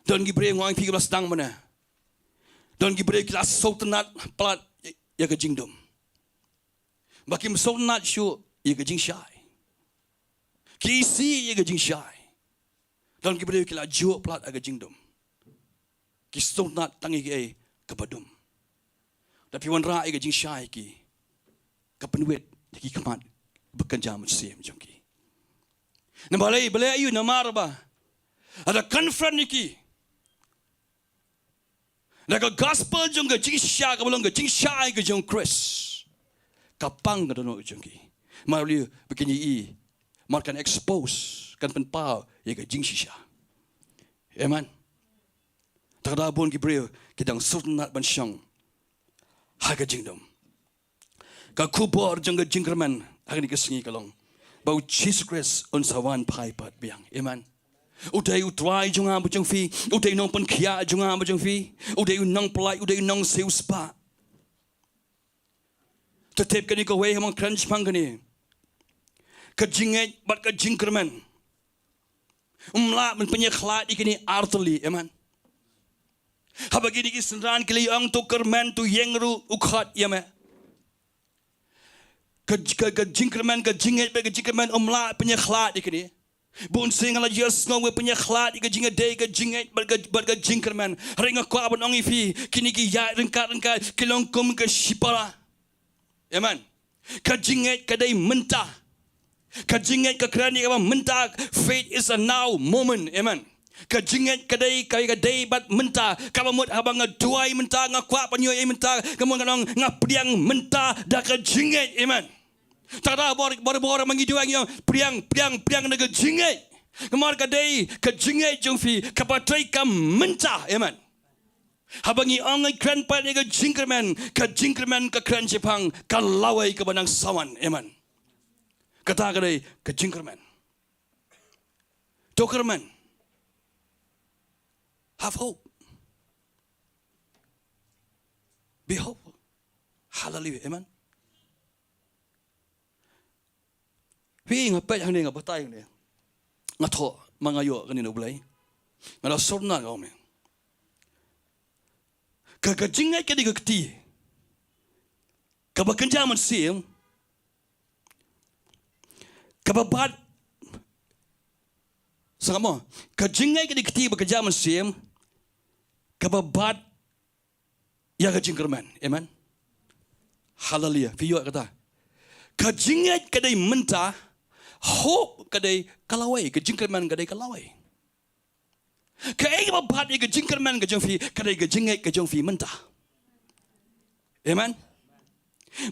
Don ki briew, nga ong ïa phi, kiba la sdang mynne. Don ki briew ki la sngewtynnat palat ïa ka jingdum. Ba kim sngewtynnat shuh ïa ka jingshai. Ki isih ïa ka jingshai. Don ki briew ki la juh palat ha ka jingdum. Ki sngewtynnat tang ïa kaei kaba dum. Lada phi wanrah ïa ka jingshai ki, ka pynwit ïa ki khmat ba kynja mynsiem jong ki. Namar balei, balei aiu? Namar ba lada confront ïa ki da ka gospel jong ka jingshisha, kaba long ka jingshai ka jong U Khrist, ka pang ka dohnud ka jong ki. Namar balei? Ba kin ïohi, namar kan expose, kan pynpaw ïa ka jingshisha. Amen. Te kata bun ki briew ki dang sngewtynnat ban shong ha ka jingdum. Ka khubor jong ka jingkyrmen ha kane ka sngi ka long ba U Jisu Khrist un sa wan phai pat biang. Amen. U dei U Trai jong nga bad jong phi, u dei u nongpynkhiah jong nga bad jong phi, u dei u nongpynlait, u dei u nongsiewspah. To tip kane kawei, haba nga kren shaphang kane, ka jingngeit bad ka jingkyrmen, ym lah ban pynïakhlad ïa kine artylli. Amen. Haba kine ki synran ki la ïa ong to kyrmen, to ïeng ruh u khot ïa me. Ka, ka, ka jingkyrmen, ka jingngeit bad ka jingkyrmen ym lah pynïakhlad ïa kine. Bun sien nga la ïohsngew, me pynïakhlad ïa ka jingïadei, ka jingngeit bad ka, bad ka jingkyrmen. Hynrei nga kwah ban ong ïa phi, kine ki ïaid ryngkat ryngkat, ki long kum ka shipara. Amen. Ka jingngeit ka dei mynta. Ka jingngeit ka kren ïa kaba mynta. Faith is a now moment. Amen. Ka jingngeit ka dei, ka, ka dei bad mynta. Kaba mut haba nga duwai mynta, nga kwah ban ïoh ei mynta, ka mut nga ong nga pdiang mynta da ka jingngeit. Amen. Te kata bor, bor, bor ma ngi duwai ngi ong pdiang, pdiang, pdiang da ka jingngeit. Namar ka dei ka jingngeit jong phi kaba trei ka mynta. Amen. Haba ngi ong ngi kren pat ïa ka jingkyrmen, ka jingkyrmen ka kren shaphang ka lawei kaba nang sa wan. Amen. Kata ka dei ka jingkyrmen. To kyrmen. Have hope. Be hopeful. Hallelujah. Amen. Phi, nga peit hangne, nga batai hangne. Nga thoh, ma nga ïoh kane na U Blei. Nga da sngewtynnat, nga ong me. Ka, ka jingngeit ka dei ka kti kaba kynja mynsiem kaba bat. Sngap mo. Ka jingngeit ka dei ka kti ba kynja mynsiem kaba bat ïa ka jingkyrmen. Amen. Haleluya. Phi ïoh kata? Ka jingngeit ka dei mynta, hope ka dei ka lawei, ka jingkyrmen ka dei ka lawei. Kaei kaba bat ïa ka jingkyrmen ka jong phi, ka dei ka jingngeit ka jong phi mynta. Amen.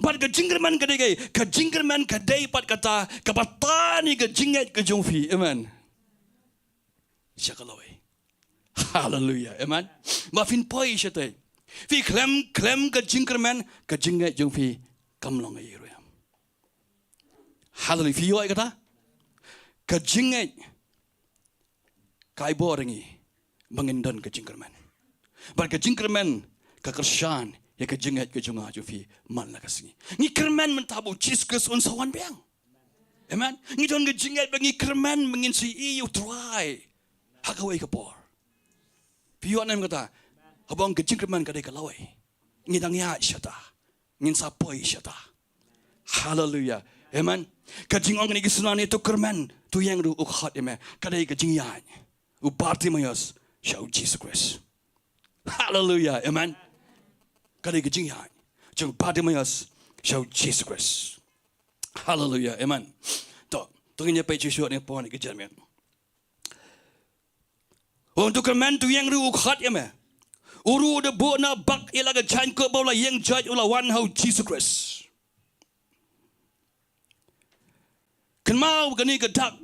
Bad ka jingkyrmen ka dei kaei? Ka jingkyrmen ka dei pat kata kaba tan ïa ka jingngeit ka jong phi. Amen. Sha ka lawei. Haleluya. Amen. Ba phin poi shatei. Phi khlem, khlem ka jingkyrmen, ka jingngeit jong phi kam long ei ruh. Haleluya. Phi ïoh kata? Ka jingngeit ka ai bor ïa ngi ba ngin don ka jingkyrmen. Bad ka jingkyrmen ka kyrshan ïa ka jingngeit ka jong nga jong phi man la ka sngi. Ngi kyrmen mynta ba U Jisu Khrist un sa wan biang. Amen. Ngi don ka jingngeit ba ngi kyrmen ba ngin sa ïohi ïa U Trai ha kawei ka por. Phi ïoh ne em kata? Haba ong ka jingkyrmen ka dei ka lawei, ngi dang ïaid shata, ngin sa poi shata. Haleluya. Amen. Ka jingong kane ki synran, to kyrmen, to ïeng ruh u khot ïa me, ka dei ka jingïaid. U Bartimaeus sha U Jisu Khrist. Haleluya. Amen. Ka dei ka jingïaid jong u Bartimaeus sha U Jisu Khrist. Haleluya. Amen. To, to ngin ïa peit shuh shuh ne pon ki janmiet. Ong to kyrmen, to ïeng ruh u khot ïa me. U ruh u da buh noh bak ïa la ka jaiñkup ba u la ïeng jait u la wan ha u Jisu Khrist. Kynmaw kane ka dak.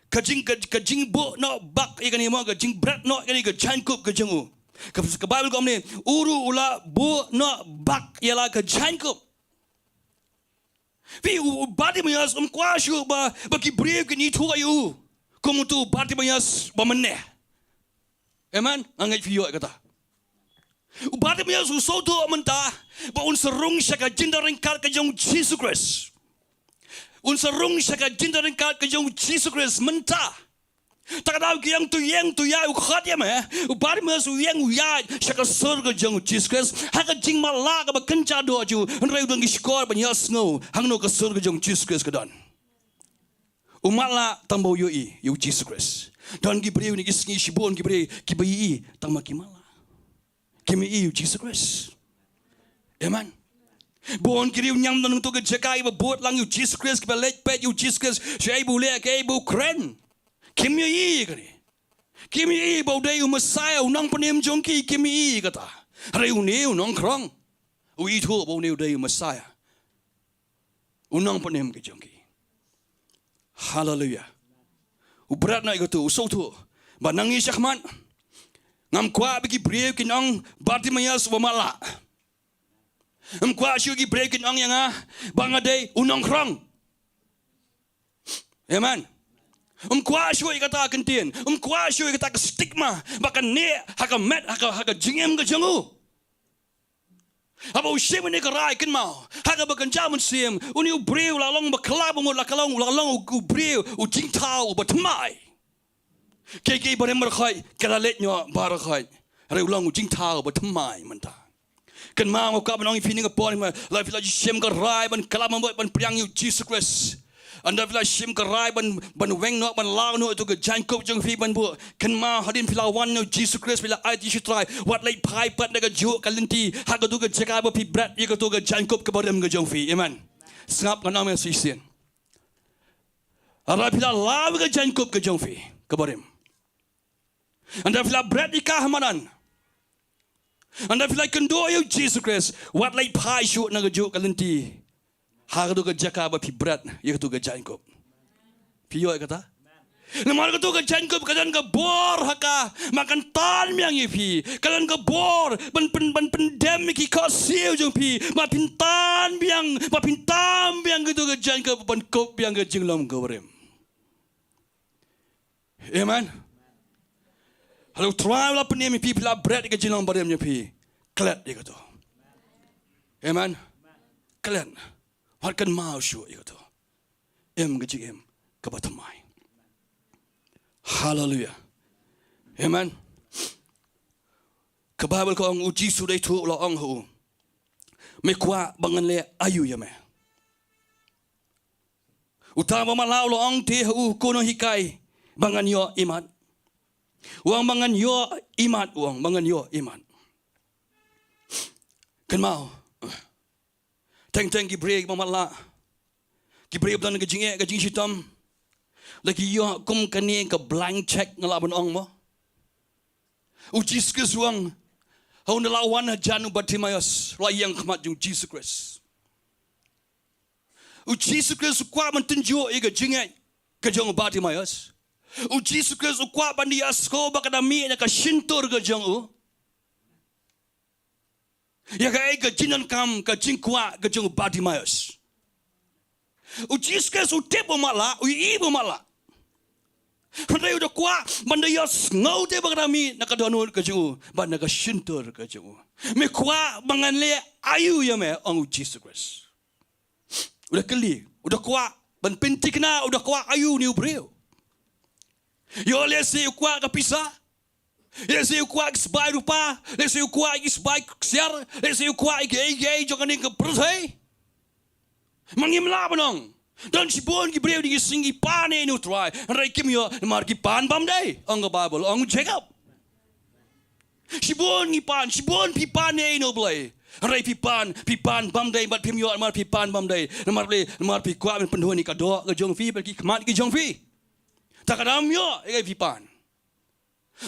Ka jing, ka, ka jingbuh noh bak ïa kane mo, ka jingbret noh ïa kane ka jaiñkup ka jong u. Ka, ka Baibl ka ong ne, u ruh u la buh noh bak ïa la ka jaiñkup. Phi, u, u Bartimaeus um kwah shuh ba, ba ki briew kin ithuh ïa u. Kum uto u Bartimaeus ba mynne. Amen. Nga ngeit phi ïoh ïa kata. U Bartimaeus u sngewthuh mynta ba un sa rung sha ka jingdon ryngkat ka jong u Jisu Khrist. Un sa rung sha ka jingdon ryngkat ka jong u Jisu Khrist mynta. Ta ka daw ki ïeng tu ïeng tu ïaid u khot ïa me. U Bartimaeus u ïeng u ïaid sha ka sur ka jong u Jisu Khrist. Ha ka jingmatlah kaba kynja doh jong u, hynrei u don ki shkor ban ïohsngew hangno ka sur ka jong u Jisu Khrist ka don. U matlah tang ba u ïohi ïa u Jisu Khrist. Don ki briew ne ki sngi shibun ki briew kiba ïohi tang ba ki matlah. Kim ïohi ïa u Jisu Khrist. Amen. Bun ki riew ñiam don hangto ka jaka kiba bud lang ïa u Jisu Khrist, kiba leit peit ïa u Jisu Khrist, shaei ba u leh, kaei ba u kren. Kim ïohi ïa kane. Kim ïohi ba u dei u Messiah, u nongpynim jong ki, kim ïohi ïa kata. Hynrei une u nongkhrong u ithuh ba une u dei u Messiah. U nongpynim ka jong ki. Haleluia. U bret noh ïa kato, u sngewthuh ba nangne shakhmat ngam kwah ba ki briew kin ong Bartimaeus uba matlah. Ngam kwah shuh ki briew kin ong ïa nga ba nga dei u nongkhrong. Amen. Ngam kwah shuh ïa kata ka ktien. Ngam kwah shuh ïa kata ka stigma ba kan neh ha ka met, ha ka, ha ka jingim ka jong u. Haba u shim ïa kane ka rai, kynmaw, ha kaba kynja mynsiem, une u briew u la long ba khlad ba mut, la ka long, u la long u, u briew u jingthaw uba thymmai. Kiei kiei barim baroh khoit ki la leit noh baroh khoit, hynrei u long u jingthaw uba thymmai mynta. Kynmaw, nga kwah ban ong ïa phi kane ka por, ma, lada phi la shim ka rai ban khlad ba mut, ban pdiang ïa u Jisu Khrist. Ynda phi la shim ka rai ban, ban weng noh, ban law noh ïa kato ka jaiñkup jong phi ban buh. Kynmaw, hadien phi la wan na u Jisu Khrist, phi la aiti sha u Trai, wat leit phai pat na kajuh ka lynti ha kato ka jaka ba phi bret ïa kato ka jaiñkup kaba rim ka jong phi. Amen. Sngap, ngan ong ïa phi shisien. Haba phi la law ïa ka jaiñkup ka jong phi kaba rim, ynda phi la bret ïa ka ha madan, ynda phi la kynduh ïa u Jisu Khrist, wat leit phai shuh na kajuh ka lynti ha kato ka jaka ba phi bret ïa kato ka jaiñkup. Phi ïoh ïa kata? Namar kato ka jaiñkup ka don ka bor ha ka, ma kan tan biang ïa phi. Ka don ka bor ban pyn, ban pyndem ïa ki khohsiew jong phi, ma phin tan biang, ma phin tan biang kato ka jaiñkup ban kup biang ka jinglong kaba rim. Amen. Haba u Trai u la pynim ïa phi, phi la bret ïa ka jinglong barim jong phi, klet ïa kato. Amen. Klet. Wat kynmaw shuh ïa kato. Im ka jingim kaba thymmai. Haleluia. Amen. Ka Baibl ka ong, u Jisu da ithuh u la ong ha u, me kwah ba ngan leh aïu ïa me? Uta uba matlah u la ong te ha u, ko nonghikai, ba ngan ïoh imat? U ong ba ngan ïoh imat, u ong ba ngan ïoh imat. Kynmaw, teng teng ki briew kiba matlah, ki briew ba don ka jingeh ka jingshitom, la ki ïoh kum kane ka blank check, nga lah ban ong mo. U Jisu Khrist u ong, ha une u la wan hajan u Bartimaeus, u la ïeng khmat jong u Jisu Khrist. U Jisu Khrist u kwah ban tynjuh ïa ka jingeh ka jong u Bartimaeus. U Jisu Khrist u kwah ban ïa sngewbha ka da mih na ka shyntur ka jong u. Ïa kaei ka jingdonkam, ka jingkwah ka jong u Bartimaeus. U Jisu Khrist u tip ba u matlah, u ïohi ba u matlah. Hynrei u da kwah ban da ïa sngewbha te ba ka da mih na ka dohnud ka jong u, bad na ka shyntur ka jong u. Me kwah ba ngan leh aïu ïa me, ong u Jisu Khrist. U da kylli, u da kwah ban pynthikna, u da kwah aïu une u briew. Ïoh lehse u kwah ka pisa. Lehse u kwah ki sbai rupa, lehse u kwah ki sbai ksiar, lehse u kwah kiei kiei jong kane ka pyrthei. Ma ngim lah ban ong. Don shibun ki briew ha kine ki sngi ki pan ïa une u Trai, hynrei kim ïoh namar ki pan bymdei, ong ka Baibl, ong u Jakob. Shibun ngi pan, shibun phi pan ïa une u Blei, hynrei phi pan, phi pan bymdei, bad phim ïoh namar phi pan bymdei. Namar balei? Namar phi kwah ban pynhun ïa ka doh ka jong phi bad ki khmat ki jong phi. Ta ka dam ïoh ïa kaei phi pan.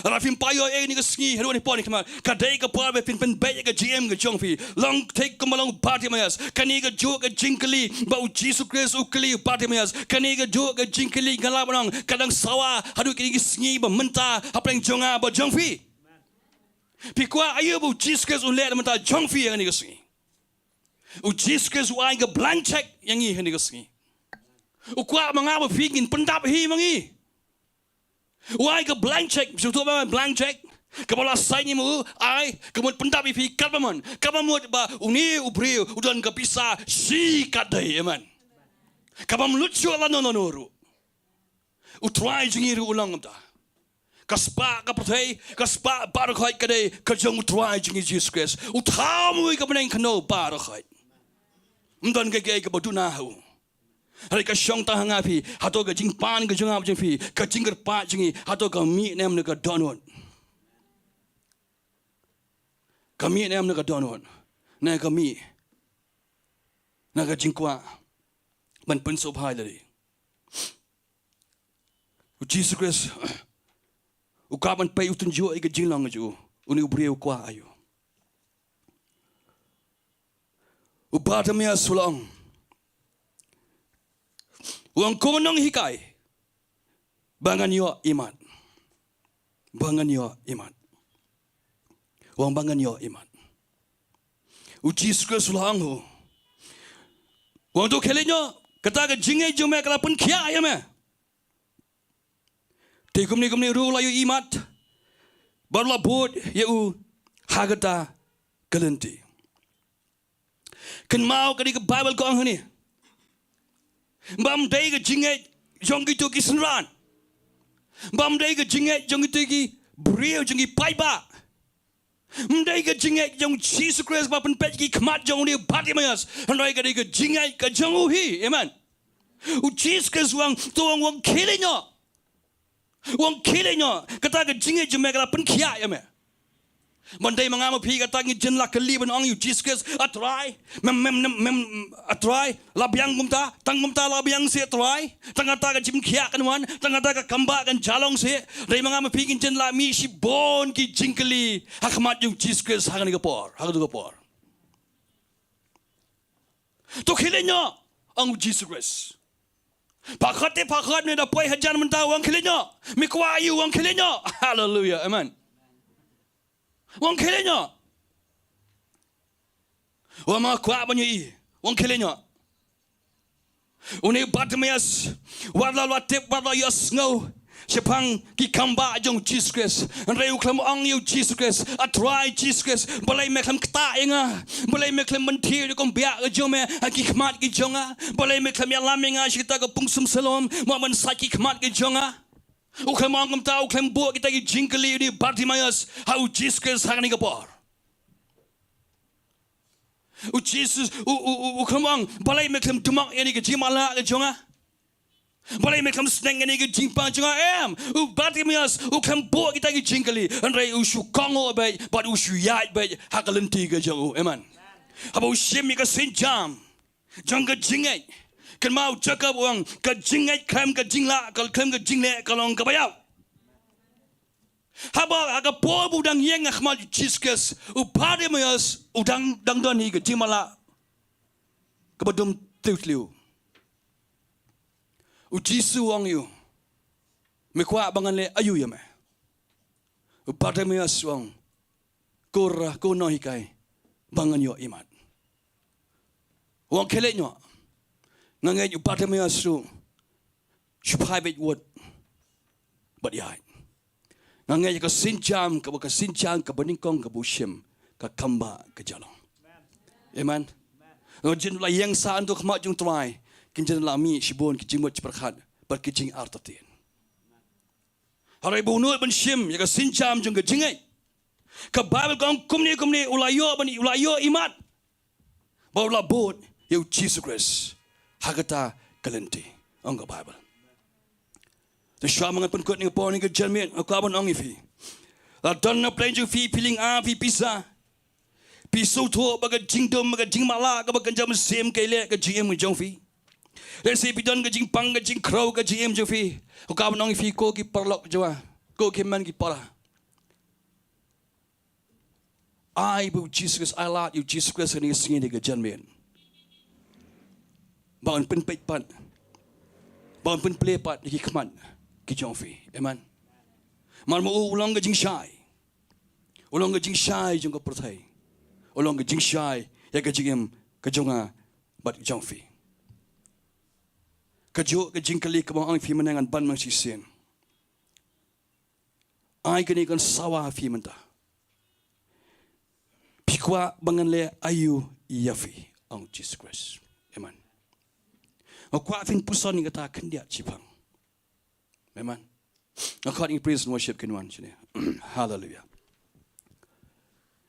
Lada phim pat ïoh ei kane ka sngi, haduh kane ka por, ka dei ka por ba phin pynbeit ïa ka jingim ka jong phi. Long thik kumba long u Bartimaeus. Kane ka juh ka jingkylli ba u Jisu Khrist u kylli u Bartimaeus. Kane ka juh ka jingkylli nga lah ban ong ka dang sawa haduh kine ki sngi ba mynta hapdeng jong nga bad jong phi. Phi kwah aïu ba u Jisu Khrist un leh na ka bynta jong phi ha kane ka sngi? U Jisu Khrist u ai ka blank check ïa ngi ha kane ka sngi. U kwah ma nga ma phi ngin pyndap hi ma ngi. U ai ka blank check, shu tu ba blank check. Kaba la sign ïa u, ai, ka mut pyndap ïa phi katba mon. Kaba mut ba une u briew u don ka pisa shi katdei, amen. Kaba mut shuh lano lano ruh. U Trai jong ngi ruh u long kumta. Ka spah ka pyrthei, ka spah baroh khoit ka dei ka jong u Trai jong ngi Jisu Khrist. U thaw mui ka bneng khyndew baroh khoit. Ym don kaei kaei kaba duna ha u. Hynrei ka shong tang ha nga phi, hato ka jingpan ka jong nga jong phi, ka jingkyrpad jong ngi, hato ka mih ne em na ka dohnud? Ka mih ne em na ka dohnud? Ne ka mih na ka jingkwah ban pynsngewbha ïa lade? U Jisu Khrist u kwah ban peit, u tynjuh ïa ka jinglong jong u. Une u briew u kwah aïu? U Bartimaeus u la ong, u ong, ko nonghikai, ba ngan ïoh imat. Ba ngan ïoh imat. U ong ba ngan ïoh imat. U Jisu Khrist u la ong ha u, u ong to khie leit noh, kata ka jingngeit jong me ka la pynkhiah ïa me. Te kumne kumne ruh u la ïoh imat bad u la bud ïa u ha kata ka lynti. Kynmaw, ka dei ka Baibl ka ong hangne, bym dei ka jingngeit jong kito ki synran, bym dei ka jingngeit jong kito ki briew, jong ki paidbah. Ym dei ka jingngeit jong u Jisu Khrist ba pynpeit ki khmat jong une u Bartimaeus, hynrei ka dei ka jingngeit ka jong u hi. Amen. U Jisu Khrist u ong, to u ong, u ong khie leit noh. U ong khie leit noh, kata ka jingngeit jong me ka la pynkhiah ïa me. Ban dei ma nga ma phi, kata ngin jin la kylli ban ong ïa u Jisu Khrist, a Trai, mem, mem, mem, mem, a Trai, la biang kumta, tang kumta la biang seh a Trai, tang kata ka jingpynkhiah kan wan, tang kata ka kambah kan jia long seh. Dei ma nga ma phi ngin jin la mih shibun ki jingkylli ha khmat jong u Jisu Khrist ha kane ka por, ha katu ka por. To khie leit noh, ong u Jisu Khrist. Pha khot te pha khot, ne da poi hajan mynta, u ong khie leit noh. Me kwah aïu, u ong khie leit noh. Haleluia, amen. U ong khie leit noh. U ong ma kwah ban ïohi, u ong khie leit noh. Une u Bartimaeus, wat la, la tip, wat la ïohsngew shaphang ki kambah jong u Jisu Khrist, hynrei u khlem ong ïa u Jisu Khrist, a Trai Jisu Khrist, balei me khlem ktah ïa nga? Balei me khlem ban thied ïa ka rukom biah ka jong me ha ki khmat ki jong nga? Balei me khlem ïalam ïa nga sha kata ka pungsum Siloam, mo ban sait ki khmat ki jong nga? U khlem ong kumta, u khlem buh kita ki jingkylli, une u Bartimaeus, ha u Jisu Khrist ha kane ka por. U Jisu u, u, u, u khlem ong, balei me khlem dumok ïa kane ka jingmatlah ka jong nga? Balei me khlem sneng ïa kane ka jingpang jong nga? Em, u Bartimaeus u khlem buh kita ki jingkylli, hynrei u shu kohnguh beit bad u shu ïaid beit ha ka lynti ka jong u. Amen. Haba u shim ïa ka sienjam jong ka jingngeit, kynmaw, Jakob u ong, ka jingngeit khlem ka jinglah, ka khlem ka jingleh ka long kaba ïap. Haba ha ka por ba u dang ïeng ha khmat u Jisu Khrist, u Bartimaeus u dang, dang don hi ka jingmatlah kaba dum tliw tliw. U Jisu u ong ïa u, me kwah ba ngan leh aïu ïa me? U Bartimaeus u ong, ko Ra, ko Nonghikai, ba ngan ïoh imat. U ong khie leit noh. Nga ngeit u Bartimaeus ruh shu phai beit wut bad ïaid. Nga ngeit ka sienjam, kaba ka sienjam kaba nyngkong kaba u shim, ka kambah ka jia long. Amen. Nga jin la ïeng sah hangto ha khmat jong u Trai, kin jin la mih shibun ki jingmut jingpyrkhat bad ki jingartatien. Hynrei ba u nud ban shim ïa ka sienjam jong ka jingngeit, ka Baibl ka ong kumne kumne u la ïoh ban, u la ïoh imat. Ba u la bud ïa u Jisu Khrist ha kata ka lynti, ong ka Baibl. Te shuwa ma ngan pynkut ïa kane ka por, ïa kane ka janmiet, nga kwah ban ong ïa phi, la don na pdeng jong phi, phi lynga, phi pisa. Phi sngewthuh ba ka jingdum, ba ka jingmatlah kaba kynja mynsiem ka ïaleh ka jingim ka jong phi. Lehse phi don ka jingpang, ka jingkhrew ka jingim jong phi. Nga kwah ban ong ïa phi, ko ki paralok jong nga, ko ki hynmen ki para, Ai ba u Jisu Khrist, ai lad ïa u Jisu Khrist ha kane ka sngi da ka janmiet, ba un pynpeit pat, ba un pynplie pat ïa ki khmat ki jong phi. Amen. Namar ma u u long ka jingshai. U long ka jingshai jong ka pyrthei. U long ka jingshai ïa ka jingim ka jong nga bad jong phi. Kajuh ka jingkylli kaba ong ïa phi mynne, ngan ban ma nga shisien. Ai kane kan sawa ha phi mynta. Phi kwah ba ngan leh aïu ïa phi, ong u Jisu Khrist. Amen. Nga kwah phin puson ïa kata khyndiat shipang. Amen. Nga khot ïa ngi praise and worship kin wan shane. Hallelujah.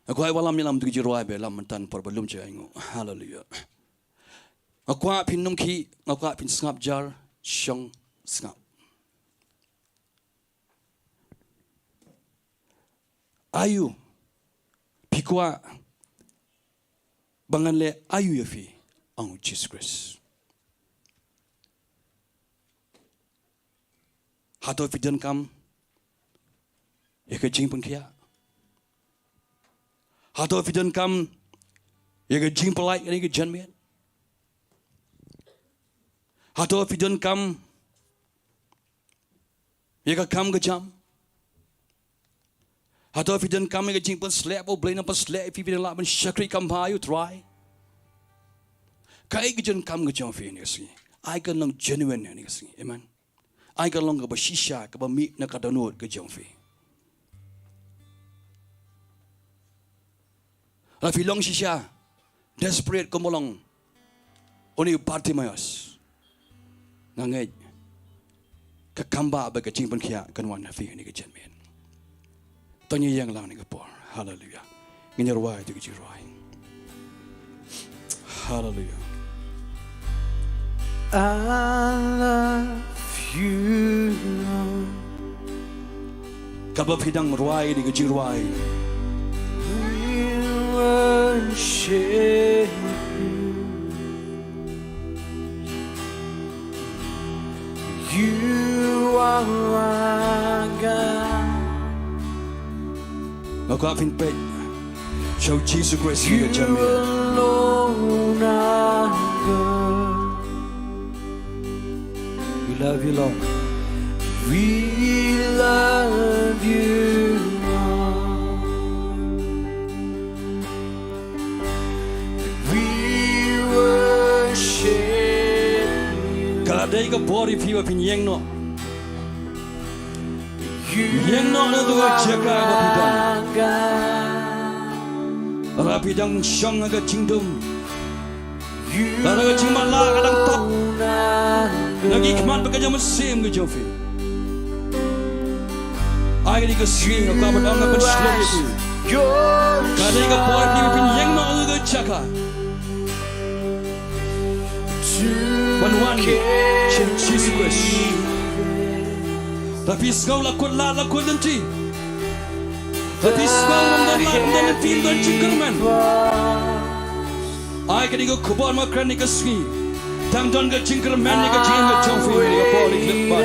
Nga kwah ïa wallam ïalam da ka jingrwai, ba lam mynta por ba lum jai ngo. Hallelujah. Nga kwah phin nongkhih, nga kwah phin sngap jar, shong sngap. Aïu, phi kwah ba ngan leh aïu ïa phi, ong u Jisu Khrist. Hato phi donkam ïa ka jingpynkhiah? Hato phi donkam ïa ka jingpyllait kane ka janmiet? Hato phi donkam ïa ka kam ka jam? Hato phi donkam ïa ka jingpynsleh ba U Blei un pynsleh ïa phi, phin lah ban shakri kam bha ïa U Trai? Kaei ka jingkam ka jong phi ha kane ka sngi? Ai kan long genuine ha kane ka sngi. Amen. Ai kan long kaba shisha, kaba mih na ka dohnud ka jong phi. Lada phi long shisha desperate kumba long une u Bartimaeus, nga ngeit ka kam ba, ba ka jingpynkhiah kan wan ha phi ha kane ka janmiet. To ngin ïeng lang ha kane ka por. Haleluya. Ngin ïa rwai ïa ka jingrwai. Haleluya. I love you, Lord. Katba phi dang rwai ïa ka jingrwai, we worship you. You are our God. Nga kwah phin peit sha u Jisu Khrist ha kane ka janmiet. You alone are God. We love you, Lord. We love you, Lord. We worship you. Ka la dei ka por ïa phi ba phin ïeng noh. Ïeng noh na kata ka jaka ba phi don. Lada phi dang shong ha ka jingdum, lada ka jingmatlah ka dang tap na ki khmat bad ka jong u Mynsiem ka jong phi, ai kane ka sngi nga kwah ban ong, nga pynshlur ïa phi. Ka dei ka por ïa phi ba phin ïeng noh na kata ka jaka ban wan sha u Jisu Khrist. Lada phi sngew la kut lad, la kut lynti, lada phi sngew ym don lad, ym don lynti, ym don jingkyrmen, ai kane ka khubor ma kren ha kane ka sngi. Dang don ka jingkyrmen ïa ka jingim ka jong phi ha kane ka por, ha kane ka khyllipmat.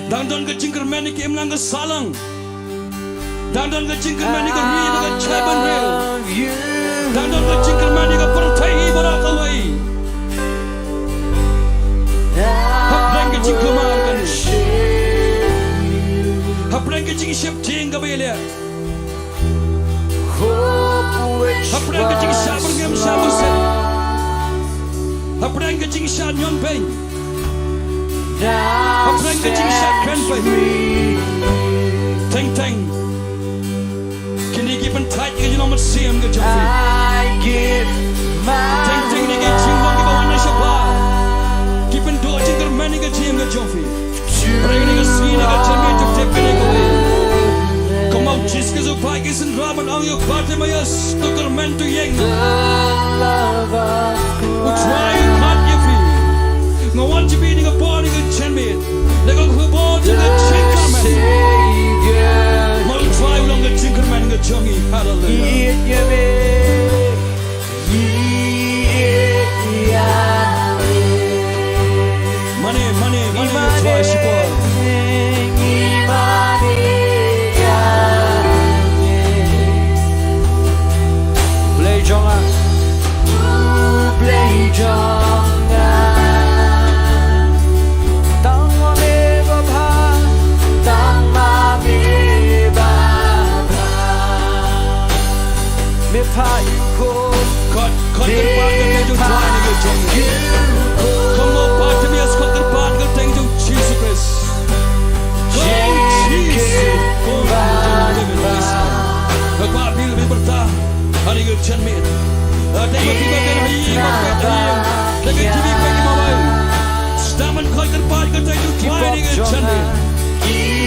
Dang don ka jingkyrmen ïa ka imlang ka sahlang. Dang don ka jingkyrmen ïa ka ri bad ka jaitbynriew. Dang don ka jingkyrmen ïa ka pyrthei baroh kawei. Hapdeng ka jingkulmar kane, hapdeng ka jingsheptieng kaba ïaleh, hapdeng ka jingshah byrngem shah bursien, hapdeng ka jingshah ñion beiñ, hapdeng ka jingshah kren beiñ, teng teng kine ki pynthait ïa ka jinglong mynsiem ka jong phi. Teng teng kine ki jinglong kiba wan na shabar ki pynduh jingkyrmen ïa ka jingim ka jong phi. Hynrei ha kane ka sngi, ha kane ka janmiet, to tip kane kawei. Kumba u Jisu Khrist u phai ïa ki synran ban ong ïa u Bartimaeus, to kyrmen, to ïeng. U Trai u khot ïa phi. Nga wan sha phi ha kane ka por, ha kane ka janmiet, da ka khubor jong ka jingkyrmen. Namar u Trai u long ka jingkyrmen ka jong ngi. Haleluya. Mane, mane, mane ïa u Trai shipor. Ai kane ka jingeh.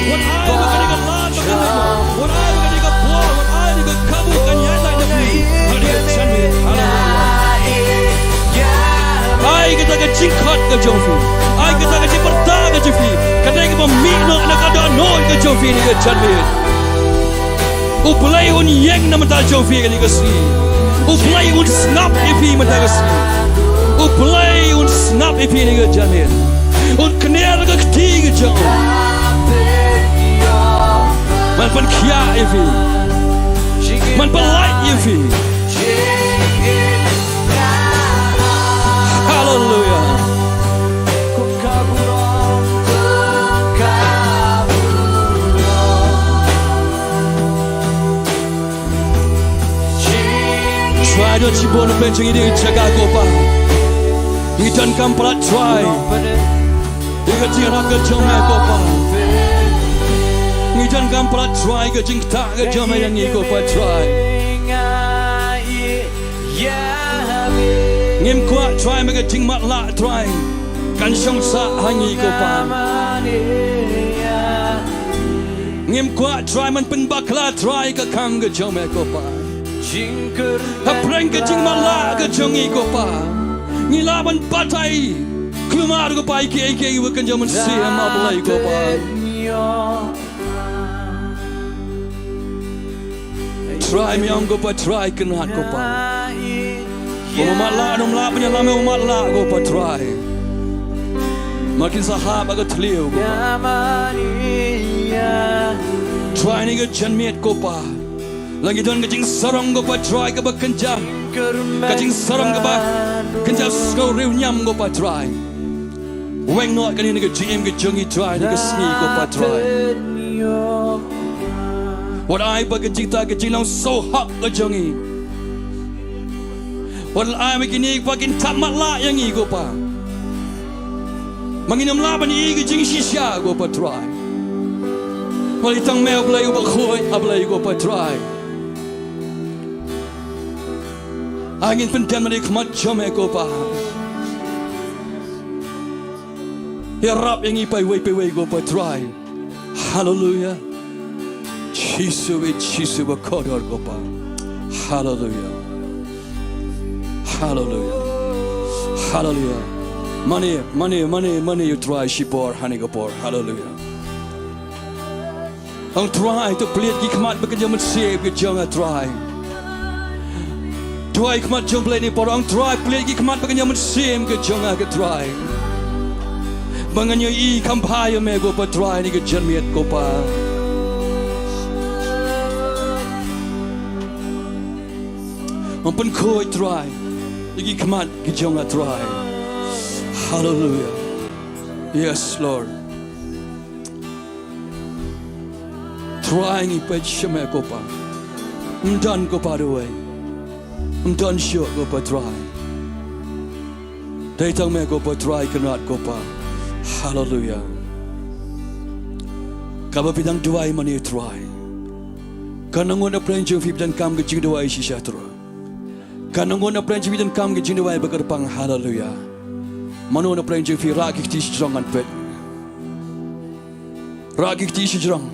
Wat ai ba kane ka lad ba kan leit noh. Wat ai ba kane ka bor, wat ai ba kane ka kabu kan ïaid lait na phi. Ai kane ka jingeh. Haleluia. Ai kata ka jingkhot ka jong phi. Ai kata ka jingpyrta ka jong phi. Ka dei kaba mih noh na ka dohnud ka jong phi ha kane ka jingeh. U Blei un ïeng na bynta jong phi kane ka sngi. U Blei un sngap ïa phi mynta ka sngi. U Blei un sngap ïa phi kane ka janmiet. Un kner ka kti ka jong u. Man pynkhiah ïa phi. Man pynlait ïa phi. Haleluia. Trai, don shibun na pdeng jong ngi ha kane ka jaka ko Pa. Ngi donkam palat Trai ïa ka jingïarap ka jong me ko Pa. Ngi donkam palat Trai ka jingktah ka jong me ïa ngi ko Pa Trai. Ngim kwah Trai ba ka jingmatlah Trai kan shong sah ha ngi ko Pa. Ngim kwah Trai man pynbakla Trai ka kam ka jong me ko Pa. Hapdeng ka jingmatlah ka jong ngi ko Pa, ngi lah ban batai kulmar ko Pa ïa kiei kiei ba kynja mynsiem, A Blei ko Pa. Trai, me ong ko Pa, Trai kynrad ko Pa. Ba matlah, ym lah ban ïalam, ba matlah ko Pa Trai. Ba kin sa hap ha ka thliew ko Pa. Trai, ha kane ka janmiet ko Pa, la ngi don ka jingsarong ko Pa Trai kaba kynja, ka jingsarong kaba kynja sngewriewniam ko Pa Trai. Weng noh kane na ka jingim ka jong ngi Trai, na ka sngi ko Pa Trai. Wat ai ba ka jingtah ka jinglong sngewhok ka jong ngi, wat ai ba kine ba kin thap matlah ïa ngi ko Pa. Ba ngin ym lah ban ïohi ka jingshisha ko Pa Trai. Wat ai tang me A Blei uba khuid, A Blei ko Pa Trai. Ai ngin pyndem ha khmat jong me ko Pa. Ïarap ïa ngi paiwei paiwei ko Pa Trai. Haleluia. Jisu, Jisu ba kordor ko Pa. Haleluia. Haleluia. Haleluia. Mane, mane, mane, mane ïa u Trai shipor ha kane ka por. Haleluia. Ong Trai, to plied ki khmat ba kynja mynsiem ka jong nga Trai. Duwai khmat jong Blei ha kane ka por, ong Trai, plied ki khmat ba kynja mynsiem ka jong nga ko Trai. Ba ngan ïohi kham bha ïa me ko Pa Trai ha kane ka janmiet ko Pa. Ong pynkhuid Trai ïa ki khmat ki jong nga Trai. Haleluia. Yes Lord. Trai ngi peit sha me ko Pa. Ym don ko Pa duwai. Ym don shuh ko Pa Trai. Dei tang me ko Pa Trai kynrad ko Pa. Haleluia. Kaba phi dang duwai mynne Trai, katno ngut na pdeng jong phi ba donkam ka jingduwai shisha Trai? Katno ngut na pdeng jong phi donkam ka jingduwai ba kyrpang? Haleluia. Mano na pdeng jong phi, rah ki kti shajrong ngan peit. Rah ki kti shajrong.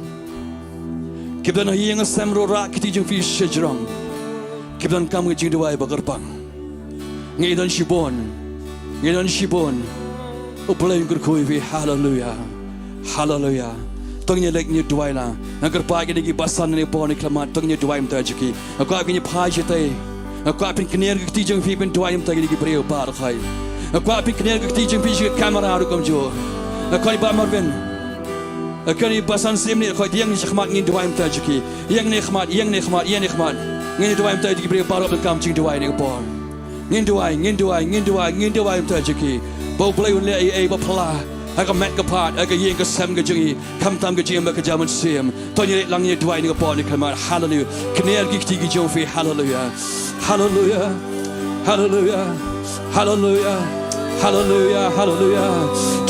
Kiba don ha ïing ha sem ruh rah ki kti jong phi shajrong. Kiba donkam ka jingduwai ba kyrpang. Ngi don shibun. Ngi don shibun. U Blei un kyrkhu ïa phi. Haleluia. Haleluia. To ngin ïa leit ngin ïa duwai lang. Nga kyrpad ïa kine ki basan ne por ne khlamat, to ngin ïa duwai mynta jong ki. Nga kwah phin ïa phai shatei. Nga kwah phin kner ki kti jong phi, phin duwai mynta ïa kine ki briew baroh khoit. Nga kwah phin kner ki kti jong phi sha ka kamra ruh kumjuh. Nga kwah ïa Bah Marvin. Nga kwah ïa Bah San Sim ne khoit, ïeng ne shakhmat ngin duwai mynta jong ki. Ïeng ne khmat, ïeng ne khmat, ïeng ne khmat. Ngin ïa duwai mynta ïa ki briew baroh ba donkam jingduwai ne ka por. Ngin duwai, ngin duwai, ngin duwai, ngin duwai mynta jong ki. Ba U Blei un leh ei ei ba phylla ha ka met ka phad, ha ka ïing ka sem ka jong ngi. Khamtam ka jingim ba kynja mynsiem. To ngin ïa leit lang ngin ïa duwai ne ka por ne khlamat. Haleluia. Kner ki kti ki jong phi. Haleluia. Haleluia. Haleluia. Haleluia. Haleluia. Haleluia.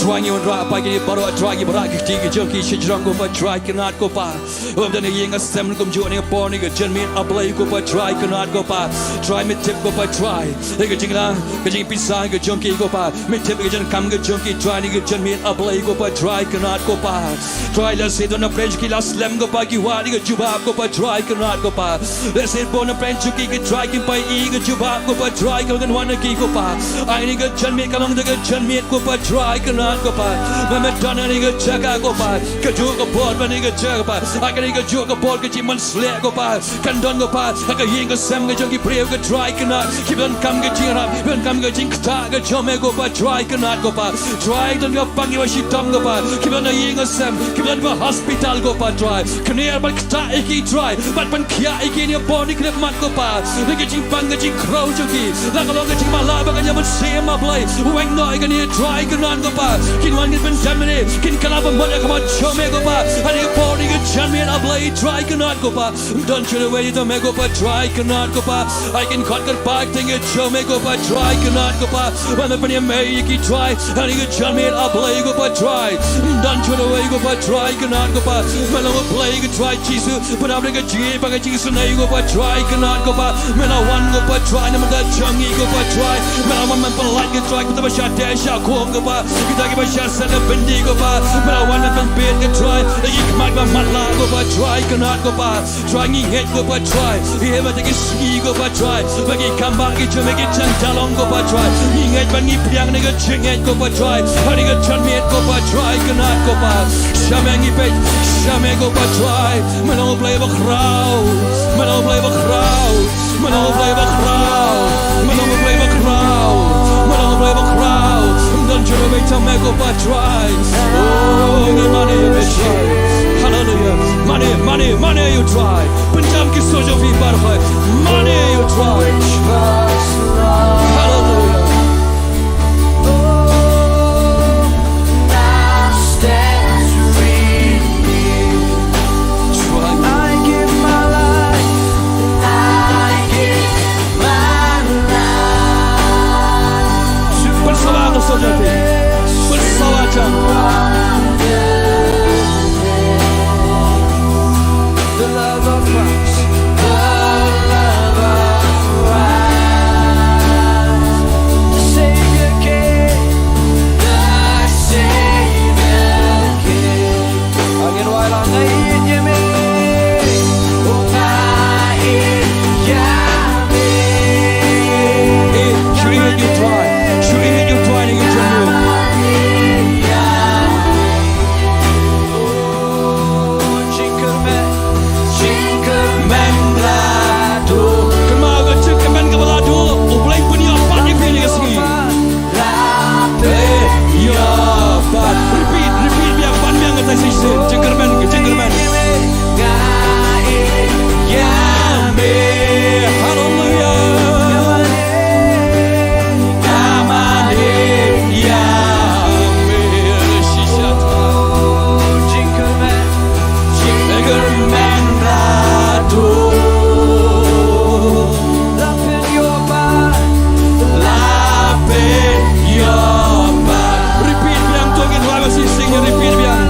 Trai ngi wanrah, Kpa, ïa kine baroh, Trai, kiba rah ki kti ki jong ki shajrong, ko Pa, Trai, kynad, ko Pa. Ym don ïing ha sem kumjuh, ha kane ka por, ha kane ka janmiet, A Blei, ko Pa, Trai, kynad, ko Pa. Trai, me tip, ko Pa, Trai, ïa ka jingla, ka jingpisa ka jong ki, ko Pa. Me tip ïa ka jingkam ka jong ki, Trai, ha kane ka janmiet, A Blei, ko Pa, Trai, kynad, ko Pa. Trai, lehse don na pyrshah ki la slem, ko Pa, ki wad ïa ka jubab, ko Pa, Trai, kynad, ko Pa. Lehse bun na pyrshah ki, ki Trai, kim pat ïohi ïa ka jubab, ko Pa, Trai, kaba ngan wan ha ki, ko Pa. Ha kane ka janmiet, ka long da ka janmiet, ko Pa, Trai, kynad, ko Pa. Me, me don ha kane ka jaka, ko Pa. Kajuh ka por, ha kane ka jaka, ko Pa. Ha kane kajuh ka por, ka jingpynsleh, ko Pa. Kan don, ko Pa, ha ka ïing ka sem ka jong ki briew, ko Trai, kynad, kiba donkam ka jingïarap, kiba donkam ka jingktah ka jong me, ko Pa, Trai, kynad, ko Pa. Trai, don ka pang kiba shitom, ko Pa, kiba don ha ïing ha sem, kiba don ha hospital, ko Pa, Trai. Kane bad ktah ïa ki, Trai, bad pynkhiah ïa ki ha kane ka por, ha kane ka khyllipmat, ko Pa. Ïa ka jingpang ka jingkhraw jong ki, la ka long ka jingmala bad ka jingmynsiem, A Blei, weng noh ïa kane, Trai, kynad, ko Pa. Kin wan kin pyndem ïa kane, kin kylla bamut ïa ka khmat jong me, ko Pa. Ha kane ka por, ha kane ka janmiet, A Blei, Trai, kynad, ko Pa. Don shuh kawei na me, ko Pa, Trai, kynad, ko Pa. Ai kin khot kyrpad ïa ka kyrteng ka jong me, ko Pa, Trai, kynad, ko Pa. Ba me pynïamei ïa ki, Trai, ha kane ka janmiet, A Blei, ko Pa, Trai. Don shuh kawei, ko Pa, Trai, kynad, ko Pa. Me long U Blei, ko Trai Jisu, pynap ïa ka jingïeit bad ka jingisynei, ko Pa, Trai, kynad, ko Pa. Me la wan, ko Pa, Trai, na ka bynta jong ngi, ko Pa, Trai. Me la wan ban pynlait, ko Trai, kita ba shah dei shah khum, ko Pa. Kita kiba shah sah na byndi, ko Pa. Me la wan ban pynbeit, ko Trai, ïa ki khmat ba matlah, ko Pa, Trai, kynad, ko Pa. Trai, ngi ngeit, ko Pa, Trai, ïa ba ki sngi, ko Pa, Trai, ba ki kam ba ki jam, ba ki jam da long, ko Pa, Trai. Ngi ngeit bad ngi pdiang na ka jingngeit, ko Pa, Trai. Ha kane ka janmiet, ko Pa, Trai, kynad, ko Pa. Sha me ngi peit, sha me, ko Pa, Trai. Me long U Blei ba khraw, me long U Blei ba khraw, me long U Blei ba khraw, me long U Blei ba khraw, me long U Blei ba khraw. Don shuh kawei na me, ko Pa, Trai. Oh, ngi mane ïa me, Trai. Hallelujah. Mane, mane, mane ïa u Trai. Pynjam ki sur jong phi baroh. Mane ïa u Trai. Hallelujah. Pynsawa ka sur jong phi. Pynsawa jan. The love of Christ. The love of Christ. The Savior came. The Savior came. Again, while I need you, me. Oh, I need you, me. Hey, should we hit you try? Should we hit you try to get your move? Jingkyrmen, jingkyrmen la duh. Kynmaw ka jingkyrmen kaba la duh, U Blei pynïoh pat ïa phi ha kane ka sngi. La pynïoh pat. Repeat, repeat biang, pan biang kata shisien. Jingkyrmen, jingkyrmen. Hallelujah. Repeat biang, to ngin rwai ba shisien, repeat biang.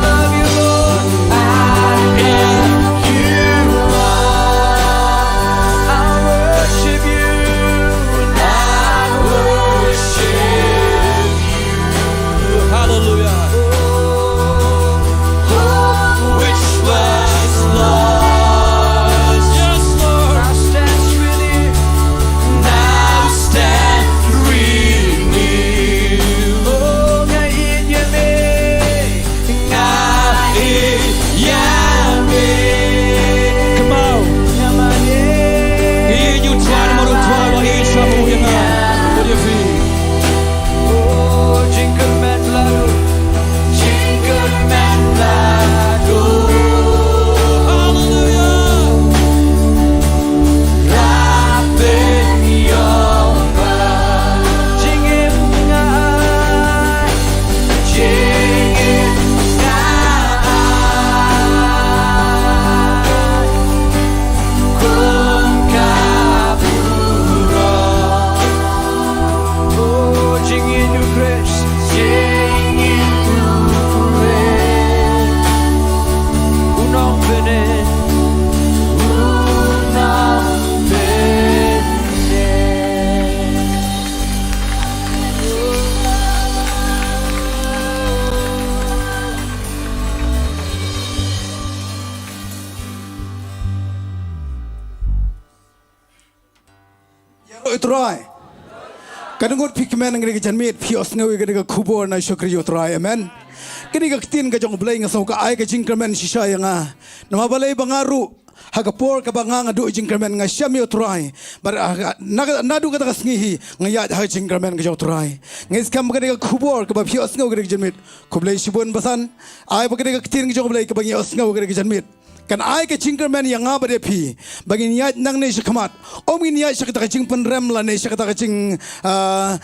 Trai. Ka ngut phi kmen ngi ka janmiet phi ïohsngew ïa kane ka khubor na shakri ïa u Trai. Amen. Kane ka ktien ka jong u Blei nga sngew ka ai ka jingkyrmen shisha ïa nga. Namar balei ba nga ruh ha ka por kaba nga nga duh jingkyrmen nga shem ïa u Trai. Bad, ah, na, naduh kata ka sngi hi nga ïaid ha ka jingkyrmen ka jong u Trai. Nga i skhem ba kane ka khubor kaba phi ïohsngew kane ka janmiet. Khublei shibun basan. Ai ba kane ka ktien ka jong u Blei kaba ngi ïohsngew kane ka janmiet kan ai ka jingkyrmen ïa nga bad ïa phi ba ngin ïaid nangne shakhmat. Ym ngin ïaid sha kata ka jingpynrem lane sha kata ka jing, ah,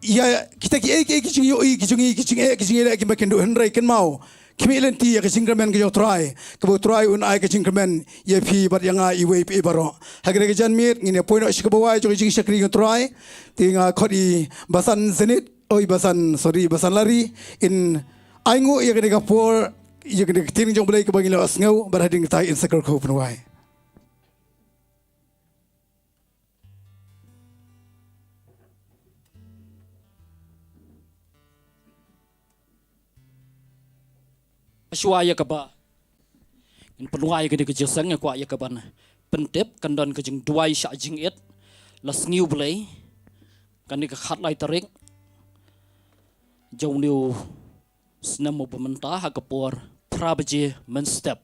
ïa kita kiei kiei ki jingïohi ki jong ngi ki jingeh ki jingïaleh kiba kin duh, hynrei kynmaw, khmih lynti ïa ka jingkyrmen ka jong u Trai kaba u Trai un ai ka jingkyrmen ïa phi bad ïa nga iwei pa iwei baroh. Ha kane ka janmiet ngin ïa poi noh sha kaba wai jong ka jingshakri ka jong u Trai. Te nga khot i basan Zenit, oi basan, sorry, basan Lari, in ainguh ïa kane ka por ïa kane ka ktien jong u Blei kaba ngi la ïohsngew bad hadien kata in sa kyrkhu pynwai. Shuwa ïa kaba ngin pynwai ïa kane ka jingïaseng, nga kwah ïa kaban pyntip kan don ka jingduwai shah jingit la Sngi U Blei, kane ka khatlai tarik jong une u snem uba mynta ha ka por phra baje mynstep.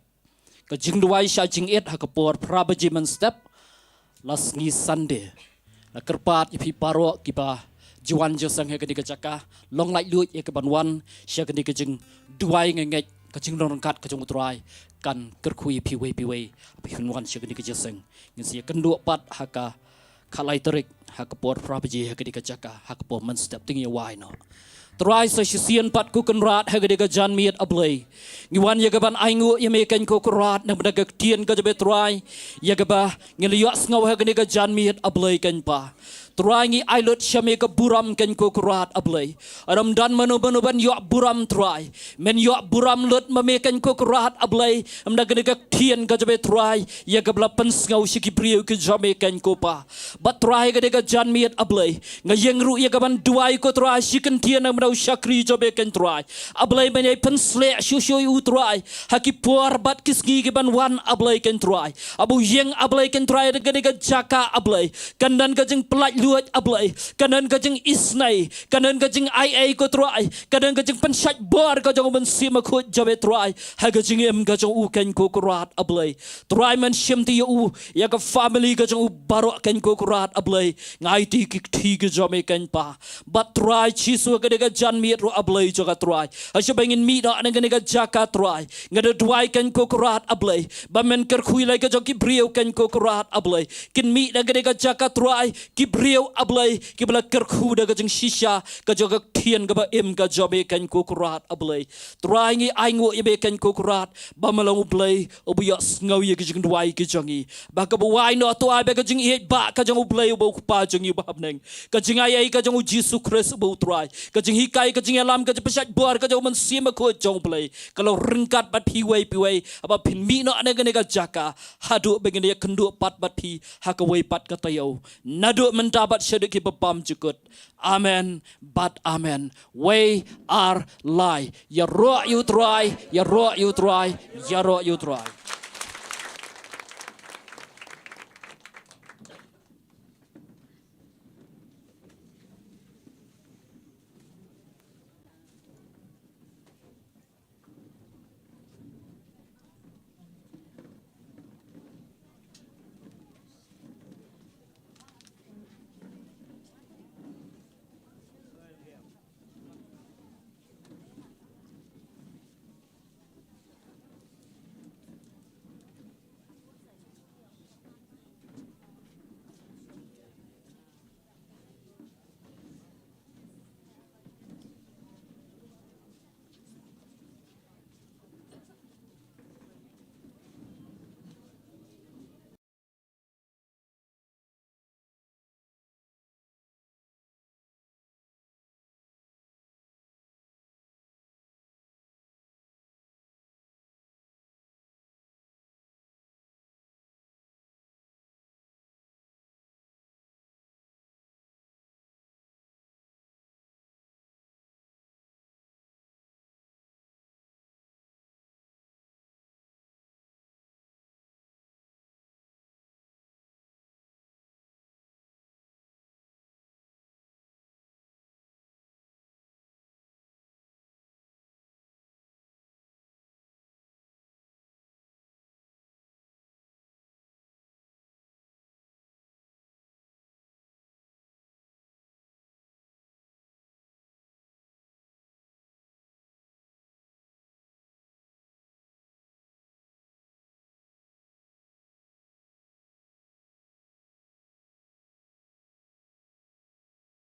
Ka jingduwai shah jingit ha ka por phra baje mynstep la Sngi Sunday. La kyrpad ïa phi baroh kiba ju wan jingïaseng ha kane ka jaka, long laitluid ïa kaban wan sha kane ka jingduwai. Nga ngeit ka jinglong ryngkat ka jong u Trai kan kyrkhu ïa phi iwei pa iwei ba phin wan sha kane ka jingïaseng. Ngin sa ïakynduh pat ha ka khatlai tarik ha ka por phra baje ha kane ka jaka ha ka por mynstep. Te ngin ïa wai noh. Trai, sa shisien pat ko Kynrad ha kane ka janmiet, A Blei, ngi wan ïa kaban ainguh ïa me, Kynrad, na ka bynta ka ktien ka jong me, Trai, ïa kaba ngi la ïohsngew ha kane ka janmiet, A Blei, Kynrad. Trai, ngi ai lut sha me ka burom, Kynrad, A Blei. Ym don mano mano ban ïoh burom, Trai. Men ïoh burom lut ma me, Kynrad, A Blei, na ka bynta kane ka ktien ka jong me, Trai, ïa kaba la pynsngew sha ki briew ki jong me, Kynrad. Bad Trai, ha kane ka janmiet, A Blei, nga ïeng ruh ïa kaban duwai, ko Trai, shi kyntien na ka bynta u shakri jong me, Kynrad. A Blei, men ïai pynsleh shuh shuh ïa u, Trai, ha ki por bad ki sngi kiban wan, A Blei, Kynrad. Haba u ïeng, A Blei, Kynrad, na kane ka jaka, A Blei, kan don ka jingpynlait luid, A Blei, kan don ka jingisnei, kan don ka jingai ei, ko Trai, kan don ka jingpynshait bor ka jong u Mynsiem Bakhuid jong me, Trai, ha ka jingim ka jong u, Kynrad, A Blei. Trai, men shim ti ïa u, ïa ka family ka jong u baroh, Kynrad, A Blei. Nga aiti ki kti ki jong me, Kynrad. Bad Trai Jisu, ha kane ka janmiet ruh, A Blei jong nga, Trai, ha shaba ngin mih noh na kane ka jaka, Trai, nga da duwai, Kynrad, A Blei, ba men kyrkhu ïa la ka jong ki briew, Kynrad, A Blei, kin mih na kane ka jaka, Trai, ki briew, A Blei, kiba la kyrkhu da ka jingshisha ka jong ka ktien kaba im ka jong me, Kynrad, A Blei. Trai, ngi ainguh ïa me, Kynrad, ba me long U Blei uba ïohsngew ïa ki jingduwai ki jong ngi. Ba kaba wai noh, to ai ba ka jingïeit ba ka jong U Blei uba u Kpa jong ngi uba ha bneng, ka jingai ei ka jong u Jisu Khrist uba u Trai, ka jinghikai, ka jingïalam, ka jingpynshait bor ka jong u Mynsiem Bakhuid jong U Blei, ka long ryngkat bad phi iwei pa iwei haba phin mih noh na kane ka jaka, haduh ba ngin ïakynduh pat bad phi ha kawei pat ka taïew. Naduh mynta bad shaduh kiba bymjukut. Amen bad amen. Wei, ar, lai. Ïaroh ïa u Trai, ïaroh ïa u Trai, ïaroh ïa u Trai.